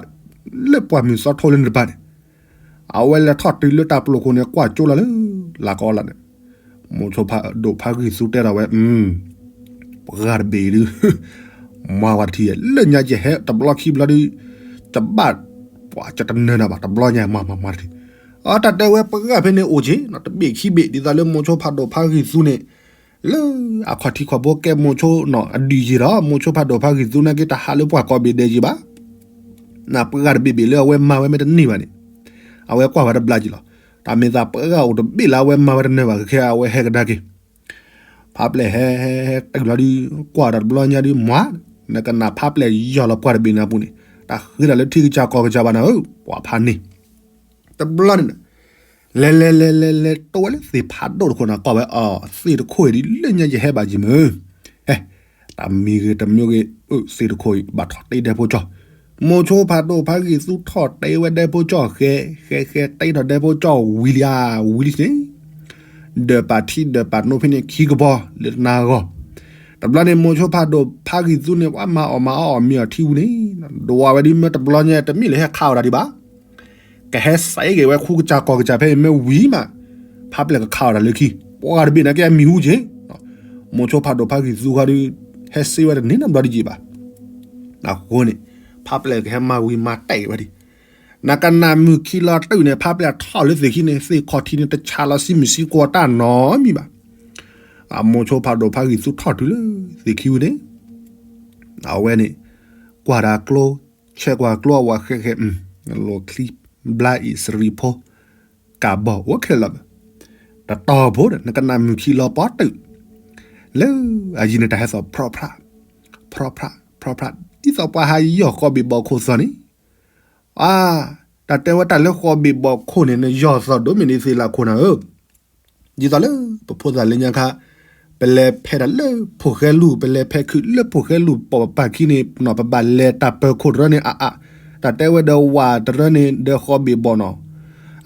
လၢပှၢ်မုၢ်သီထိလၢနတပၤန့ၣ်, အဝဲလဲၤထီၣ်တုၤလၢတၢ်ပျိာ်ခိၣ်န့ၣ် ကွၢ်ကၠိလီၤလၢ လၢကီလၢန့ၣ်, မိၤဆိဖးဒိၣ်ဖးဂံၢ်သူတဲဒီးဝဲ ပှၢ်တဘ့ၣ်ဒုး မၤဝဲတထံၣ် လၢညါယဟဲတဘျီခံဘျီဒုး ယဘၣ် ပှၤယတနၢၤနၤဘၣ် တဘျီညါမၤမၤမၤတထံၣ်, အတၢ်တဲဝဲပှၢ်ဖဲန့ၣ်အိၣ်က့ၤ တဘ့ၣ်ခံဘ့ၣ် ဒ်သိးလၢမိၤဆိဖးဒိၣ်ဖးဂံၢ်သူန့ၣ် လၢအခီၣ်ထံးခီၣ်ဘိကဲမိၤဆိနီၢ်အဒုးယံၤဒီး မိၤဆိဖးဒိၣ်ဖးဂံၢ်သူနာ်က့ တဟးလၢပှၢ်ကိးဘ့ၣ်ဒဲးယံၤဘၣ် နပှၢ်တဘ့ၣ်ဘ့ၣ်လၢအဝဲမၤဝဲမ့ၢ်တန့ၢ်ဘၣ်န့ၣ်, အဝဲကွၢ်ဝဲတဘျါက့ၤလီၤ. တၢ်မ့ၢ်သးပှၢ်အိၣ်တဘ့ၣ်လၢအဝဲမၤဝဲတနၢၤဘၣ် ခဲအဝဲဟဲကဒါက့ၤ, ဖးပျဲၢ်ဟဲဟဲဟဲတုၤလီၤဒုး ကွၢ်ဒီးတဘျီညါဒုး မၤ, နကနၣ်ဖးပျဲၢ်ယီၢ်လီၤပှၢ်တဘ့ၣ်န့ၣ်အပူၤန့ၣ် တၢ်ဃ့တၢ်လၢထံကစၢ်ကီၢ်ကစၢ်ဘၣ်နၤဧၢ, ပှၤဖးန့ၣ် တဘျီန့ၣ် လဲၤလဲၤလဲၤလဲၤလဲၤ တိဝဲလၢသ့ၣ်ဖးဒိၣ်တခိၣ်န့ၣ် ကွၢ်ဝဲအီၤ သ့ၣ်တခိၣ်အံၤဒ်လၢညါယဟဲဘၣ်ယံၤမ့ၢ်, ဟဲ, တၢ်မံၤဂ့ၤတမံၤဂ့ၤ အၢ သ့ၣ်တခိၣ်အံၤ ဘၣ်ထီၣ်တ့ဒဲဖိကၠီၢ်, မိၤဆိဖးဒိၣ်ဖးဂံၢ်သူထီၣ်တ့ဝဲဒဲဖိကၠီၢ် ဃဲဃဲဃဲတ့ထီၣ်ဒဲဖိကၠီၢ်ဝံၤလံဧါ, ဝံၤလံန့ၣ် ဒၢးပာ်ထံဒၢးပာ်နိဖဲန့ၣ်ခံကဘီလၢတနၤအဂီၢ်, တဘျီန့ၣ် မိၤဆိဖးဒိၣ်ဖးဂံၢ်သူန့ၣ် ပှၤမၤအီၣ်မၤအီၣ်အီၣ်မ့ၤအီၣ်ထံဝံၤန့ၣ်, ဒွးဝဲဒ်မ့ၢ်တဘျီညါ တမ့ၢ်လၢဟဲခးအီၣ်တၢ်ဒံးဘၣ် ကဟဲစးအ့ၣ်က့ၤဝဲခူကစၢ်ကီၢ်ကစၢ်ဖဲအံၤမ့ၢ်ဝံၤမး, ဖးပျဲၢ်ကခးအီၣ်တၢ်လၢခံ, ပှၢ်တဘ့ၣ်နာ်က့အမံၤဟူက့ၤ, မိၤဆိဖးဒိၣ်ဖးဂံၢ်သူဃီဒုး ဟဲစ့ဝဲတန့ၢ်နီတဘျီဒံးက့ၤဘၣ်, အဃိန့ၣ် ဖးပျဲၢ်ကဟဲမၤဝံၤမၤတဲာ်က့ၤဝဲဒံး, နကနၣ်မုၢ်ခံလီၤတုၤန့ၣ် ဖးပျဲၢ်ထီၣ်လၢသ့ၣ်ခံန့ၣ် သ့ၣ်ခီၣ်ထံးန့ၣ် တဆးလီၤဆံမုၢ်ဆံကွီၤတၢ်နီတမံၤဘၣ်, အမိၤဆိဖးဒိၣ်ဖးဂံၢ်သူထီၣ်တုၤလၢသ့ၣ်ခံဝံၤန့ၣ်, အဝဲန့ၣ် ကွၢ်တၢ်ကျိ ဆဲးကွၢ်ကျိအဝဲဃဲဃဲ လီၢ်ချံ ဘျါအံၤ စရံဖိ ကးဘီၣ် အိၣ်ခဲလၢာ်လီၤ, တတီၤဖိဒီး နကနၣ်မုၢ်ခံလီၤပီတုာ်, လၢအယံၤန့ၣ် တၢ်ဟဲသီၣ်ဖြီဖြး ဖြီဖြး ဖြီဖြး ဒ်သိးပှၤဟးယီၢ်ဃီဘ့ၣ်ဘီၣ်ခိၣ်သီၣ်န့ၣ်, အါ, တၢ်တဲဝဲတၢ်လၢဃီဘ့ၣ်ဘီၣ်ခိၣ်န့ၣ် နယီၢ်သီၣ်ဒိၣ်မ့ၢ်ဒ်သ့ၣ်လၢခိၣ်နၤဧၢ ဒ်သိးလၢပဖိသၣ်လၢညါခါ, ပလဲၤဖဲးတၢ်လၢဖိၣ်ဃဲလူၢ် ပလဲၤဖဲးခုးလၢဖိၣ်ဃဲလူၢ် ပိာ်ပပၢ်ခံန့ၣ် ပဘၣ်လဲၤတၢ်ပၢၤခိၣ်တရၢန့ၣ် အါအါ, တၢ်တဲဝဲဒီးဝၤတရၢန့ၣ် ဒီးဃီဘ့ၣ်ဘီၣ်နီၤ,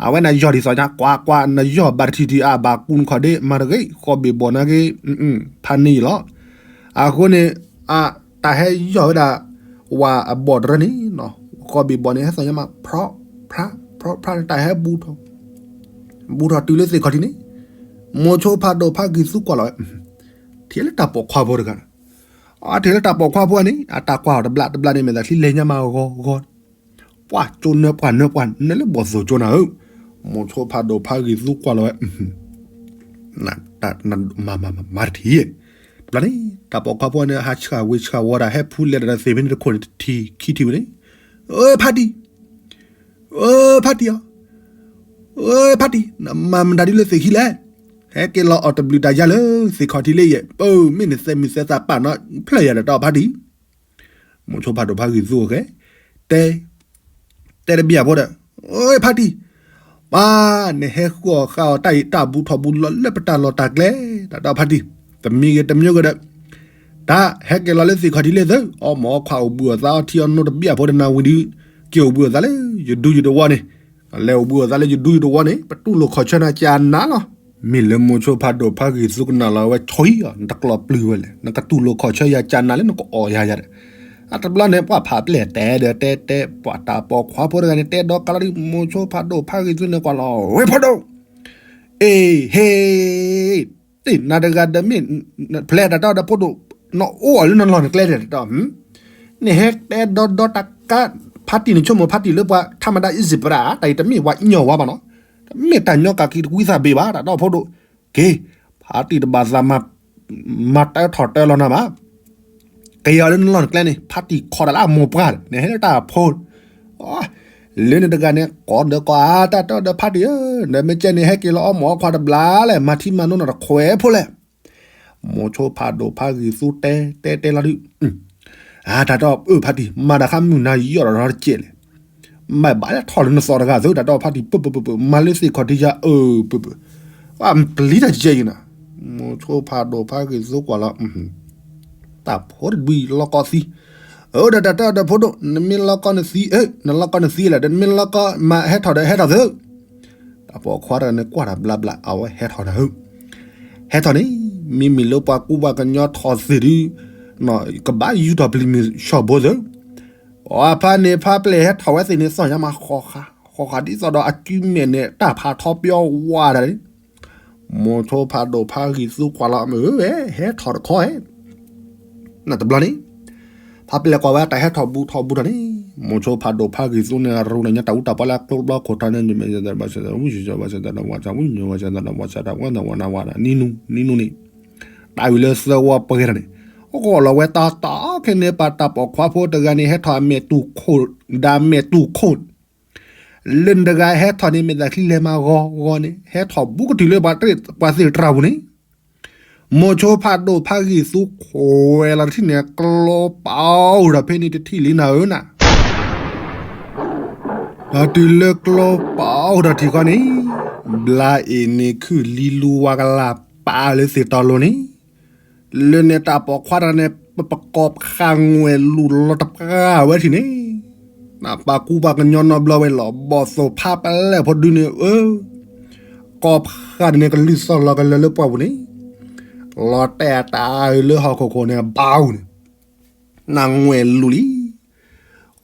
အဝဲနယီၢ်ဒ်သိးညါ ကွၢ်ကွၢ် နယီၢ်ဘၣ်တထံၣ်ထံၣ် အဘၣ်ကူနခီၣ်ဒ့ မၤတဂ့ၤ ဃီဘ့ၣ်ဘီၣ်နာ်က့ ဖးန့ၢ်ယံၤလီၤ, အဃိန့ၣ် အတၢ်ဟဲယီၢ်ဝဲဒၣ် ဝၤအဘီၣ်တရၢန့ၣ်နီၤ, ဃီဘ့ၣ်ဘီၣ်န့ၣ် ဟဲသီၣ်ညါမး ဖြီဖြး ဖြီဖြးန့ၣ် တၢ်ဟဲဘူးထီၣ် ဘူးထီၣ်တုၤလၢသ့ၣ်ခီၣ်ထံးန့ၣ်, မိၤဆိဖးဒိၣ်ဖးဂံၢ်သူကွၢ်လီၤဝဲ, ထံၣ်လၢတၢ်ပိာ်ခွါဖိတဂၤန့ၣ်, အထံၣ်လၢတၢ်ပိာ်ခွါဖိန့ၣ် အတၢ်ကွၢ်အီၤတဘျါတဘျါန့ၣ် မ့ၢ်သးချံလဲၤညါမးဂီၤဂီၤ, ပှၢ်ကၠိနၢပှၢ်နၢပှၢ်နၢလၢဘီၣ်သိၣ်ကၠိနၤဧၢ, မိၤဆိဖးဒိၣ်ဖးဂံၢ်သူကွၢ်လီၤဝဲ မၤမၤမၤတထံၣ်, တဘျီန့ၣ် တၢ်ပိာ်ခွါဖိန့ၣ် ဟးဆှၣ်ဝ့ၤဆှၣ်ဝီၤတၢ် ဟဲဖူလဲၤတၢ်ဒီးသ့ၣ်ဖဲန့ၣ်တခိၣ်န့ၣ် တထံၣ်ခံထံၣ်ဝဲန့ၣ်, အၢ ဖါတံၢ် အၢ ဖါတံၢ်ဧၢ, အၢ ဖါတံၢ် နမၤမတၤဒ်လၢသ့ၣ်ခံလဲၣ်, ဟဲက့ၤလီၤအီၣ်တဘျုးတၢ်ယါလၢသ့ၣ်ခီၣ်ထံးလၢယဲၢ်, ပမ့ၢ်နသဲးမုၢ်သဲးသးပာ်နီၣ်ဖျၢၣ်ယၤဒီးတၢ်ဖါတံၢ်, မိၤဆိဖးဒိၣ်ဖးဂံၢ်သူအဃဲ, တဲ, တဲတဘျီဖိဒီး, အၢ ဖါတံၢ်, ပၢ် နဟဲဃုအီၣ်ဃုအီတၢ်အံၤ တၢ်ဘူးထီၣ်ဘူးလီၤလၢပတၢ်လီၢ်တၢ်ကျဲ, တၢ်ဖါတံၢ်, တမံၤဂ့ၤတမံၤဂ့ၤဒီး, တၢ်ဟဲက့ၤလီၤလၢသ့ၣ်ခီၣ်ထံးလၢသု, အီၣ်မ့ၤအီခွါအိၣ်ဘှံးအိၣ်သါအီထံအီနိတဘ့ၣ်အဖိတနၤဝံၤဒီး, က့ၤအိၣ်ဘှံးအိၣ်သါလၢယဒူယတဝီန့ၣ်, လဲၤအိၣ်ဘှံးအိၣ်သါလၢယဒူယတဝီန့ၣ် ပတူၢ်လိာ်ခီၣ်ဆၢနၤကနၤလီၤ. မ့ၢ်လၢမိၤဆိဖးဒိၣ်ဖးဂံၢ်သူကနၣ်လီၤဝဲဆီအံၤ, နတကျီၣ်ပျုၢ်ဝဲလဲၣ်, နကတူၢ်လိာ်ခီၣ်ဆၢယၤကနၤလၢနကအီၣ်ယၤယၤဒီး, အတဘျီန့ၣ် ပှၤဖးပျဲၢ်တဲဒီးတဲတဲ ပှၤတၢ်ပိာ်ခွါဖိတဂၤန့ၣ် တဲဒီကးလီၤဒ်မိၤဆိဖးဒိၣ်ဖးဂံၢ်သူန့ၣ်ကွၢ်လီၤ, ဝဲဖးဒိၣ် အ့ဟ့, တ့ၢ်နၤတဂၤဒီးမ့ၢ် ဖျဲးတၢ်တီဒီးဖိဒိၣ်, နအိၣ်အီၤလၢနလီၢ်နကျဲဒီးတတီၢ်, နဟဲတဲဒီဒီတၢ်ကါ, ဖါတံၢ်နဆိကမိၣ်ဖါတံၢ်လၢပှၤထါမတၤအံၤစံးပရၣ်, တၢ်အံၤတမ့ၢ်ပှၤညီဝါဘၣ်နီၤ, တမ့ၢ်တၢ်ညီကးက့ၤတကွံသးဘ့ၣ်ဘၣ် တၢ်တီဖိဒိၣ်, က့ၤ, ဖါတံၢ်တဘၣ်သး မၤတၢထီၣ်တၢလီၤနၤဘၣ်, ကယီၤလၢနလီၢ်နကျဲန့ၣ် ဖါတံၢ်ခီတၢ်လၢအမိၢ်ပှၢ်ဒီး နဟဲလၢတၢ်အဖိ, လၢန့ၣ်တဂၤန့ၣ် ကိးဒီးကိးအါတၢ်တီဒီးဖါတံၢ်ဧၢ, နမ့ၢ်ကဲန့ၣ် ဟဲက့ၤလီၤအီၣ်မ့ၤအီခွါတဘျီလဲၣ်, မၤထံမၤနိနတခွဲးဖိလဲၣ်. မိၤဆိဖးဒိၣ်ဖးဂံၢ်သူတဲတဲတဲလီၤဒုး, အါတၢ်တီအၢဖါတံၢ် မၤတၢ်ဃါမုၢ်နၤယီၣ်ဒီးတကဲးလဲၣ်, မၤဘၣ်လၢထီၣ်လၢနသီတဂၤသု တၢ်တီဖါတံၢ်ပၢပၢပၢပၢ မၤလၢသ့ၣ်ခီၣ်ထံးယၤအၢပၢပၢ, ပှၤပျံၤတၢ်ကဲအံၤနၤ, မိၤဆိဖးဒိၣ်ဖးဂံၢ်သူကွၢ်လီၤ တၢ်ဖိတဒုအံၤလီၤကီသံ, အၢဒီးတၢ်တီဒီးဖိဒိၣ် နမ့ၢ်လီၤကီနသံ, နလီၤကီနသံလဲၣ်, ဒီးနမ့ၢ်လီၤကီမၤဟဲထီၣ်ဒီးဟဲထီၣ်သု, တၢ်ပိာ်ခွါတဂၤန့ၣ်ကွၢ်တၢ်ဘျါဘျါ အဝဲဟဲထီၣ်တၢ်ဧၢ, ဟဲထီၣ်န့ၣ်, မ့မ့ၢ်လၢပှၤကူပှၤကညီထီၣ်သ့ၣ်ဒုး, ကဘၣ်ယူၤထီၣ်ပျံၤမုၢ်ဆှီၣ်ဘိသု, အဖါန့ၣ်ဖါပျဲၢ်ဟဲထီၣ်ဝဲသ့ၣ်န့ၣ် သီၣ်ညါမးဃီဃာ်, ဃီဃာ်ဒ်သိးဒီးအကုမဲာ်န့ၣ် တၢ်ဖးထီပျီဝါဒၣ်န့ၣ်, မိၤဆိဖးဒိၣ်ဖးဂံၢ်သူကွၢ်လီၤမ့ၢ်ဝဲ ဟဲထီၣ်တခီဧဲ, နတဘျီန့ၣ်, ဖါပျဲၢ်ကွၢ်ဝဲတၢ်ဟဲထီၣ်ဘူးထီၣ်ဘူးထီၣ်န့ၣ်, မိၤဆိဖးဒိၣ်ဖးဂံၢ်သူန့ၣ် ရူၢ်လၢညါတၢ်အူတၢ်ပီလၢအကျိဘျီခိၣ်ထီန့ၣ်, နံၤနူၤနံၤ, တၢ်ဝံၤလၢသၢဝီပှဲၤထီၣ်န့ၣ်, ဂီၢ်လီၤဝဲတီတီခဲန့ၣ် ပှၤတၢ်ပိာ်ခွါဖိတဂၤန့ၣ် ဟဲထီၣ်အမဲာ်တူၢ်ခိၣ်, ဒီးအမဲာ်တူၢ်ခိၣ် လၢနတဂၤဟဲထီၣ်န့ၣ် မဲာ်သးချံလဲၤမးဂီၤဂီၤန့ၣ် ဟဲထီၣ်ဘူးကတုၤလၢပှၤသ့ၣ်တြၢ်ပူၤန့ၣ်, မိၤဆိဖးဒိၣ်ဖးဂံၢ်သူခွဲးလီၤတထံၣ်န့ၣ် ကျိပာ်အိၣ်ဒီးဖဲန့ၣ်တထံၣ်လံနၤဧၢနၤ, ဒီးတုၤလၢကျိပာ်အိၣ်ဒီးထံၣ်ဃီန့ၣ်, ဘျါအ့ၣ်န့ၣ်ခုၣ်လံလူဝါကလၢ်ပာ်လၢသ့ၣ်တီလိၤန့ၣ်, လၢန့ၣ်တၢ်ပိာ်ခွါတဂၤန့ၣ် ပကိးဖးငွဲၣ်လူၤလီၤတပှၢ်ဝဲထံၣ်န့ၣ်, နပှၤကူပှၤကညီနီတဘျီဝဲလီၤ ဘီၣ်သိၣ်ဖါပလဲၣ်ဖိဒုန့ၣ်ဧၢ, ကိးဖးန့ၣ်န့ၣ် ကလုၢ်သီၣ်လီၤကလၢာ်လၢပှၢ်ပူၤန့ၣ်, လီၤတဲာ်အတၢ်အၢလၢဟီၣ်ခိၣ်ခိၣ်န့ၣ် ဘၣ်အူန့ၣ်, နငွဲၣ်လူၤလံ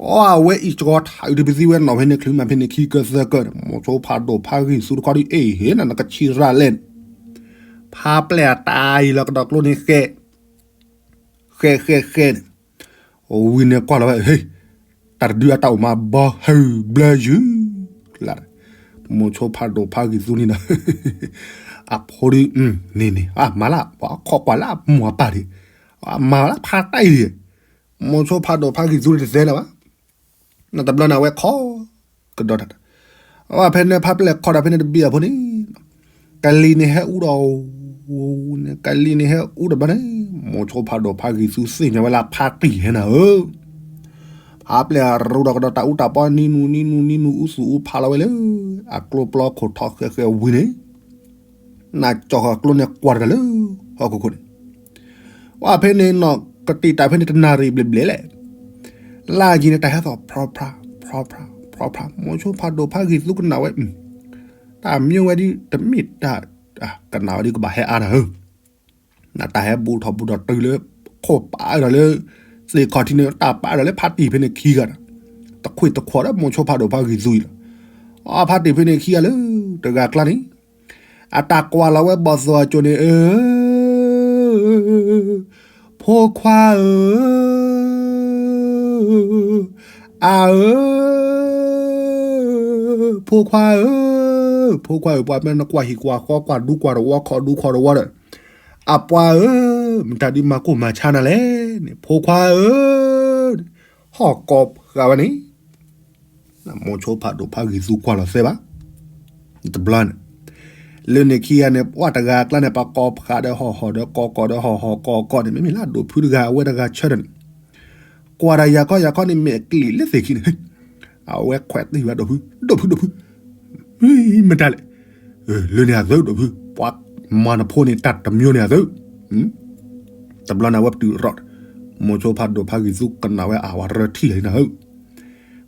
အီအဝဲအံၤစှီၤထးအုးတပသံဝဲနီၣ်ဖဲန့ၣ် ချုးမးဖဲန့ၣ်ခံကၢသၢကၢန့ၣ် မိၤဆိဖးဒိၣ်ဖးဂံၢ်သူတခီဒုး အ့ၣ်ဟ့ၣ်နၤနကဆံးရၤလဲၣ်န့ၣ်, ဖါပလဲၣ်အတၢ်အံၤလီၤကဒီးကျိန့ၣ်ဃဲ, ဃဲဃဲဃဲန့ၣ်, ဝံၤန့ၣ်ကွၢ်လီၤဝဲ ဟ့ၣ်, တၢ်တဒုအတၢ်အိၣ်မးဘီဟုၣ်ဘျၢယုၢ်, မိၤဆိဖးဒိၣ်ဖးဂံၢ်သူန့ၣ်ဒီး အဖိဒုး, န့ၣ်န့ၣ် အမၤလၢ ပှၤခိးကွၢ်လၢအမိၢ်အပၢ်ဒံး, အမၤလၢဖါတၢ်အံၤဒံး, မိၤဆိဖးဒိၣ်ဖးဂံၢ်သူန့ၣ်တသဲလၢၤဘၣ်, နတဘျီန့ၣ်အဝဲခိးကဒီးတၢ်, အဖဲန့ၣ်ဖါပလဲၣ်ခိးဒီးဖဲန့ၣ်တဘ့ၣ်အဖိန့ၣ်, ကလံၤန့ၣ်ဟဲအူဒီး, န့ၣ် ကလံၤန့ၣ်ဟဲအူဒီးဘျီန့ၣ်, မိၤဆိဖးဒိၣ်ဖးဂံၢ်သူသ့ၣ်ညါဝဲလၢဖါတံၢ်ဟဲနၤဧၢ ဖါပျဲၢ်ရူးဒီးကဒီးတၢ်အူတၢ်ပီနံၤနူၤနံၤနူၤနံၤနူၤအူသူၣ်အူဖးလီၤဝဲလၢ အကျိပျီခိၣ်ထီဃဲဃဲဝံၤန့ၣ်, နကၠီၣ်ဃီၤကျိန့ၣ်ကွၢ်တဂၤလၢ ဟီၣ်ခိၣ်ခိၣ်န့ၣ်, ဝဲဖဲန့ၣ်နီၢ်ကတံာ်တာ်ဖဲန့ၣ်တနၣ်ရံၣ်ဘျဲၣ်ဘျဲၣ်လဲၣ်, လၢအယံၤန့ၣ်တၢ်ဟဲသီၣ် ဖြီဖြါ ဖြီဖြါ ဖြီဖြါ မိၤဆိဖးဒိၣ်ဖးဂံၢ်သူကနၣ်ဝဲ, တၢ်မံဝဲဒ်တမ့ၢ်တၢ်, ကနၣ်ဝဲဒ်ကဘၣ်ဟဲအါနၤဧၢ နတၢ်ဟဲဘူးထီၣ်ဘူးထီၣ်တုၤလၢ ခိၣ်ပာ်ဒီးလၢ သ့ၣ်ခီၣ်ထံးန့ၣ် တၢ်ပာ်ဒီးလၢဖါတံၢ်ဖဲန့ၣ်ခံဂၤဒီး တခွံၣ်တခွီဒီးမိၤဆိဖးဒိၣ်ဖးဂံၢ်သူအံၤလီၤ. အဖါတံၢ်ဖဲန့ၣ်ခံဂၤလၢ တဂၤကျါန့ၣ် အတၢ်ကွၢ်လီၤဝဲဘီၣ်သိၣ်အစိၤန့ၣ် အၢ ဖိခွါဧၢ, အၢ, ဖိခွါဧၢ, ဖိခွါဧၢ, ပှၤမ့ၢ်နကွၢ်ဟံၣ်ကွၢ်ဃီ ကွၢ်ဒူကွၢ်တဝီ ခိးဒူခိးတဝီဒီး အပှၤဧၢ, မတၤဒုးမၤကိၢ်မၤဆါနၤလဲၣ်န့ၣ် ဖိခွါဧၢ, ဟီၣ်ကိးဃာ်ဝဲန့ၣ် မိၤဆိဖးဒိၣ်ဖးဂံၢ်သူကွၢ်လီၤသဲဘၣ်. တဘျီန့ၣ် လၢန့ၣ်ခံဂၤန့ၣ် ပှၤတဂၤအကျါန့ၣ် ပှၤကိးဖးဒီးဟီၣ်ဟီၣ်ဒီးကိးကိးဒီးဟီၣ်ဟီၣ်ကိးကိးန့ၣ် မ့မ့ၢ်လၢအဒိၣ်ဖုတဂၤ အဝဲတဂၤဆၢထၢၣ်န့ၣ် ကွၢ်ဒီးယၤခီယၤခီန့ၣ် မဲာ်ကလံၣ်လၢသ့ၣ်ခံန့ၣ် အဝဲခွဲးတံၢ်ဝဲဒိၣ်ဖု ဒိၣ်ဖုဒိၣ်ဖု မတၤလဲၣ် လၢန့ၣ်အသုဒိၣ်ဖု ပှၤမၤနဖိန့ၣ် တၢ်တမျိုးန့ၣ်အသု တဘျီန့ၣ်အဝဲပတုာ်ရီၣ်, မိၤဆိဖးဒိၣ်ဖးဂံၢ်သူကနၣ်ဝဲအဝၤရၢထံၣ်လၢနၤဧၢ,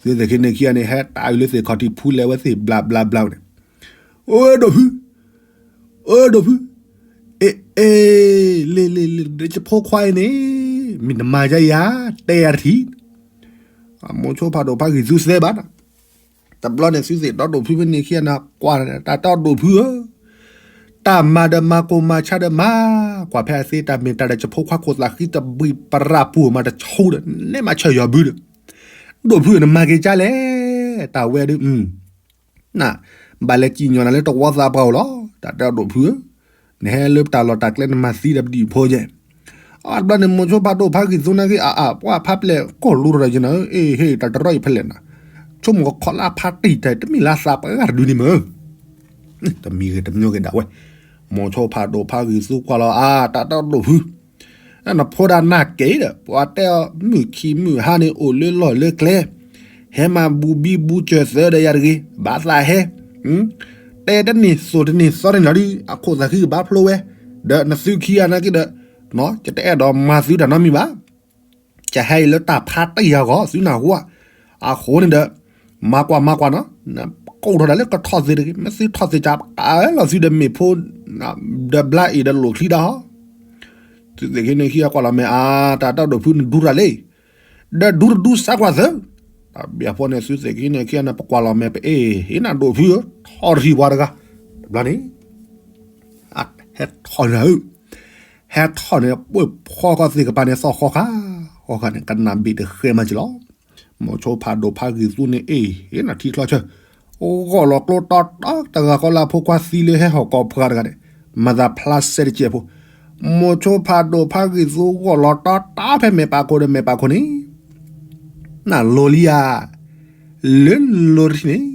သုသ့ၣ်ခံန့ၣ်ခံဂၤန့ၣ် ဟဲတၢ်အုးလၢသ့ၣ်ခီၣ်ထံးဖူလဲၤဝဲသ့ၣ်ဘျးဘျးဘျးန့ၣ်, အိၣ်ဒိၣ်ဖု အိၣ်ဒိၣ်ဖု, အ့ၣ်အ့ၣ်, လ့လ့လ့ ယဖိခွါအံၤန့ၣ် မ့ၢ်နမၤယၤယၤ တဲယၤတထံၣ်, မိၤဆိဖးဒိၣ်ဖးဂံၢ်သူသ့ဘၣ်နၤ, တဘျီန့ၣ်သုသ့ၣ်ဒီဒိၣ်ဖုဖဲန့ၣ်ခံဂၤန့ၣ် ကွၢ်တၢ်တၢ်ဒိၣ်ဖုဧၢ, တၢ်မၤဒီးမၤကိၢ်မၤဆါဒီးမၤ, ကွၢ်ဖဲအသ့တၢ်မ့ၢ်တၢ်ဒီး ယဖိခွါခိၣ်သးဃံတဘှံးပရၢ်ပူၤမးတဆိဒီး နဲမၤဆၢၣ်ယီၤဘုဒီး, ဒိၣ်ဖုဧၢ နမၤက့ၤကၢ်လဲၣ်, တၢ်ဝဲဒုး နဘၣ်လဲၤစံၣ်ညီၣ်နၤလၢတဝီသးပှၢ်ဧိၤလီၤ, တၢ်တဲဒိၣ်ဖုဧၢ, နဟဲလၢပတၢ်လီၢ်တၢ်ကျဲနမၤသံဒီးပဒံၣ်ဖိယဲၢ်, အတဘျီန့ၣ် မိၤဆိဖးဒိၣ်ဖးဂံၢ်သူနာ်က့ အအပှၢ်ဖးပျဲၢ်ကိၢ်လူဒီးယနၤဧၢ, အ့ၣ်ဟ့ၣ် တၢ်တရီအံၤဖဲလဲၣ်နၤ, ဆိကမိၣ်ကခီၣ်လၢဖးတံၢ်တၢ် တမ့ၢ်လၢသးပှၢ်ဂၤတဒုန့ၣ်မ့ၢ် တမံၤဂ့ၤတမံၤဂ့ၤဒၣ်ဝဲ, မိၤဆိဖးဒိၣ်ဖးဂံၢ်သူကွၢ်လီၤအါ တၢ်တဲဒိၣ်ဖု နဖိဒါနၢ်က့ၤဒီး ပှၤတဲအီၤမုၢ်ခံမုၢ်ဟါန့ၣ် အိၣ်လၢလီၢ်လၢကျဲ, ဟဲမၤဘူးဘံဘူစၢၤသၢဒီးယၤတဂ့ၤ, ဘၣ်သးဟဲ, တဲတန့ၢ်သိၣ်တန့ၢ်သီတန့ၢ်လီၤဒုး အခိၣ်သးဃံကဘၣ်ဖျိဝဲ, ဒီးနသုခံဂၤနာ်က့ဒီး, ယတအဲၣ်ဒိးမၤသုတၢ်နီတမံၤဘၣ် ကဟဲအံၤလၢတၢ်ဖးတံၢ်အဂီၢ် သုနၢ်ဟူဧါ, အဃိန့ၣ်ဒီး, မၤကွၢ်မၤကွၢ်နီၤ, ကိးထီၣ်ဒၣ်လၢကထီၣ်သ့ၣ်တဂ့ၤ မ့ၢ်သုထီၣ်သ့ၣ်ကၢ်ပာ်လီၤသုဒီးမ့ၢ်ဖိ, ဒီးဘျါအ့ၣ်ဒီးလိၣ်ချံဒၣ်ဟီ, သုသ့ၣ်ခံန့ၣ်ခံဂၤကွၢ်လီၤမဲာ်အါ တၢ်တၢ်ဒိၣ်ဖုနဒူတၢ်လံ, ဒီးဒူတဒူစးကွၢ်သၢ, တၢ်ဘၣ်ဖဲန့ၣ် သုသ့ၣ်ခံန့ၣ်ခံဂၤန့ၣ် ပကွၢ်လီၤမဲာ်ပအ့ၣ် ဟ့ၣ်နၤဒိၣ်ဖုဧၢ, ထီၣ်တထံၣ်ပှၤတဂၤ, တဘျီန့ၣ် ဟဲထီၣ်န့ၣ်ဧၢ, ဟဲထီၣ်န့ၣ် ပှၢ်ဖီကီၢ်သ့ၣ်ကပၤန့ၣ် သီၣ်ဃီခါ, ဃီခါန့ၣ် ကနၣ်ဘ့ၣ်တဃဲမးက့ၤလီၤ. မိၤဆိဖးဒိၣ်ဖးဂံၢ်သူန့ၣ် အ့ၣ် ဟ့ၣ်နၤထံချီဆၢ, ဂီၢ်လီၤကျိတီတီတဂၤဃီလၢအဖိခွါသံလၢဟဲဟီၣ်ကီၢ်ပှၢ်တဂၤန့ၣ်, မၤသးဖျါစဲတကဲးဖိ, မိၤဆိဖးဒိၣ်ဖးဂံၢ်သူဂီၢ်လီၤတီတီဖဲမဲာ်ပာ်ခိၣ်ဒီးမဲာ်ပာ်ခိၣ်န့ၣ် နလိၤလံဧါ, လၢလိၤတထံၣ်န့ၣ်,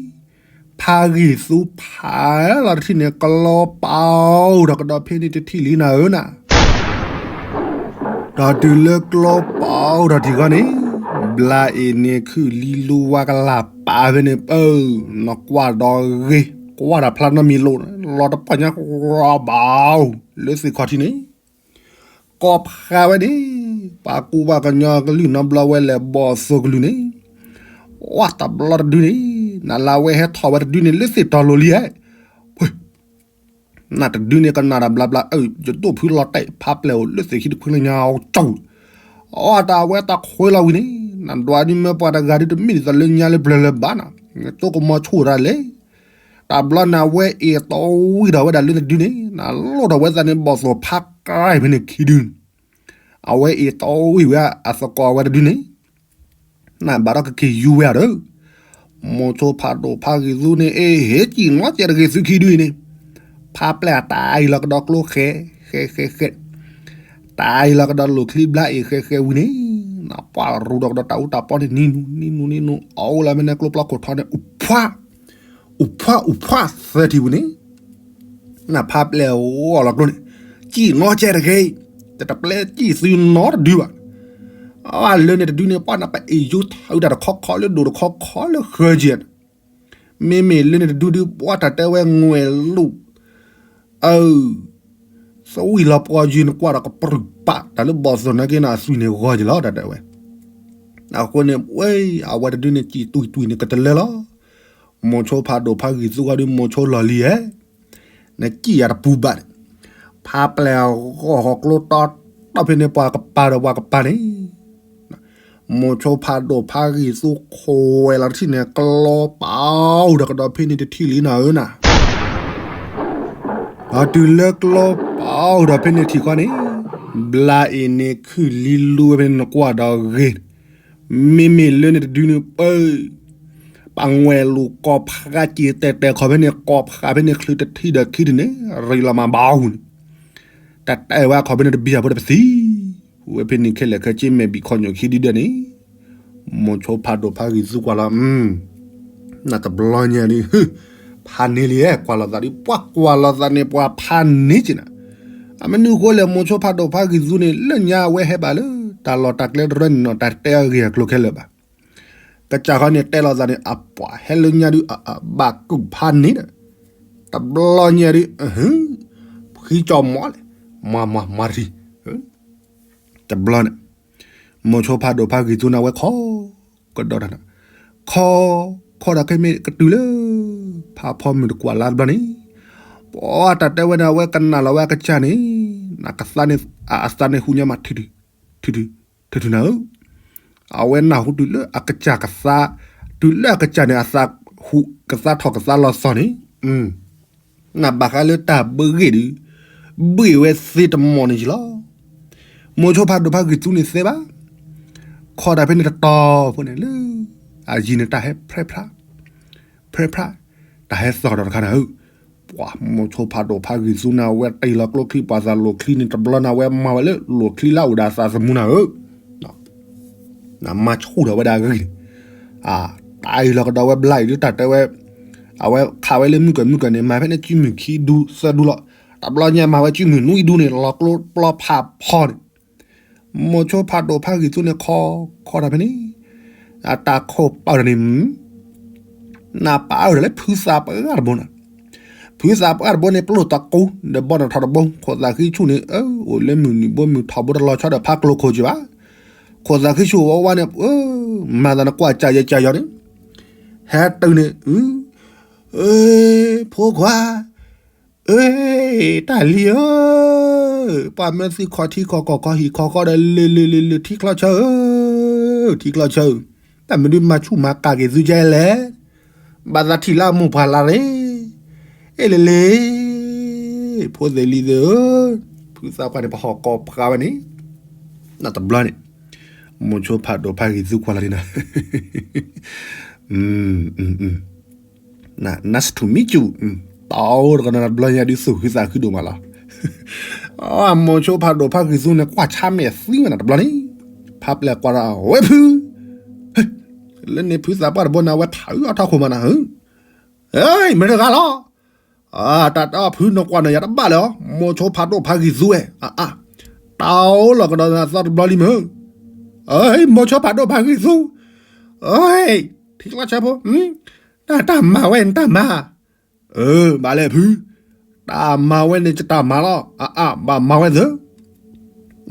ဖးဂံၢ်သူဖးလီၤတထံၣ်န့ၣ် ကျီပာ်အိၣ်ဒီးကဒီးဖဲန့ၣ်တထံၣ်လံနၤဧၢနၤ, ဒီးတုၤလၢကျီပာ်အိၣ်ဒီးထံၣ်ဃီန့ၣ်, ဘျါအ့ၣ်န့ၣ်ခုၣ်လံလူဝါကလၢ်ပာ်ဖဲန့ၣ်ပၢၢ်, နကွၢ်ဒီးဂ့ၤ, ကွၢ်တၢ်ဖျါနီတမံၤလိၤ, လီၤတပီၢ်ညါ ဘၣ်အိၣ် လၢသ့ၣ်ခီၣ်ထံးန့ၣ် ကီၢ်ဖးဝဲန့ၣ်, ပှၤကူပှၤကညီကလုၢ်နီတဘျီဝဲလဲၤဘီၣ်သိၣ်ကလုၢ်န့ၣ်, ဝဲတဘျီတဒုန့ၣ်, နလၢဝဲဟဲထီၣ်ဝဲတဒုန့ၣ် လၢသ့ၣ်တီၤလိၤလံဧါ, နတဒုန့ၣ်ကနၣ်တၢ်ဘျါဘျါ အၢ ယဒိၣ်ဖုလီၤတဲာ်ဖးပျဲၢ်အိၣ်လၢသ့ၣ်ခံတဖုလၢညါအကၠီ, အတၢ်ဝဲတၢ်ခွဲလီၤဝံၤန့ၣ်, နဒွးဒုးမၢပှၤတဂၤဒုးတမ့ၢ်ဒ်သိးလၢညါလၢပျၢၤလၢၤဘၣ်နၤ, နတိကမီၤဆိၣ်တၢ်လဲၣ် တဘျီန့ၣ် အဝဲအ့ၣ်တီဝံၣ်ထီၣ်ဝဲဒၣ်လၢနဒုန့ၣ်, နလိၣ်ထီၣ်ဝဲသးန့ၣ် ဘီၣ်သိၣ်ဖးကြၢးဖဲန့ၣ်ခံဒုန့ၣ်, အဝဲအ့ၣ်တီဝံၣ်ဝဲအသကိးအဝဲတဒုန့ၣ်, နဘၣ်ဒီးကက့ၤယူၤဝဲဧါဒီး, မိၤဆိဖးဒိၣ်ဖးဂံၢ်သူန့ၣ် အ့ၣ် ဟ့ၣ်ကံၣ်နီၣ်ကဲတဂ့ၤသုခံဒုအံၤန့ၣ်, ဖးပျဲၢ်အတၢ်အံၤလီၤကဒီးကျိဃဲ, ဃဲဃဲဃဲ တၢ်အံၤလီၤကဒီးလိၣ်ချံဘျါအ့ၣ်ဃဲဃဲဝံၤန့ၣ်, နပှၢ်ရူဒီးကဒီးတၢ်အူတၢ်ပီန့ၣ် နံၤနူၤ နံၤနူၤ နံၤနူၤ အအိၣ်လၢမ့ၢ်န့ၣ်ကျိပျီခိၣ်ထီန့ၣ် အူဖှၣ်, အူဖှၣ် အူဖှၣ်သၢထံၣ်ဝံၤန့ၣ်, နဖးပျဲၢ်ဂီၢ်လီၤကျိန့ၣ်, ကံၣ်နီၣ်ကဲတဂ့ၤ, တတပျဲကံၣ်သုနီတဒုဘၣ် အလၢန့ၣ်တဒုန့ၣ် ပှၢ်နပအ့ၣ်ယူထီၣ်တၢ်တခီခီလၢဒိၣ်တခီခီလၢဃၢကဲ, မ့မ့ၢ်လၢန့ၣ်တဒုဒု ပှၢ်တၢ်တဲဝဲငွဲၣ်လူၣ်, အၢ သဝံၣ်လီၤပှီၢ်ယုၢ်နကွၢ်ဒီးကပြုၢ်ပာ် တၢ်လၢဘီၣ်သိၣ်နာ်က့န့ၣ် အသွံၣ်န့ၣ်ဂီၤက့ၤလီၤ တၢ်တဲဝဲ, အဃိန့ၣ် ဝဲ အဝဲတဒုန့ၣ် ကံၣ်တွံၢ်တွံၢ်န့ၣ် ကတလၢလီၤ, မိၤဆိဖးဒိၣ်ဖးဂံၢ်သူဂီၢ်ဒု မိၤဆိလီၢ်လံဧၢ နကံၣ်ယၤတပူၤဘၣ်န့ၣ်, ဖးပျဲၢ်ဂီၢ်ဟီၣ်ကျိတီတီဖဲန့ၣ် ပှၤကပၤဒီးပှၤကပၤန့ၣ်, မိၤဆိဖးဒိၣ်ဖးဂံၢ်သူခိၣ်ဝဲလီၤတထံၣ်န့ၣ် ကျီပာ်အိၣ်ဒီးကဒီးဖဲန့ၣ်တထံၣ်လံနၤဧၢနၤ, ဒီးတုၤလၢကျီပာ်အိၣ်ဒီးဖဲန့ၣ်ထံၣ်ဃီန့ၣ်, ဘျါအ့ၣ်န့ၣ်ခုၣ်လံလူဝဲဖဲန့ၣ်နကွၢ်ဒီးဂ့ၤ, မ့မ့ၢ်လၢန့ၣ်တဒုန့ၣ်ပၢ ပှၤငွဲၣ်လူၣ်ကီၢ်ဖးက့ၤတဲာ်တဲာ်ခီဖဲန့ၣ် ကီၢ်ဖးဖဲန့ၣ်ချုးတထံၣ်ဒီးခံထံၣ်န့ၣ် ရံးလီၤမးဘၣ်အူန့ၣ်, တၢ်တဲဝဲခီဖဲန့ၣ်တဘံၣ်အဖိတပသံ, ဝဲဖဲန့ၣ်ခဲလၢာ်ခဲဆ့မဲာ်ဘံၣ်ခီၣ်ညိၣ်ခံဒုဒဲးန့ၣ်, မိၤဆိဖးဒိၣ်ဖးဂံၢ်သူကွၢ်လီၤ, နတဘျီညါဒု ဖးန့ၢ်လံ, ကွၢ်လီၤသးဒု ပှၤကွၢ်လီၤသးန့ၣ် ပှၤဖးန့ၢ်က့ၤနၤ, အမနုၤဃိလဲၣ် မိၤဆိဖးဒိၣ်ဖးဂံၢ်သူန့ၣ် လၢညါအဝဲဟဲဘၣ်လၢ တၢ်လီၢ်တၢ်ကျဲတရၢန့ၣ်နီၤ တၢ်တဲအဂ့ၢ်အကျိၤခဲလၢာ်ဘၣ် ကစၢ်ဃီန့ၣ်တဲလီၤသးန့ၣ် အပှၤဟဲလၢညါဒု အဘၣ်ကူၣ်ဖးန့ၢ်ဒီး, တဘျီညါဒု ဖှံကၠီမီလဲၣ်, မၤမၤမၤတထံၣ်, တဘျီန့ၣ် မိၤဆိဖးဒိၣ်ဖးဂံၢ်သူန့ၣ် အဝဲခီကဒီးတၢ်န့ၣ်, ခီ, ခီတၢ်ခဲမ့ၢ်ကတုၤလၢ ဖးဖီမုၢ်တကွၢ်လါတဘျီန့ၣ်, ပှၤတၢ်တဲဝဲန့ၣ် အဝဲကနၣ်လီၤဝဲအကစၢ်န့ၣ်, နကသါန့ၣ် အသးန့ၣ်ဟူညါမး ထုထုထုနၤဧၢ, အဝဲနၢ်ဟူတုၤလၢအကစၢ်ကသါ, တုၤလၢအကစၢ်န့ၣ် အသးဟူကသါထီၣ်ကသါလီၤသီန့ၣ်, နဘၣ်ဃးလၢတၢ်ဘှ့ၣ်ဒုး, ဘှ့ၣ်ဝဲသ့တမီၢ်န့ၣ်ယလီၤ. မိၤဆိဖးဒိၣ်ဖးဂံၢ်သူန့ၣ်သ့ဘၣ်, ခီတၢ်ဖဲန့ၣ်တတီၤဖိန့ၣ်လၢ အယံၤန့ၣ်တၢ်ဟဲဖြဲဖြး, ဖြဲဖြး, တၢ်ဟဲသီၣ်ကဒီးတခါန့ၣ်ဧၢ, ပှၤမိၤဆိဖးဒိၣ်ဖးဂံၢ်သူန့ၣ် အဝဲတ့ၢ်လီၤကျိချံပှၤသးလိၤချံန့ၣ် တဘျီန့ၣ် အဝဲမၤဝဲလၢလိၤချံလၢအအိၣ်ဒီးအသးသမူန့ၣ်ဧၢ နမၤဆူၣ်ထီၣ်ဝဲဒၣ်အဂံၢ်န့ၣ်, တၢ်အံၤလီၤကဒီးဝဲဘျါအံၤဒုးတၢ်တဲဝဲ, အဝဲခးဝဲလၢမုၢ်ကၢၢ်မုၢ်ကၢၢ်န့ၣ် မၤဖဲန့ၣ် ကုမုၢ်ခံဒူသၢဒူလီၤ, တဘျီညါမၤဝဲကုမုၢ်နွံဒူန့ၣ် လီၤကျိပျီဖးဖီန့ၣ်, မိၤဆိဖးဒိၣ်ဖးဂံၢ်သူန့ၣ်ခီ, ခီတၢ်ဖဲန့ၣ်, အတၢ်ခိၣ်ပာ်ဒီးန့ၣ် နပာ်အီၤဒီးလၢဖုသးပှၢ်တဘိန့ၣ်, ဖုသးပှၢ်တဘိန့ၣ် ပလိၣ်တကူ, ဒီးဘီန့ၣ်ထီၣ်တဘိ, ခိၣ်သးဃံဆူၣ်န့ၣ်, အိၣ်လၢမုၢ်နုာ်ဘိမုၢ်ထီၣ်ဘိတလီၤဆီဒီးဖးကျိခိၣ်က့ၤဘၣ်, ခိၣ်သးဃံဆူၣ်ဝဲဝါန့ၣ်, မၤသးနကွၢ်ကၢ်ယဲကၢ်ယီၤန့ၣ်, ဟဲတုၤန့ၣ်, ဖိခွါ, အ့, တၢ်လံၤဧၢ, ပှၤမၢသံခီၣ်ထံခီၣ်ကီၢ်ခီဟံၣ်ခီၣ်ဃီဒီးလ့ၤလ့ၤလ့ၤလ့ၤ ထံချီဆၢဧၢ, ထံချီဆၢဧၢ, တၢ်မနုၤမၤဆူၣ်မၤကၢ်က့ၤသုကဲလဲၣ်, ဘၣ်သးထံၣ်လၢအမိၢ်ပှၢ်လၢ်ရ့, အ့လ့ၤလ့ၤ, ဖိသ့ၣ်လံၤသ့ၣ်ဧၢ, ဖုသးပှၢ်န့ၣ် ပဟီၣ်ကီၢ်ပှၤဝဲန့ၣ်, နတဘျီန့ၣ်, မိၤဆိဖးဒိၣ်ဖးဂံၢ်သူကွၢ်လီၤန့ၣ်, nice to meet you, တၢ်အိၣ်တကနၣ်တဘျီညါဒုးသူၣ်ဃုသးဃုဒိၣ်မးလီၤ, မိၤဆိဖးဒိၣ်ဖးဂံၢ်သူန့ၣ် ကွၢ်ဆါမဲာ်သံဝဲနၤတဘျီန့ၣ်, ဖးပျဲၢ်ကွၢ်ဒီး ဝဲဖု, လၢန့ၣ်ဖုသးပှၢ်တဘိန့ၣ် အဝဲဖးအုးအထီၣ်ခိၣ်မးနၤဧၢ, မ့ၢ်တဂၤလီၤ တၢ်တၢ်ဖုနကွၢ်နၤယၤတဘၣ်လၢၤ, မိၤဆိဖးဒိၣ်ဖးဂံၢ်သူဝဲ, တၢ်အိၣ်လီၤကဒီးနၤသီတဘျီလံမ့ၢ်, မိၤဆိဖးဒိၣ်ဖးဂံၢ်သူ, ထံကျီဆၢဖိ, တၢ်မၤဝဲန့ၣ်တၢ်မၤ, ဘၣ်လဲၣ်ဖု, တၢ်မၤဝဲန့ၣ်ယတၢ်မၤလီၤ, ဘၣ်မၤဝဲသ့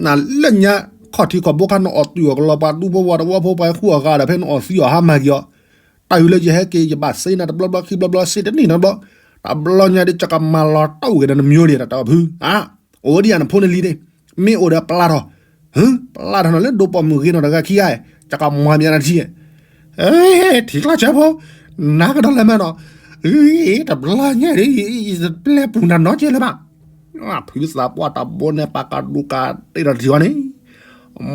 နလၢညါခီၣ်ထံးခီၣ်ဘိခါ နအီၣ်တုာ်အီၣ်ကလီၤပှၤဒူဖိဝၤတဝီဖိပှၤဃုအီၣ်ဂၤဒီး ဖဲနအီၣ်သံအီၣ်ဟါမၢ်က့ၤအီၤ, တၢ်အုးလၢယဟဲက့ၤ ယဘၣ်စ့နၤတဘျီဘျီခံဘျီဘျီ စ့တနံၣ်နီတဘျီ, တဘျီညါဒီးယကမၤလီၤတၢ်အိၣ်က့ၤဒီးနမၠိဒံး တၢ်တဲအီၤဖု, အိၣ်ဒံးယၤနဖိနလံၤန့ၣ်, မ့ၢ်အိၣ်ဒီးပျၢ်ထီၣ်, ပျၢ်ထီၣ်နၤလၢဒိပီၣ်မုၢ်ဂ့ၤနီၢ်တဂၤခံဂၤ, ယကမၤမၠးနၤထံ, ထံကျီဆၢဖိ, နကဒီးလဲၤမးနီၤ, တဘျီညါဒ် ယတပျဲပူၤနၤနီတကဲလၢၤဘၣ် ဖုသးပှၢ်တဘိန့ၣ် ပာ်ကဒူကဒ့ၣ်ဒီးထံအီၤန့ၣ်,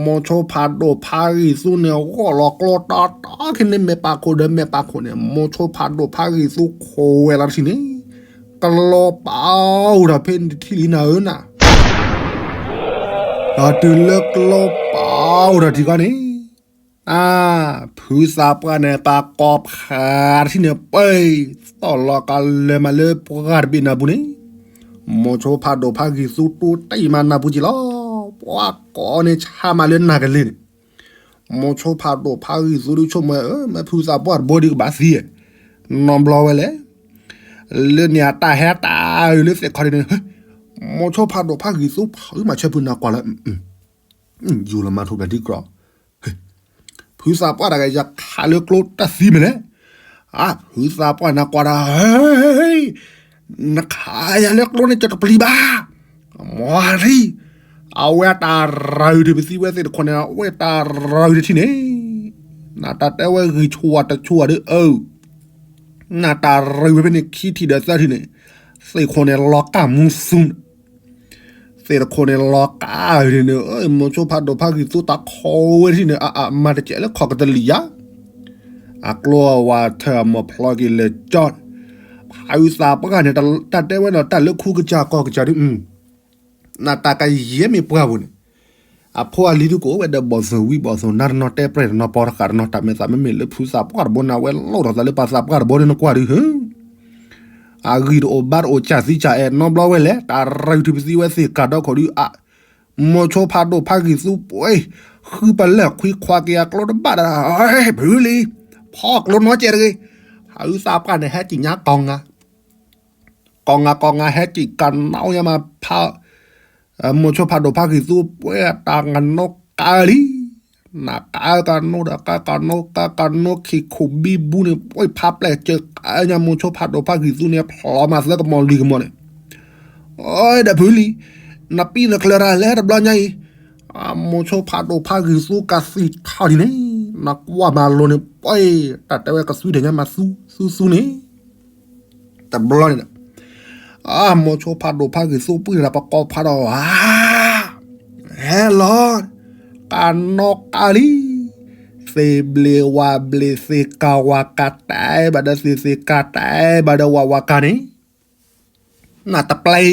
မိၤဆိဖးဒိၣ်ဖးဂံၢ်သူန့ၣ် ဂီၢ်လီၤကျိတီတီခံန့ၣ် မဲာ်ပာ်ခိၣ်ဒီးမဲာ်ပာ်ခိၣ်န့ၣ် မိၤဆိဖးဒိၣ်ဖးဂံၢ်သူခိးဝဲလီၤတထံၣ်န့ၣ်, ကလီၤပာ်အိၣ်ဒီးဖဲန့ၣ်တထံၣ်လံနၤဧၢနၤ, ဒီးတုၤလၢကလီၤပာ်အိၣ်ဒီးထံကီၢ်န့ၣ် အါ, ဖုသးပှၢ်န့ၣ် ပာ်ကီၤဖးတထံၣ်န့ၣ် ပှဲၤသီၣ်လီၤကလဲၤမးလၢပှၢ်တဘ့ၣ်နၢ်ပူၤန့ၣ်, မိၤဆိဖးဒိၣ်ဖးဂံၢ်သူတိတ့ၢ်မးနၢ်ပူၤက့ၤလီၤ, ပှၤကိးန့ၣ်ဆါမးလၢနၢ်ကလ့ၤန့ၣ်, မိၤဆိဖးဒိၣ်ဖးဂံၢ်သူဒုးဆိကမိၣ်, မ့ၢ်ဖုသးပှၢ်တဘိဒုးကဘၣ်သံ, နီတဘျီဝဲလဲၣ်, လၢန့ၣ်အတၢ်ဟဲတၢ်အုးလၢသ့ၣ်ခီဒ်န့ၣ်, မိၤဆိဖးဒိၣ်ဖးဂံၢ်သူဖးမၤဆၢဖုနၢ်ကွၢ်လၢ ယူၤလီၤမၤထူၣ်ဖျဲးထံကြၢး, ဖုသးပှၢ်တဂၤ ယခးလၢကျိတၢ်သံမ့ၢ်လဲၣ်, အါ, ဖုသးပှၢ်နကွၢ်တၢ်, နခးယၤလၢကျိန့ၣ် ယတပျံၤဘၣ်, မၤထံ, အဝဲအတၢ်ရၤအုးတပသံဝဲသ့ၣ်တခိၣ်န့ၣ် အဝဲတၢ်ရၤအုးတထံၣ်န့ၣ်, နတၢ်တဲဝဲဂံၢ်ဆူၣ်ဝါတဆူၣ်ဝါဒီးအုး နတၢ်ရၤဝဲဖဲန့ၣ်ခံထံၣ်ဒီးသၢထံၣ်န့ၣ်, သ့ၣ်ခိၣ်န့ၣ်လီၤကၢ်မူသူန့ၣ်, သ့ၣ်တခိၣ်န့ၣ်လီၤကၢ်န့ၣ်, မိၤဆိဖးဒိၣ်ဖးဂံၢ်သူတၢ်ခိးဝဲထံၣ်န့ၣ် အအမၤတကဲးလၢခီၣ်ကတလံာ်ယါ, အကျိအဝၤထၢၣ်အမိၢ်ဖျီက့ၤလဲၤကၠီ, ဖုသးပှၢ်န့ၣ် တၢ်တဲဝဲဒီးတၢ်လၢခူကစၢ်ကီၢ်ကစၢ်ဒုး နတၢ်ကယဲၢ်မ့ၢ်ပှၢ်ပူၤန့ၣ်, အဖိအလံၤဒုးကအိၣ်ဝဲဒီးဘီၣ်သိၣ်ဝံၤဘီၣ်သိၣ်နါတနီၤ တဲပြဲၢ်တနီၤ ပီတဃာ်တနီၤ တၢ်မဲာ်သးမ့မ့ၢ်လၢဖုသးပှၢ်တဘိန့ၣ် အဝဲလိၣ်ထီၣ်သးလၢပှၤသးပှၢ်တဘိန့ၣ် နကွၢ်ဒုးဧၢ, အဂံၢ်တအိၣ်ဘါတအိၣ် ကၢ်သံကၢ်အဲၣ်နီတဘျီဝဲလဲၣ် တၢ်ရၤအုးတပသံဝဲသ့ၣ်ကၢ်ဒီခိၣ်ဒုးအါ, မိၤဆိဖးဒိၣ်ဖးဂံၢ်သူပှဲၤ, ဃုပလဲၢ်ခွံခွါက့ၤအကျိတဘၣ်ဒီး ဖုလံၤ, ဖီကျိနီကဲတဂ့ၤ, ဖုသးပှၢ်န့ၣ် ဟဲက့ၤညါကီၢ်ငါ ကီၢ်ငါကီၢ်ငါဟဲက့ၤကနီညါမးဖး, မိၤဆိဖးဒိၣ်ဖးဂံၢ်သူ ပှဲၤတၢ်ကနိကါလံ, နကါကနိဒီးကါကနိ ကါကနိခံခိၣ်ဘံဘူန့ၣ် ပှဲၤဖးပျဲၢ်စၢၤကါညါ မိၤဆိဖးဒိၣ်ဖးဂံၢ်သူန့ၣ် ဖျိမးသၢကမီၤလွံၢ်ကမီၤန့ၣ်, အိၣ်ဒီးဖုလံ, နပံနချၢတၢ်လဲၣ်တဘျီညါအံၤ, မိၤဆိဖးဒိၣ်ဖးဂံၢ်သူကသံၣ်ထီၣ်ဒ်န့ၣ်, နကွၢ်မၤလိန့ၣ် ပှဲၤတၢ်တဲဝဲကသူဒဲးညါမၤသူသူသူန့ၣ် တဘျီန့ၣ်ဒီး မိၤဆိဖးဒိၣ်ဖးဂံၢ်သူပှံၢ်တၢ်ပကိးဖးဒီးဧါ, ဟဲလီၤ, ကနိကါလံ, သ့ၣ်ဘျ့ဝၣ်ဘျ့ သ့ၣ်ကၤဝၤကၤ တၢ်ဘၣ်ဒီးသ့ၣ် သ့ၣ်ကၤ တၢ်ဘၣ်ဒီးဝၤ ဝၤကၤန့ၣ်, နတပျဲ,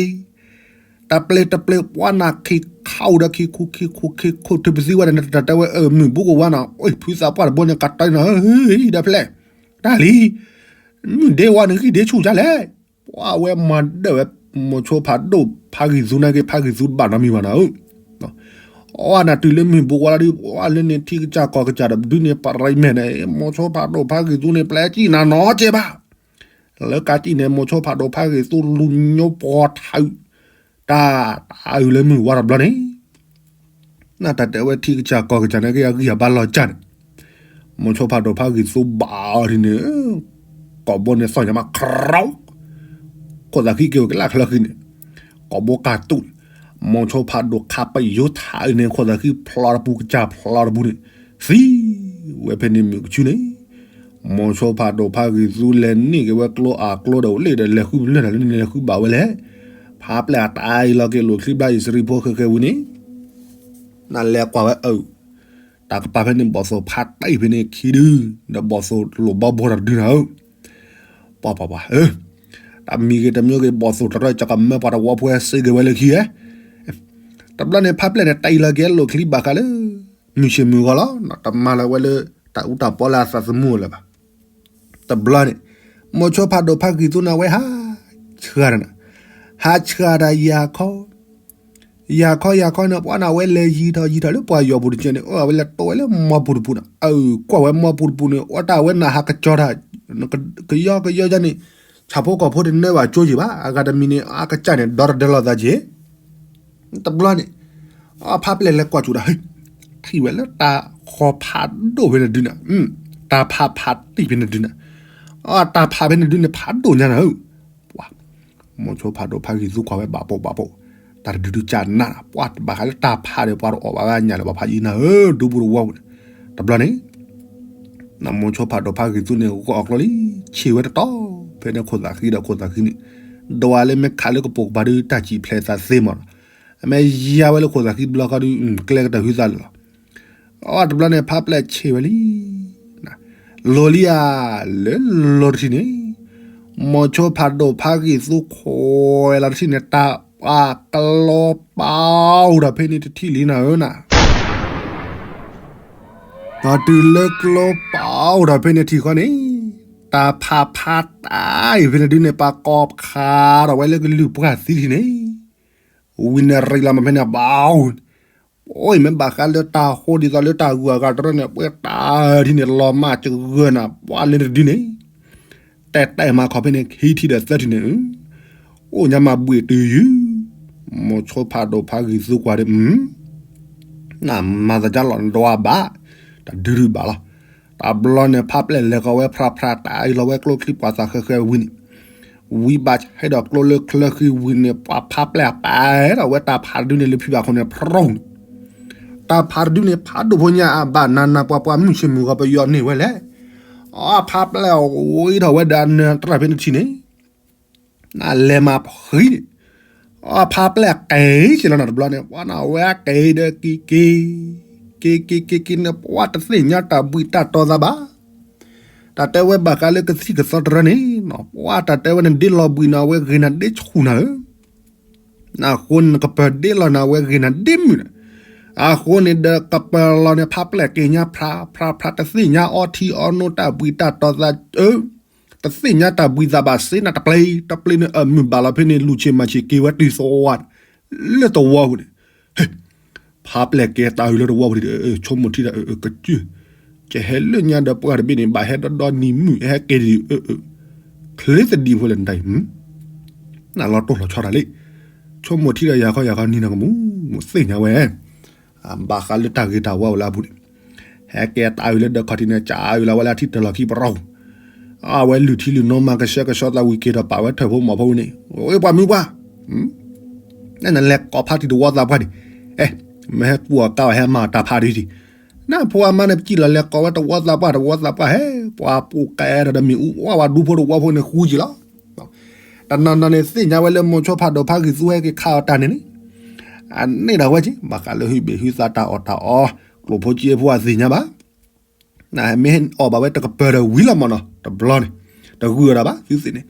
တပျဲတပျဲ ပှၤနၤခံခးအိၣ်ဒီးခံခူခံခူခံခူ ထုးပသံဝဲဒီး နတတဲဝဲ မုၢ်ဘူးကဝါနီၤ အိၣ်ဖုသးပှၢ်တဘိန့ၣ် ကတီၤနီၤ ဒီးဖျဲၣ်, တၢ်လံ, မုၢ်ဒ့ဝါနဂံၢ်ဒ့ဆူၣ်ဒ်လဲၣ်, ပှၤဝဲမၤဒၢၣ်ဝဲ မိၤဆိဖးဒိၣ်ဖးဂံၢ်သူနာ်က့ ဖးဂံၢ်သူတဘၣ်နီတမံၤဘၣ်နီၤ, အဝဲနၤတုၤလၢမုၢ်ဘူးကဝါလီၤဒုး ပှၤလၢန့ၣ်ထံကစၢ်ကီၢ်ကစၢ်ဒီးဒုးန့ၣ် ပရံမဲာ်န့ၣ် မိၤဆိဖးဒိၣ်ဖးဂံၢ်သူန့ၣ် ပျဲကံၣ်နၤနီတကဲဘၣ်, လၢကးကံၣ်န့ၣ် မိၤဆိဖးဒိၣ်ဖးဂံၢ်သူလူၤညိပှီၤထးအုး, တၢ်တၢ်အုးလၢမုၢ်ဝါတဘျီန့ၣ် နတၢ်တဲဝဲထံကစၢ်ကီၢ်ကစၢ်န့ၣ် က့ၤအဂံၢ်အဘါလီၤကၢ်န့ၣ်, မိၤဆိဖးဒိၣ်ဖးဂံၢ်သူဘၣ်အီၤဒ်န့ၣ်, ကိာ်ဘိန့ၣ်သီၣ်ညါမး ခရီ, ခိၣ်သးဃံက့ၤဝဲကလၢ်ချၢဃံန့ၣ်, ကိာ်ဘိကၢ်တူၢ်န့ၣ်, မိၤဆိဖးဒိၣ်ခးပယိထးအုးန့ၣ် ခိၣ်သးဃံဖျီတပူၤကစၢ်ဖျီတပူၤန့ၣ်, သံဝဲဖဲန့ၣ်မုၢ်ကဆူန့ၣ် မိၤဆိဖးဒိၣ်ဖးဂံၢ်သူလဲၤန့ၢ်က့ၤဝဲကျိအကျိဒီးအိၣ်လၢဒီးလဲၤဃုပလၢၢ်တၢ်လၢန့ၣ်လဲၤဃုဘၣ်ဝဲလဲၣ်, ဖးပျဲၢ်အတၢ်အံၤလီၤက့ၤလိာ်ချံဘျါအံၣ်စရ့လးဖိဃဲဃဲဝံၤန့ၣ်, နလဲၤကွၢ်ဝဲအုး, တၢ်ကပၤဖဲန့ၣ်ဘီၣ်သိၣ်ဖးတံၢ်ဖဲန့ၣ်ခံဒု, ဒီးဘီၣ်သိၣ်လိၣ်ဘီဘီတဒုနၤဧၢ, ပှၤပှၤပှၤ တၢ်မံၤဂ့ၤတမံၤဂ့ၤ ဘီၣ်သိၣ်တရီကကမၢပှၤတဝီဖိစ့ၢ်ကီးဝဲလၢခံဧါ, တဘျီန့ၣ် ဖးပျဲၢ်န့ၣ် တံၢ်လီၤက့ၤလိာ်ချံဘၣ်ဃးလၢ မုၢ်ဆ့ၣ်မုၢ်ဂီၤလီၤ, တမၤလၢၤဝဲလၢ တၢ်အူတၢ်ပီလၢအသးသမူလၢၤဘၣ်. တဘျီန့ၣ် မိၤဆိဖးဒိၣ်ဖးဂံၢ်သူန့ၣ် အဝဲဟးဆှါတၢ်န့ၣ်, ဟးဆှါတၢ်ယၤခီ, ယၤခီယၤခီန့ၣ် ပှၤန့ၣ် အဝဲလဲၤယံၤထီၣ်ယံၤထီၣ်လၢပှၤယီၤပူၤတကဲန့ၣ် အဝဲလဲၤတိၢ်ဝဲလၢမီပူၤတပူၤန့ၣ်, အုးကွၢ်ဝဲမီပူၤတပူၤန့ၣ် အတၢ်ဝဲနၢ်ဟးကစီၤတၢ်, ကယီကယီယါန့ၣ်, ဆၣ်ဖိကီၢ်ဖိတနၢဘၣ်ကၠိယံၤဘၣ်, အဂၤတမံၤန့ၣ် အကစၢ်န့ၣ် ဒီတဒၢလီၤသးက့ၤ တဘျီန့ၣ်, အဖးပျဲၢ်လဲၤကွၢ်စူၤဒီး ထံၣ်ဝဲလၢတၢ်ဃီၤဖးဒိၣ်ဖဲန့ၣ်ဒုန့ၣ်, တၢ်ဖးဖးတံၢ်ဖဲန့ၣ်ဒုန့ၣ်, တၢ်ဖးဖဲန့ၣ်ဒုန့ၣ် ဖးဒိၣ်ညါနၤဧၢ, ပှၤ, မိၤဆိဖးဒိၣ်ဖးဂံၢ်သူကွၢ်ဝဲဘၣ်ပိာ်ဘၣ်ပိာ်, တၢ်တဒုဒုကၢ်နး, ပှၤတဘၣ်ဃးလၢတၢ်ဖးဒီးပှၤတအီၣ်ဘၣ်ဝဲညါလၢပှၤဖးယံၤနၤဧၢ, ဒူပူၤတဝီပူၤန့ၣ်, တဘျီန့ၣ် နမိၤဆိဖးဒိၣ်ဖးဂံၢ်သူန့ၣ် ဂီၢ်အကျိလံ, ဆံးဝဲတတီၤ, ဖဲန့ၣ်ခိၣ်သးဃံဒီးခိၣ်သးဃံန့ၣ်, ဒွးလၢမ့ၢ်ခးလၢကပိာ်ကပၤဒုးတၢ်စံၣ်ဖျဲးသးသ့မးနီၤ, အမ့ၢ်ယါဝဲလၢခိၣ်သးဃံဘျီခီဒုး ကျဲကတၢၢ်ဟုသးလၢာ်လီၤ. အတဘျီန့ၣ် ဖးပျဲၢ်ဆံးဝဲလံ, လီၤလံဧါ, လၢလီၤတထံၣ်န့ၣ်, မိၤဆိဖးဒိၣ်ဖးဂံၢ်သူခိၣ်လီၤတထံၣ်န့ၣ် တၢ်ပာ်ကျီပာ်အိၣ်ဒီးဖဲန့ၣ်တထံၣ်လံနၤဧၢနၤ ဒီးတုၤလၢကျိပာ်အိၣ်ဒီးဖဲန့ၣ်ထံၣ်ဃီန့ၣ်, တၢ်ဖးဖးတၢ်အံၤဖဲန့ၣ်ဒုန့ၣ် ပာ်ကီၤဖးဒီးဝဲလၢကလုၢ်ပှၢ်သံထံၣ်န့ၣ်, ဝံၤန့ၣ်ရံးလီၤမးဖဲန့ၣ်ဘၣ်, အိၣ်အံၤမ့ၢ်ဘၣ်ဃးလၢတၢ်ဃိဒ်သိးလၢတၢ်ဂုၤအဂၤတရၢန့ၣ် ပှဲၤတၢ်ထံၣ်န့ၣ် လီၤမၢ်စဂၢၢ်နၤ ပှၤလၢတဒုန့ၣ် တဲတဲမၤခီဖဲန့ၣ် ခံထံၣ်ဒီးသၢထံၣ်န့ၣ်, အိၣ်ညါမၤဘှံးတုၤယုၢ်, မိၤဆိဖးဒိၣ်ဖးဂံၢ်သူကွၢ်ဒီး နမၤသးကၢ်လီၤနဒွးဘၣ်, တဒုဒုဘၣ်လီၤ. တဘျီန့ၣ် ဖးပျဲၢ်လဲၤဃီၤဝဲဖြးဖြးတၢ်အံၤလီၤဝဲကျိချံပှၤသးဃဲဃဲဝံၤန့ၣ်, ဝံၤဘၣ်ဆဲဒီးကျိလၢချၢဃံဝံၤန့ၣ် ပှၤဖးပျဲၢ်အပာ်ဒီးဝဲတၢ်ဖးတဒုန့ၣ်လၢဖံဘၣ်ခိၣ်န့ၣ် ဖြီၣ်န့ၣ်, တၢ်ဖးတဒုန့ၣ် ဖးဒိၣ်ဖိညါအဘၣ်နၤနၤပှၤပှၤမုၢ်ဆ့ၣ်မုၢ်ဂီၤပယီၤန့ၢ်ဝဲလဲၣ်. အဖးပျဲၢ်ဝံၤထီၣ်ဝဲဒီးအနၢတရၢၢ် ဖဲန့ၣ်ထံၣ်န့ၣ် နလဲၤမၤဖှံန့ၣ်, အဖးပျဲၢ်ကဲဆ့လီၤနၤတဘျီန့ၣ် ပှၤနဝဲကဲဒီးက့ၤက့ၤ, က့ၤက့ၤက့ၤက့ၤန့ၣ် ပှၤတသ့ၣ်ညါတၢ်ဘှံးတၢ်တီၤသးဘၣ်. တၢ်တဲဝဲဘၣ်ဃးလၢကသံၣ်ကသီတရၢန့ၣ်, ပှၤတၢ်တဲဝဲနဒ့လီၤဘှံးနၤဝဲဂ့ၤနၤဒ့ဆူၣ်နၤဧၢ အဃိန့ၣ်နကပၢၤဒ့လီၤနၤဝဲဂ့ၤနၤဒ့မုာ်နၤ, အဃိန့ၣ်ဒီးကပၢၤလီၤန့ၣ် ဖးပျဲၢ်က့ၤညါဖြးဖြးဖြး တသ့ၣ်ညါအီထံအီနိတၢ်ဘှံးတၢ်တီၤသး တသ့ၣ်ညါတၢ်ဘှံးသးဘၣ်စ့နၤတပျ့ၤ, တပျ့ၤန့ၣ်အမုၢ်ဘၣ်လီၤဖဲန့ၣ် လူၤဆ့ၣ်မၤဆ့ၣ်က့ၤဝဲတုၤသဝီ, လၢသဝီပူၤန့ၣ်, ဟ့ၣ်, ဖးပျဲၢ်ကဲတၢ်အုးလၢသဝီပူၤဒီး ဆိကမိၣ်ထံဒီး ကစၢၢ်, ကဟဲလၢညါဒီးပှၢ်တဘ့ၣ်န့ၣ် ဘၣ်ဟဲဒီဒီနံၤမုၢ်ဟဲက့ၤဒံး, ချ့သဒံးဖိလဲၣ်နတၢ်အံၤ, နလီၤတိၢ်လီၤဆီတၢ်လံ, က ဆိကမိၣ်ထံဒီးယၤခီယၤခီနံၤနီၤကမူၣ် မူၣ်သ့ၣ်ညါဝဲ ဘၣ်ဃးလၢတၢ်ဂ့ၤတၢ်ဝါအိၣ်လၢအပူၤန့ၣ် ဟဲကဲတၢ်အုးလၢဒၢးခီၣ်ထံးန့ၣ် ကၢ်အုးလီၤဝဲလၢအထံတၢ်လီၢ်ခံပရီပူၤ အဝဲလုၢ်ထံလုၢ်နိမၤကဆှဲကဆှီသးဝံၤက့ၤဒီးပာ်ဝဲထၢၣ်ဖိမီၤဖိန့ၣ် ဝဲပှၤမုၢ်ပှၢ် နလဲၤကိးဖးတံၢ်တဝီသးပှၢ်န့ၣ် အဲ မ့ၢ်ဟဲကူၣ်အီၤကါအီၤဟဲမၤတၢ်ဖးဒ်ဒံး နဖိအမါန့ၣ်ပစံၣ်လီၤလဲၤကိးဝဲတဝီသးပှၢ်တဝီသးပှၢ်ဟဲ ပှၤပူၤကဲဒီးဒီးမ့ၣ်အူဝဲဝဲဒူဖိတဝီဖိန့ၣ်ဃူက့ၤလီၤ တနီၤနီၤန့ၣ်သ့ၣ်ညါဝဲလၢ မိၤဆိဖးဒိၣ်ဖးဂံၢ်သူဟဲက့ၤခးအီၤတၢ်န့ၣ်န့ၣ် အန့ၢ်ဒၣ်ဝဲက့ၤ ဘၣ်ဃးလၢဟုဘ့ၣ်ဟုသးတၢ်အီၣ်တၢ်အီ ကျိၣ်ဖိက့ဖိအသ့ၣ်ညါဘၣ် မ့ၢ်ဟဲအီၣ်ဘၣ်ဝဲတကပၤဒီးဝံၤလီၤမၢ်နီၤ တဘျီန့ၣ် တဂုာ်အီၤဒၣ်ဘၣ် သုသ့ၣ်န့ၣ်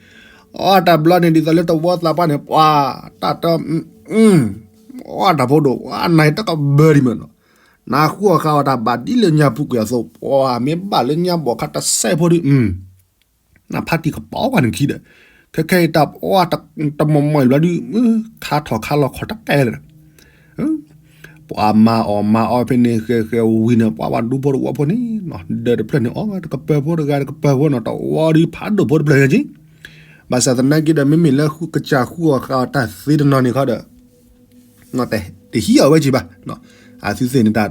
အီၣ်တၢ်ဘျီန့ၣ် ဒ်သိးလၢတဝီသးပှၢ်န့ၣ် ပှၤ တၢ်တ အီၣ်တၢ်ဖိဒိၣ် အနၢ်တကဘၢဒံးမၢ်နီၤ နဃုအီၣ်ဃာ်အီၣ်တၢ်ဘၣ်ဒ်လၢညါပူၤကွံာ်အသိး ပှၤမ့ၢ်ဘၣ်လၢညါဘီၣ်ခါတစဲးဖိဒုး နဖးတံၢ်ကပီၤပှၤနခံဒီး ခဲခဲအံၤတၢ်ပှၤတမီၢ်မီၢ်အံၤဘျီဒုး ခါထီၣ်ခါလီၤခီၣ်တကဲလၢာ် ပှၤမၤအီၣ်မၤအီဖဲန့ၣ် ဃဲၤဃဲၤဝံၤန့ၣ် ပှၤဝဲဒူဖိတဝီဖိန့ၣ် ဒၢးတဖျၢၣ်န့ၣ် အီၣ်ဝဲတကပၤဖိတဂၤတကပၤဖိနီၤ တဝီဒုးဖးဒိၣ်ဖိတဖျၢၣ်ညါက့ ဘၣ်ဆၣ်သနာ်က့ဒီး မ့မ့ၢ်လၢကစၢ်ဃုအီၣ်ဃာ်အီၤတၢ်သ့တနီၤန့ၣ်ခီဒီး တဟံးအီၤဝဲက့ဘၣ် အသုသ့ၣ်န့ၣ်တၢ်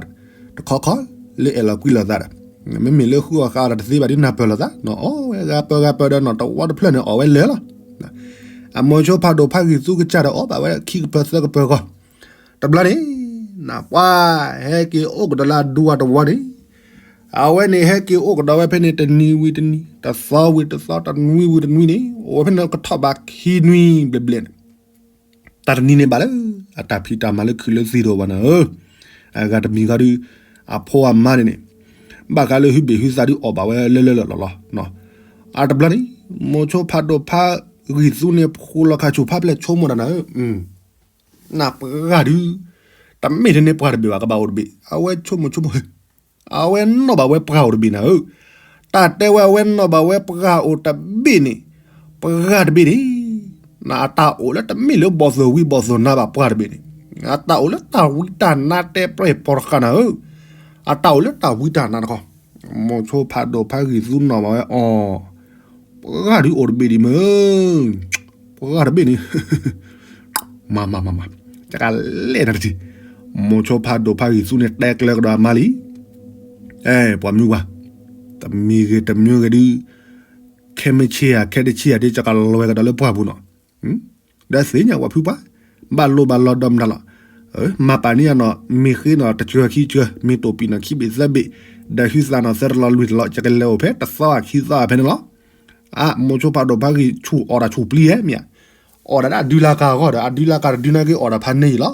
တခီခီ လၢအဲၣ်လီၤကွံလိာ်သးဒီး မ့မ့ၢ်လၢဃုအီၣ်ဃာ်အီၤတၢ်တသ့ဘၣ်ဒ်နၢ်ပၢၢ်လိာ်သး အီၣ်ဝဲဂၤပၢဂၤပၢဒီးနီၤ တဝီတဖျၢၣ်န့ၣ်အီၣ်ဝဲလၢာ်လီၤ အမိၤဆိဖးဒိၣ်ဖးဂံၢ်သူကစၢ်ဒီးအီၣ်ဘၣ်ဝဲခံကပၤသၢကပၤဂီၢ် တဘျီန့ၣ် နပှၤဟဲက့ၤအိၣ်ကဒီးလၢအဒူအတဝီန့ၣ် အဝဲန့ၣ်ဟဲက့ၤအိၣ်ကဒီးဝဲဖဲန့ၣ် တနံၤဝံၤတနံၤ တသီဝံၤတသီ တနွံဝံၤတနွံန့ၣ် အိၣ်ဝဲဖဲန့ၣ်ကထီၣ်ဘးခံနွံဘျဲၣ်ဘျဲၣ်န့ၣ် တၢ်တနံၤန့ၣ်ဘၣ်လၢ အတၢ်ဖံးတၢ်မၤလၢခုၣ်လၢသံတအိၣ်ဘၣ်နၤဧၢ, အဂၤတမံၤဃီဒုး အဖိအမါန့ၣ်န့ၣ် ဘၣ်ဃးလၢဟုဘ့ၣ်ဟုသးဒုးအီၣ်ဘၣ်ဝဲလၢလၢလီၢ်လီၢ်လီၤ. အတဘျီန့ၣ် မိၤဆိဖးဒိၣ်ဖးဂံၢ်သူန့ၣ် ဖိလီၤခါဆူၣ်ဖးဖျဲၣ်ဆိကမိၣ်တၢ်နၤဧၢ, နပှၤဒုး တမ့ၢ်ထဲန့ၣ်ပှၤတဘ့ၣ်ဘၣ် ကဘၣ်အိၣ်တဘ့ၣ် အဝဲဆိကမိၣ်ဆိကမိၣ် အဝဲနီၣ်ဘၣ်ဝဲပှၤအိၣ်တဘ့ၣ်နၤဧၢ, တၢ်တဲဝဲအဝဲနီၣ်ဘၣ်ဝဲပှၤအိၣ်တဘ့ၣ်န့ၣ်, ပှၤတဘ့ၣ်န့ၣ်, နအတၢ်အိၣ်လၢတမ့ၢ်လၢဘီၣ်သိၣ်ဝံၤဘီၣ်သိၣ်နါဘၣ်ပှၤတဘ့ၣ်န့ၣ်, အတၢ်အိၣ်လၢတၢ်ဝံတၢ်နါတဲပြဲၢ်ပိာ်တဃာ်နၤဧၢ, အတၢ်အိၣ်လၢတၢ်ဝံတၢ်နါတခီ, မိၤဆိဖးဒိၣ်ဖးဂံၢ်သူနီၣ်ဘၣ်ဝဲအီၤ, ပှၤဒုးအိၣ်တဘ့ၣ်ဒံးမၢ် ပှၤတဘ့ၣ်န့ၣ် မၤမၤမၤမၤ, တကလဲၣ်နတထံၣ်, မိၤဆိဖးဒိၣ်ဖးဂံၢ်သူန့ၣ် တဲကျၢၤကဒီးအမါလံ, အဲ ပှၤမုၢ်ဝါ, တမံၤဂ့ၤတမံၤဂ့ၤဒုး, ခဲမုၢ်ဆ့ၣ်ဧါ ခဲတဆ့ၣ်ဧါ ဒ်ကကလွဲကဒီးလၢပှၢ်ပူၤနီၤ, ဒီးသ့ၣ်ညါပှၤဖုပှၢ်, ဘၣ်လိၣ်ဘၣ်လီၤဒီးမတၤလီၤ, မၤပာ်န့ၢ်ယၤနီၤ မ့ၢ်ဃ့နီၤ တစှၤခံစှၤ မ့ၢ်တိၢ်ပံၤနီၤခံဘ့ၣ်သၢဘ့ၣ်, ဒီးဟုသးနီၤသၢတလီၤလွံၢ်တလီၤ ကကလဲၤအိၣ်ဖဲတသီခံသီဖဲန့ၣ်လီၤ. အ မိၤဆိဖးဒိၣ်ဖးဂံၢ်ဆူၣ်အီၣ်တၢ်ဆူၣ်ပျံၤဟဲမ့ၢ်ဧါ, အီၣ်ဒၣ်ဒၣ်ဒုးလၢကၤအဂီၢ်ဒီး အဒုးလၢကၤတဒုးနာ်က့ အီၣ်ဒၣ်ဖးန့ၢ်အံၤလီၤ.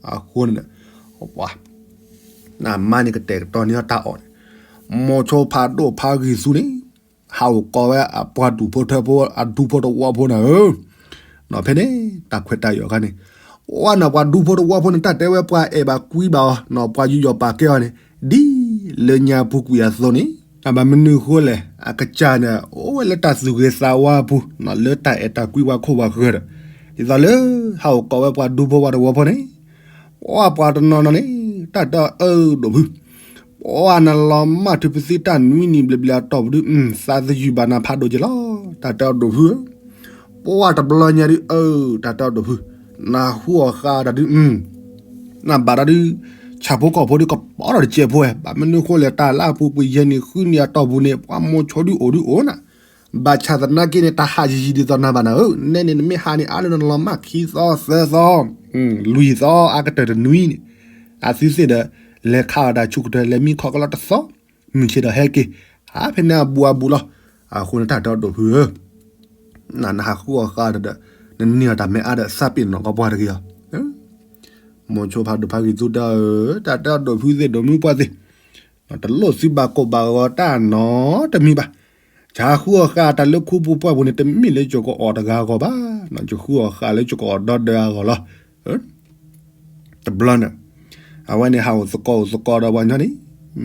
အဃိန့ၣ်ဒီး ပှၤ နမါန့ၣ်ကတဲာ်ကတီၤန့ၢ်အီၤတၢ်အီၣ်န့ၣ်, မိၤဆိဖးဒိၣ်ဖးဂံၢ်သူန့ၣ်, ဟးအိၣ်ကိးဝဲအပှၤဒူၣ်ဖိထၢဖိ အဒူဖိတဝီဖိနၤဧၢ, နီၤဖဲန့ၣ် တၢ်ခွဲးတၢ်ယာ်ခါန့ၣ်, ဝဲနီၤပှၤဒူဖိတဝီဖိန့ၣ် တၢ်တဲဝဲပှၤအဲၣ်ဘၣ်ကွံဘၣ်အီၤ နီၤပှၤယူးယီၣ်ပာ်ကဲအီၤန့ၣ်, ဒ်လၢညါပူၤကွံာ်အသိးန့ၣ်, အဘၣ်မနုၤဃိလဲၣ် အကစၢ်န့ၣ် အိၣ်ဝဲလၢတၢ်သူၣ်ဂ့ၤသးဝါအပူၤ နီၤလၢတၢ်အဲၣ်တၢ်ကွံပှၤခိၣ်ပှၤဃၢၤဒီး, ဒ်သိးလၢ ဟးအိၣ်ကိးဝဲပှၤဒူဖိဝဲတဝီဖိန့ၣ်, ပှၤပှၤတနီၤနီၤန့ၣ် တၢ်တဲအီၤဒိၣ်ဖု ပှၤနလီၤမၢ်ထုးပသံတၢ်နွံနံၣ်ဘျဲၣ်ဘျဲၣ်အတီၢ်ပူၤဒုး သးသယုၢ်ဘၣ်နၤဖးဒိၣ်က့ၤလီၤ, တၢ်တဲအီၤဒိၣ်ဖုဧၢ, ပှၤတဘျီညါဒုး အၢ တၢ်တဲအီၤဒိၣ်ဖု, နဃုအီၣ်ဃာ်တၢ်ဒုး နဘၣ်တၢ်ဒုး, ဆၣ်ဖိကီၢ်ဖိဒုးကပီၤထီၣ်တစဲးဖိဝဲ, ဘၣ်မနုၤဃိလဲၣ် တၢ်လၢအပူၤကွံာ်ယဲၢ်နံၣ်ဃုနံၣ်အတီၢ်ပူၤန့ၣ် ပှၤမိၤဆိဒုးအိၣ်ဒုးအိၣ်နၤ, ဘၣ်ဆၣ်သနာ်က့န့ၣ် တၢ်ဟးယံာ်ယံာ်ဒ်သိးနၤဘၣ်နၤဧၢ, နဲန့ၣ် နမ့ၢ်ဟးန့ၣ် အါလၢနလီၤမၢ်ခံသီသၢသီ, လွံၢ်သီအကတၢၢ်တနွံန့ၣ်, အသုသ့ၣ်ဒီး လဲၤခးအီၣ်တၢ်ဆူၣ်ကတၢၢ် လဲၤမံခီကလီတသီ, မုၢ်ဆ့ၣ်ဒီးဟဲက့ၤ, ဟးဖဲန့ၣ်အဘူးအဘူးလီၤ, အဃိန့ၣ် တၢ်တဲအီၤဒိၣ်ဖုဧၢ နနဟးဃုအီၣ်ဃာ်ဒီး နန့ၢ်အီၤတၢ်မဲာ်အါဒီး သးပ့ၤနီၣ်ကီးပှၤတဂ့ၤအီၤ, မိၤဆိဖးဒိၣ်ဖးဂံၢ်သူတဲအီၤ, တၢ်တဲအီၤဒိၣ်ဖုသ့ၣ်ဒိၣ်မုၢ်ပှၢ်သ့ၣ်, တလိၣ်သုဘၣ်ကိၢ်ဘၣ်ဂီၤတၢ်နီတမံၤဘၣ်, ယဃုအီၣ်ဃာ်တၢ်လၢခူပူၤပှၢ်ပူၤန့ၣ် တမ့ၢ်လၢယကအီၣ်တဂၤအဂီၢ်ဘၣ်, ယဃုအီၣ်ဃာ်လၢယကအီၣ်ဒီဒၢအဂီၢ်လီၤ. တဘျီန့ၣ် အဝဲန့ၣ်ဟးအိၣ်သကိးအိၣ်သကိးဒီးပှၤညီန့ၣ်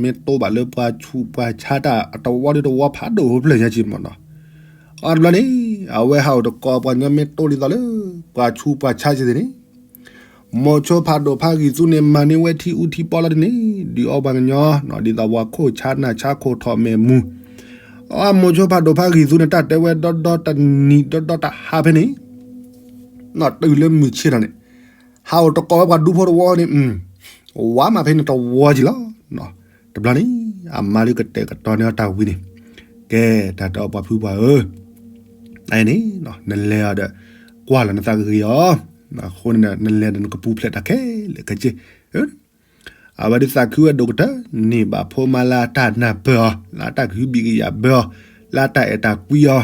မ့ၢ်တိဘၣ်လၢပှၤဆူးပှၤဆါတၢ်အတဝီဒုတဝီဖးဒိၣ်ဖိဖျၢၣ်ညါက့မ့ၢ်နီၤ, အတဘျီန့ၣ် အဝဲဟးအိၣ်သကိးပှၤညီမ့ၢ်တိဒ်သိးလၢ ပှၤဆူးပှၤဆါက့သ့ၣ်န့ၣ် မိၤဆိဖးဒိၣ်ဖးဂံၢ်သူန့ၣ် မၤန့ၢ်ဝဲထံအူထံပီလီၤဒ်န့ၣ် ဒုးအီပှၤကညီနီၤ ဒ်သိးပှၤခိၣ်ဆါနၢ်ဆါခိၣ်ထီၣ်မဲာ်မူ, အမိၤဆိဖးဒိၣ်ဖးဂံၢ်သူန့ၣ် တၢ်တဲဝဲဒီဒီတနံၤဒီဒီတဟါဖဲန့ၣ် နီၢ်တုၤလၢမုၢ်ဆ့ၣ်ထီၣ်န့ၣ်, ဟးအိၣ်တကိးဝဲပှၤဒူဖိတဝီန့ၣ်, ဝါမးဖဲန့ၣ်တဝီကံၤလီၤ. တဘျီန့ၣ် အမါလၢကတဲာ်ကတီၤန့ၢ်အီၤတၢ်ဝံၤန့ၣ်, ကဲ တၢ်တဲအီၤပှၤဖုပှၢ်ဧၢ, အန့ၣ် နလဲၤအီၤဒီး ကွၢ်လီၤနသးကဂ့ၤအီၤ, အဃိန့ၣ် နလဲၤဒီးနကပူၤဖျဲးတၢ်ခဲလၢာ်ခဲဆ့ အဝဲဒုးသးခုဝဲဒိၣ်ကတၢၢ်, န့ၢ်ဘၣ်ဖိမါလၢအတၢ်နၢ်ပၢၢ်အီၤ, လၢအတၢ်ကဟုဘံၣ်ကယာ်ဘၢအီၤ, လၢအတၢ်အဲၣ်တၢ်ကွံအီၤ,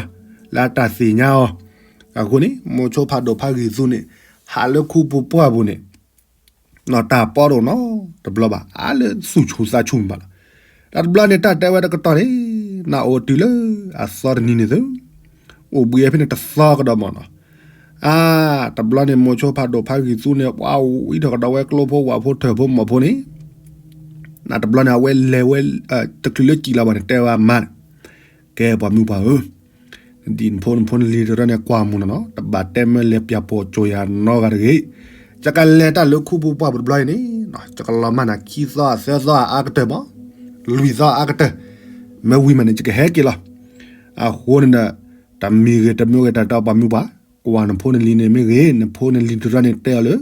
လၢအတၢ်သ့ၣ်ညါအီၤ, အဃိန့ၣ် မိၤဆိဖးဒိၣ်ဖးဂံၢ်သူန့ၣ် ဟးလၢခူပူၤပှၢ်ပူၤန့ၣ်, တၢ်ပီတအိၣ်နီတဘျီဘၣ်, အါလၢသူၣ်ဆူၣ်သးဆူၣ်မးလီၤ. တၢ်တဘျီန့ၣ် တၢ်တဲဝဲတကတီၢ်န့ၣ်, နအိၣ်တုၤလၢအသီတနံၤန့ၣ်သု, အိၣ်ဘှံးဝဲဖဲန့ၣ်တသီကဒီးမးနီၤ, အါ တဘျီန့ၣ် မိၤဆိဖးဒိၣ်ဖးဂံၢ်သူန့ၣ် ပှၤဝံထီၣ်ကဒီးဝဲကျိဖိဝၣ်ဖိထၢၣ်ဖိမီၢ်ဖိန့ၣ်, နတဘျီန့ၣ် အဝဲလဲၤဝဲ တချုးလၢစံၣ်လီၤဘၣ်န့ၣ် တဲဝဲအမါန့ၣ်, ကဲပှၤမုၢ်ပှၢ်ဧၢ, ဒ်နဖိနဖိနလံၤတရၢန့ၣ် ကွၢ်မူၤနီၤနီၤ, တဘၣ်တဲမၢလဲၤပၠးပိာ်ကၠိၤယၤနီတဂၤတဂ့ၤ, ယကလဲၤတၢ်လၢခူပူၤပှၢ်ပူၤတဘျီအံၤန့ၣ်, ယကလီၤမၢ်နၤခံသီသၢသီအါကတၢၢ်မး, လွံၢ်သီအါကတၢၢ်, မ့ၢ်ဝံၤမးန့ၣ် ယကဟဲက့ၤလီၤ. အဃိန့ၣ်ဒီး တမံၤဂ့ၤတမံၤဂ့ၤ တၢ်တဲအီၤပှၤမုၢ်ပှၢ်, ကွၢ်နဖိနလံၤန့ၣ်မ့ၢ်ဂ့ၤ, နဖိနလံၤတရၢန့ၣ်တဲအီၤလၢ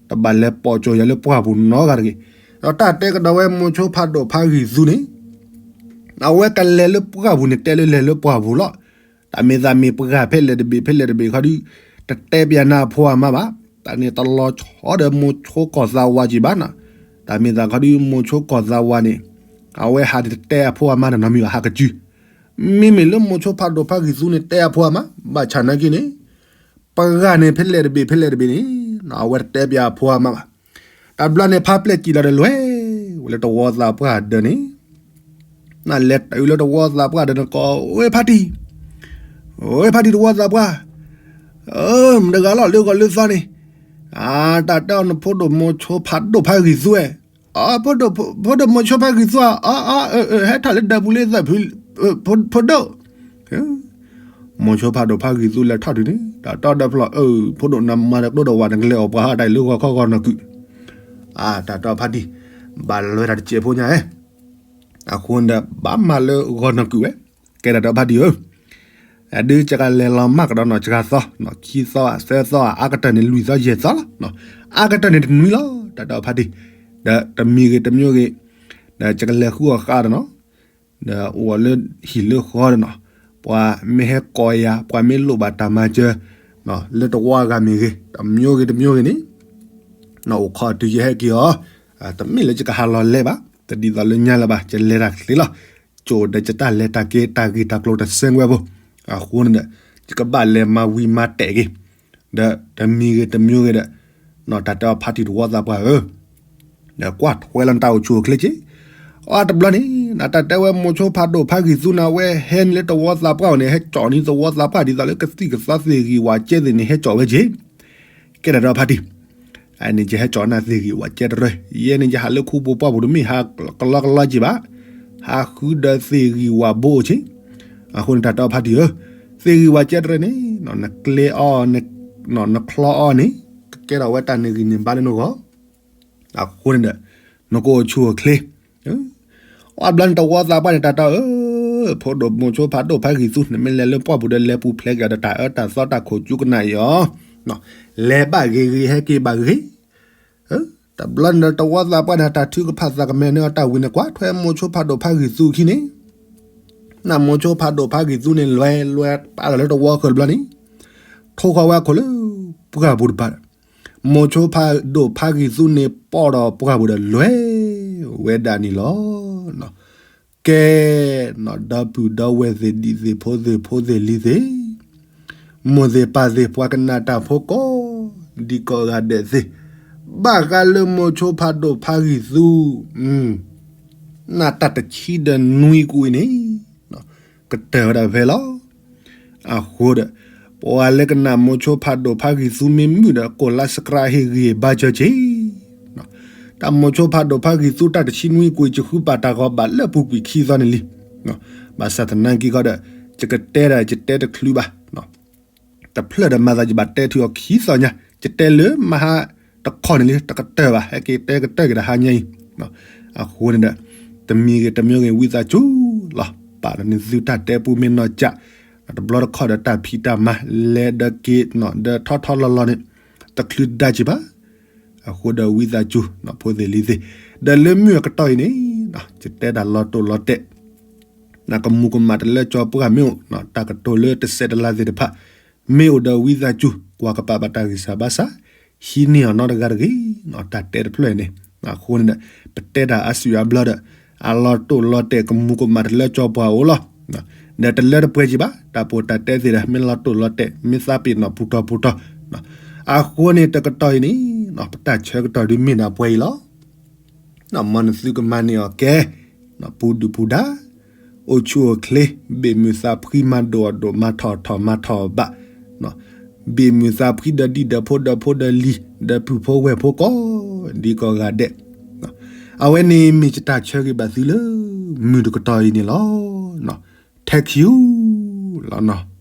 တဘၣ်လဲၤပိာ်ကၠိၤယၤလၢပှၢ်ပူၤနီတဂၤတဂ့ၤ, ဒီးတၢ်တဲကဒီးဝဲမိၤဆိဖးဒိၣ်ဖးဂံၢ်သူန့ၣ်, အဝဲကလဲၤလၢပှၢ်ပူၤန့ၣ် တဲလၢလဲၤလၢပှၢ်ပူၤလီၤ. တၢ်မ့ၢ်သးမ့ၢ်ပှၢ်ဖဲလဲၣ်တဘ့ၣ် ဖဲလဲၣ်တဘ့ၣ်ခီဒီး, တတဲပၠးနၤအဖိအမါဘၣ်, တၢ်န့ၣ်တလီၤဆီဒီးမိၤဆိကီၢ်သးဝးက့ၤဘၣ်နီၤ, တၢ်မ့ၢ်သးခီဒီးမိၤဆိကီၢ်သးဝးန့ၣ်, အဝဲဟးန့ၣ်တတဲအဖိအမါနီတမံၤဘၣ် ဟးကစု မ့မ့ၢ်လၢမိၤဆိဖးဒိၣ်ဖးဂံၢ်သူန့ၣ်တဲအဖိအမါ, ဘၣ်ဆၣ်နာ်က့န့ၣ်, ပှၢ်န့ၣ်ဖဲလဲၣ်တဘ့ၣ် ဖဲလဲၣ်တဘ့ၣ်န့ၣ်, အဝဲတတဲပၠးအဖိအမါဘၣ်. တဘျီန့ၣ် ဖါပျဲၢ်စံၣ်လီၤဒီးလဲၤ, ဝဲလၢတဝီသးပှၢ်ဒၢးန့ၣ်, နလဲၤတုၤလၢတဝီသးပှၢ်ဒၢးန့ၣ်ကိး, ဝဲဖါတံၢ်, ဝဲဖါတံၢ်တဝီသးပှၢ်, မတဂၤလီၤလၢဂီၤလၢသီန့ၣ်, တၢ်တဲအီၤနဖိဒိၣ်မိၤဆိဖးဒိၣ်ဖးဂံၢ်သူဝဲ, ဖိဒိၣ်မိၤဆိဖးဂံၢ်သူဧါ, ဟဲထီၣ်လၢဒၢးပူၤလၢသးဖု, ဖိဒိၣ် မိၤဆိဖးဒိၣ်ဖးဂံၢ်သူလဲၤထီၣ်တုၤန့ၣ်, တၢ်တဲအီၤဒီးဖျီၣ်, ဖိဒိၣ်နမၤတကျိဒီးဝဲ နကလဲၤအီၣ်ပှၤဟးတၢ်လၢဂီၤခီဂီၤနီၢ်ကုာ်, တၢ်တဲအီၤဖါတံၢ်, ဘၣ်လဲၤတၢ်တစဲးဖိညါဧဲ, အဃိန့ၣ်ဒီး ဘၣ်မၤလၢဂီၤနီၢ်ကုာ်ဝဲ, ကဲတၢ်တဲအီၤဖါတံၢ်ဧၢ အဒုးကလဲၤလီၤမၢ်ကဒီးနီၢ်စှၤသီ, ခံသီဧါ သၢသီဧါ အါကတၢၢ်န့ၣ် လွံၢ်သီ ယဲၢ်သီလီၤ, အါကတၢၢ်န့ၣ်တနွံလီၤ တၢ်တဲအီၤဖါတံၢ်, ဒီးတမံၤဂ့ၤတမံၤဂ့ၤ, ဒီးယကလဲၤဃုအီၣ်ဃာ်ဒီးနီၤ, ဒီးအိၣ်လၢဟံၣ်လၢဃီဒီးနီၤ, ပှၤမ့ၢ်ဟဲကိးယၤ ပှၤမ့ၢ်လိၣ်ဘၣ်တၢ်မၤစၢၤ, လၢတဝီအဂၤမ့ၢ်ဂ့ၤ တမံၤဂ့ၤတမံၤဂ့ၤန့ၣ်, အိၣ်ခိးတုၤယဟဲက့ၤအီၤ, တမ့ၢ်လၢယကဟးလီၤလဲၤဘၣ်, တဒ်သိးလၢညါလၢၤဘၣ် ယလဲၤတၢ်ချ့လီၤ, ကၠိဒီးယတၢ်လဲၤတၢ်က့ၤတၢ်ဂ့ၢ်တၢ်ကျိၤတဆဲးဝဲဖိ, အဃိန့ၣ်ဒီး, ယကဘၣ်လဲၤမၤဝံၤမၤတဲာ်က့ၤ, ဒီးတမံၤဂ့ၤတမံၤဂ့ၤဒီး, တၢ်တဲအီၤဖါတံၢ်တဝီသးပှၢ်ဧၢ ဒီးကွၢ်ထွဲလီၤနတၢ်အိၣ်ဆူၣ်အိၣ်ချ့က့ၤ, အတဘျီန့ၣ် နတၢ်တဲဝဲမိၤဆိဖးဒိၣ်ဖးဂံၢ်သူန့ၣ် အဝဲဟဲန့ၣ်လၢတဝီသးပှၢ်အအိၣ်န့ၣ် ဟဲကၠီၣ်န့ၢ်သဝီသးပှၢ်ဒ်သိးလၢကသံၣ်ကသီသ့ၣ်ဂံၢ်ဝးကဲသ့ၣ်န့ၣ် ဟဲကၠီၣ်ဝဲက့ၤ, ကဲတၢ်တဲအီၤဖါတံၢ်, အန့ၣ်ယဟဲကၠီၣ်နၢ်သ့ၣ်ဂံၢ်ဝးကဲတရၢ, ယဲန့ၣ်ယဟးလၢခူပူၤပှၢ်ပူၤတမ့ၢ်ဟး, ကလီကလီက့ၤဘၣ်, ဟးဃုဒီးသ့ၣ်ဂံၢ်ဝးဘိအိၣ်က့ၤ, အဃိန့ၣ်တၢ်တဲအီၤဖါတံၢ်ဧၢ, သ့ၣ်ဂံၢ်ဝးကဲတရၢန့ၣ်, နကျဲအီၤ, နချီအီၤန့ၣ်, ကကဲထီၣ်ဝဲတၢ်န့ၢ်ဂံၢ်န့ၢ်ဘါလၢနဂီၢ် အဃိန့ၣ်ဒီး, နကအိၣ်ဆူၣ်အိၣ်ချ့, အဘျီန့ၣ်တဝီသးပှၢ်န့ၣ်တၢ်တဲအီၤဧၢ, ဖိဒိၣ်မိၤဆိဖးဒိၣ်ဖးဂံၢ်သူ နမ့ၢ်လဲၤလၢပှၢ်ပူၤဒီးလဲၤပူၤဖျဲးကဒီးတၢ်အၢတၢ်သီတၢ်ခိၣ်ကၠူကနၣ်အံၤအီၤ, လဲၤဘၣ်ဂ့ၤဂ့ၤဟဲက့ၤဘၣ်ဂ့ၤ, တဘျီန့ၣ်ဒီးတဝီသးပှၢ်န့ၣ် တၢ်ထုကဖၣ်သးကမဲာ်န့ၢ်အီၤတၢ်ဝံၤန့ၣ် ကွၢ်ထွဲမိၤဆိဖးဒိၣ်ဖးဂံၢ်သူအခံန့ၣ်, နမိၤဆိဖးဒိၣ်ဖးဂံၢ်သူန့ၣ် လဲၤလဲၤပာ်လီၤလၢတဝီဃၢၤတဘျီန့ၣ်, ထိၣ်ဃီဝဲအခိၣ်လၢပှၢ်ပူၤတပၤဒီး, မိၤဆိဖးဒိၣ်ဖးဂံၢ်သူန့ၣ် ပိာ်ဒီးပှၢ်ပူၤဒီးလဲၤဝဲဒၣ်န့ၣ်လီၤ. ကဲ, ဒီပုၢ်ဒီဝဲၢ်သ့ၣ်ဒံးသ့ၣ်ဖိသ့ၣ်ဖိသ့ၣ်လံၤသ့ၣ်, မိၢ်သ့ၣ်ပၢ်သ့ၣ်ပှၤကနၣ်တၢ်ဖိကိး, ဒံးကိးဂၤဒဲးသ့ၣ်, ဘၣ်ဃးလၢမိၤဆိဖးဒိၣ်ဖးဂံၢ်သူ, နၢ်တၢ်တဆံဒီးနွံကွံာ်န့ၣ်, ကတၢၢ်ဝဲဒၣ်ဖဲလီၤ. အဃိဒီး, ပှၤလၢကနၣ်မိၤဆိဖးဒိၣ်ဖးဂံၢ်သူမ့ၢ်မုာ်ဒီး ကိးလါစကြးဟ့ၣ်ဂံၢ်ဟ့ၣ်ဘါစၢၤက့ၤ, တၢ်မိၤဆိဖးဒိၣ်ဖးဂံၢ်သူတၢ်တဆံနွံကွံာ် ယဃုပာ်တၢ်ဂီၤဘၣ်လၢပူၤကွံာ်ခံသီန့ၣ်လံ. ဘၣ်ဆၣ်သနာ်က့ခီဒီး, ယကတဲဒၣ်ယတဲတချုးဘၣ်, တဖျၢၣ်ဒီးမၤသးယဘၣ်တဲထုးအီၤခံသီညါ, ယတဲလၢမဟါတခီန့ၣ်လံ တကတၢၢ်ဘၣ် ဟဲက့ၤတဲကတၢၢ်က့ၤဒီးဟါညါအံၤ, အဃိန့ၣ်ဒီး, တမံၤဂ့ၤတမံၤဂ့ၤဝံသးစူၤလီၤ ပာ်လီၤန့ၢ်သုတၢ်တဲပူမ့ၢ်နီၢ်ကၠး, တဘျီတခီၣ်ဒီးတၢ်ဖံးတၢ်မၤလဲၤဒီးက့ၤဒီးထီထီလီၤလီၤန့ၣ်, တချုးဒါက့ၤဘၣ် အဃိဒီးဝံသးစူၤ ဖိသ့ၣ်လံၤသ့ၣ်, ဒီးလၢမုၢ်အကတီၢ်အံၤန့ၣ် ယတဲတၢ်လီၤတိၢ်လီၤတဲာ် ကမူၤကမၣ်တလၢကၠီပှၤမ့ၢ်အိၣ်, တၢ်ကတိၤလၢတစဲးတလၤသ့ၣ်တဖၣ် မ့ၢ်အိၣ်ဒီးဝံသးစူၤ ကွၢ်ကပာ်ဘၣ်တၢ်ဂံၢ်စၢ်ဘါစၢ်, ဟံးန့ၢ်အီၤနီတဂၤတဂ့ၤ, တၢ်တဲတဖျၢၣ်န့ၣ်. အဃိန့ၣ်ဒီး ပတဲတၢ်အါစုအါဘျီဒီး အလီၤတိၢ်လီၤတဲာ် ကမူၤကမၣ်တလၢကၠီပှၤအိၣ်လီၤ. ဒီးတလၢတပှဲၤကံဘၣ် တၢ်ပီးတၢ်တဲသ့ၣ်ဒီး မ့ၢ်လီၤတိၢ်လီၤတဲာ် မ့ၢ်သးပ့ၤနီၣ်ပူၤထီၣ်ပူၤထီၣ်. အဃိန့ၣ် တကတီၢ်အံၤန့ၣ် ပတၢ်ဆၢကတီၢ်ဒုးမ့ၢ်ဒၣ်ပှဲၤအံၤလီၤ. မ်နသုကမၤန့ၢ်အီၤကဲ ပူၤဒုၣ်ပူၤဒါ, အိၣ်ဆူၣ်အိၣ်ချ့, ဘ့ၣ်မုာ်သးဖှံ မၤဒိၣ်အီၣ်ဒိၣ် မၤထီၣ်ထီၣ်မၤထီၣ်ဘး, ဘ့ၣ်မုာ်သးဖှံဒီးဒံဒီးဖိဒီးဖိဒီးလံၤ ဒီးပုၢ်ဖိဝဲၢ်ဖိကိးဒံကိးဂၤဒဲး. အဝဲန့ၣ်မ့ၢ်ယတၢ်ဆၢဂ့ၤဘၣ်သုလၢ မုၢ်တကတီၢ်အံၤန့ၣ်လီၤ. ထဲခံလီၤ.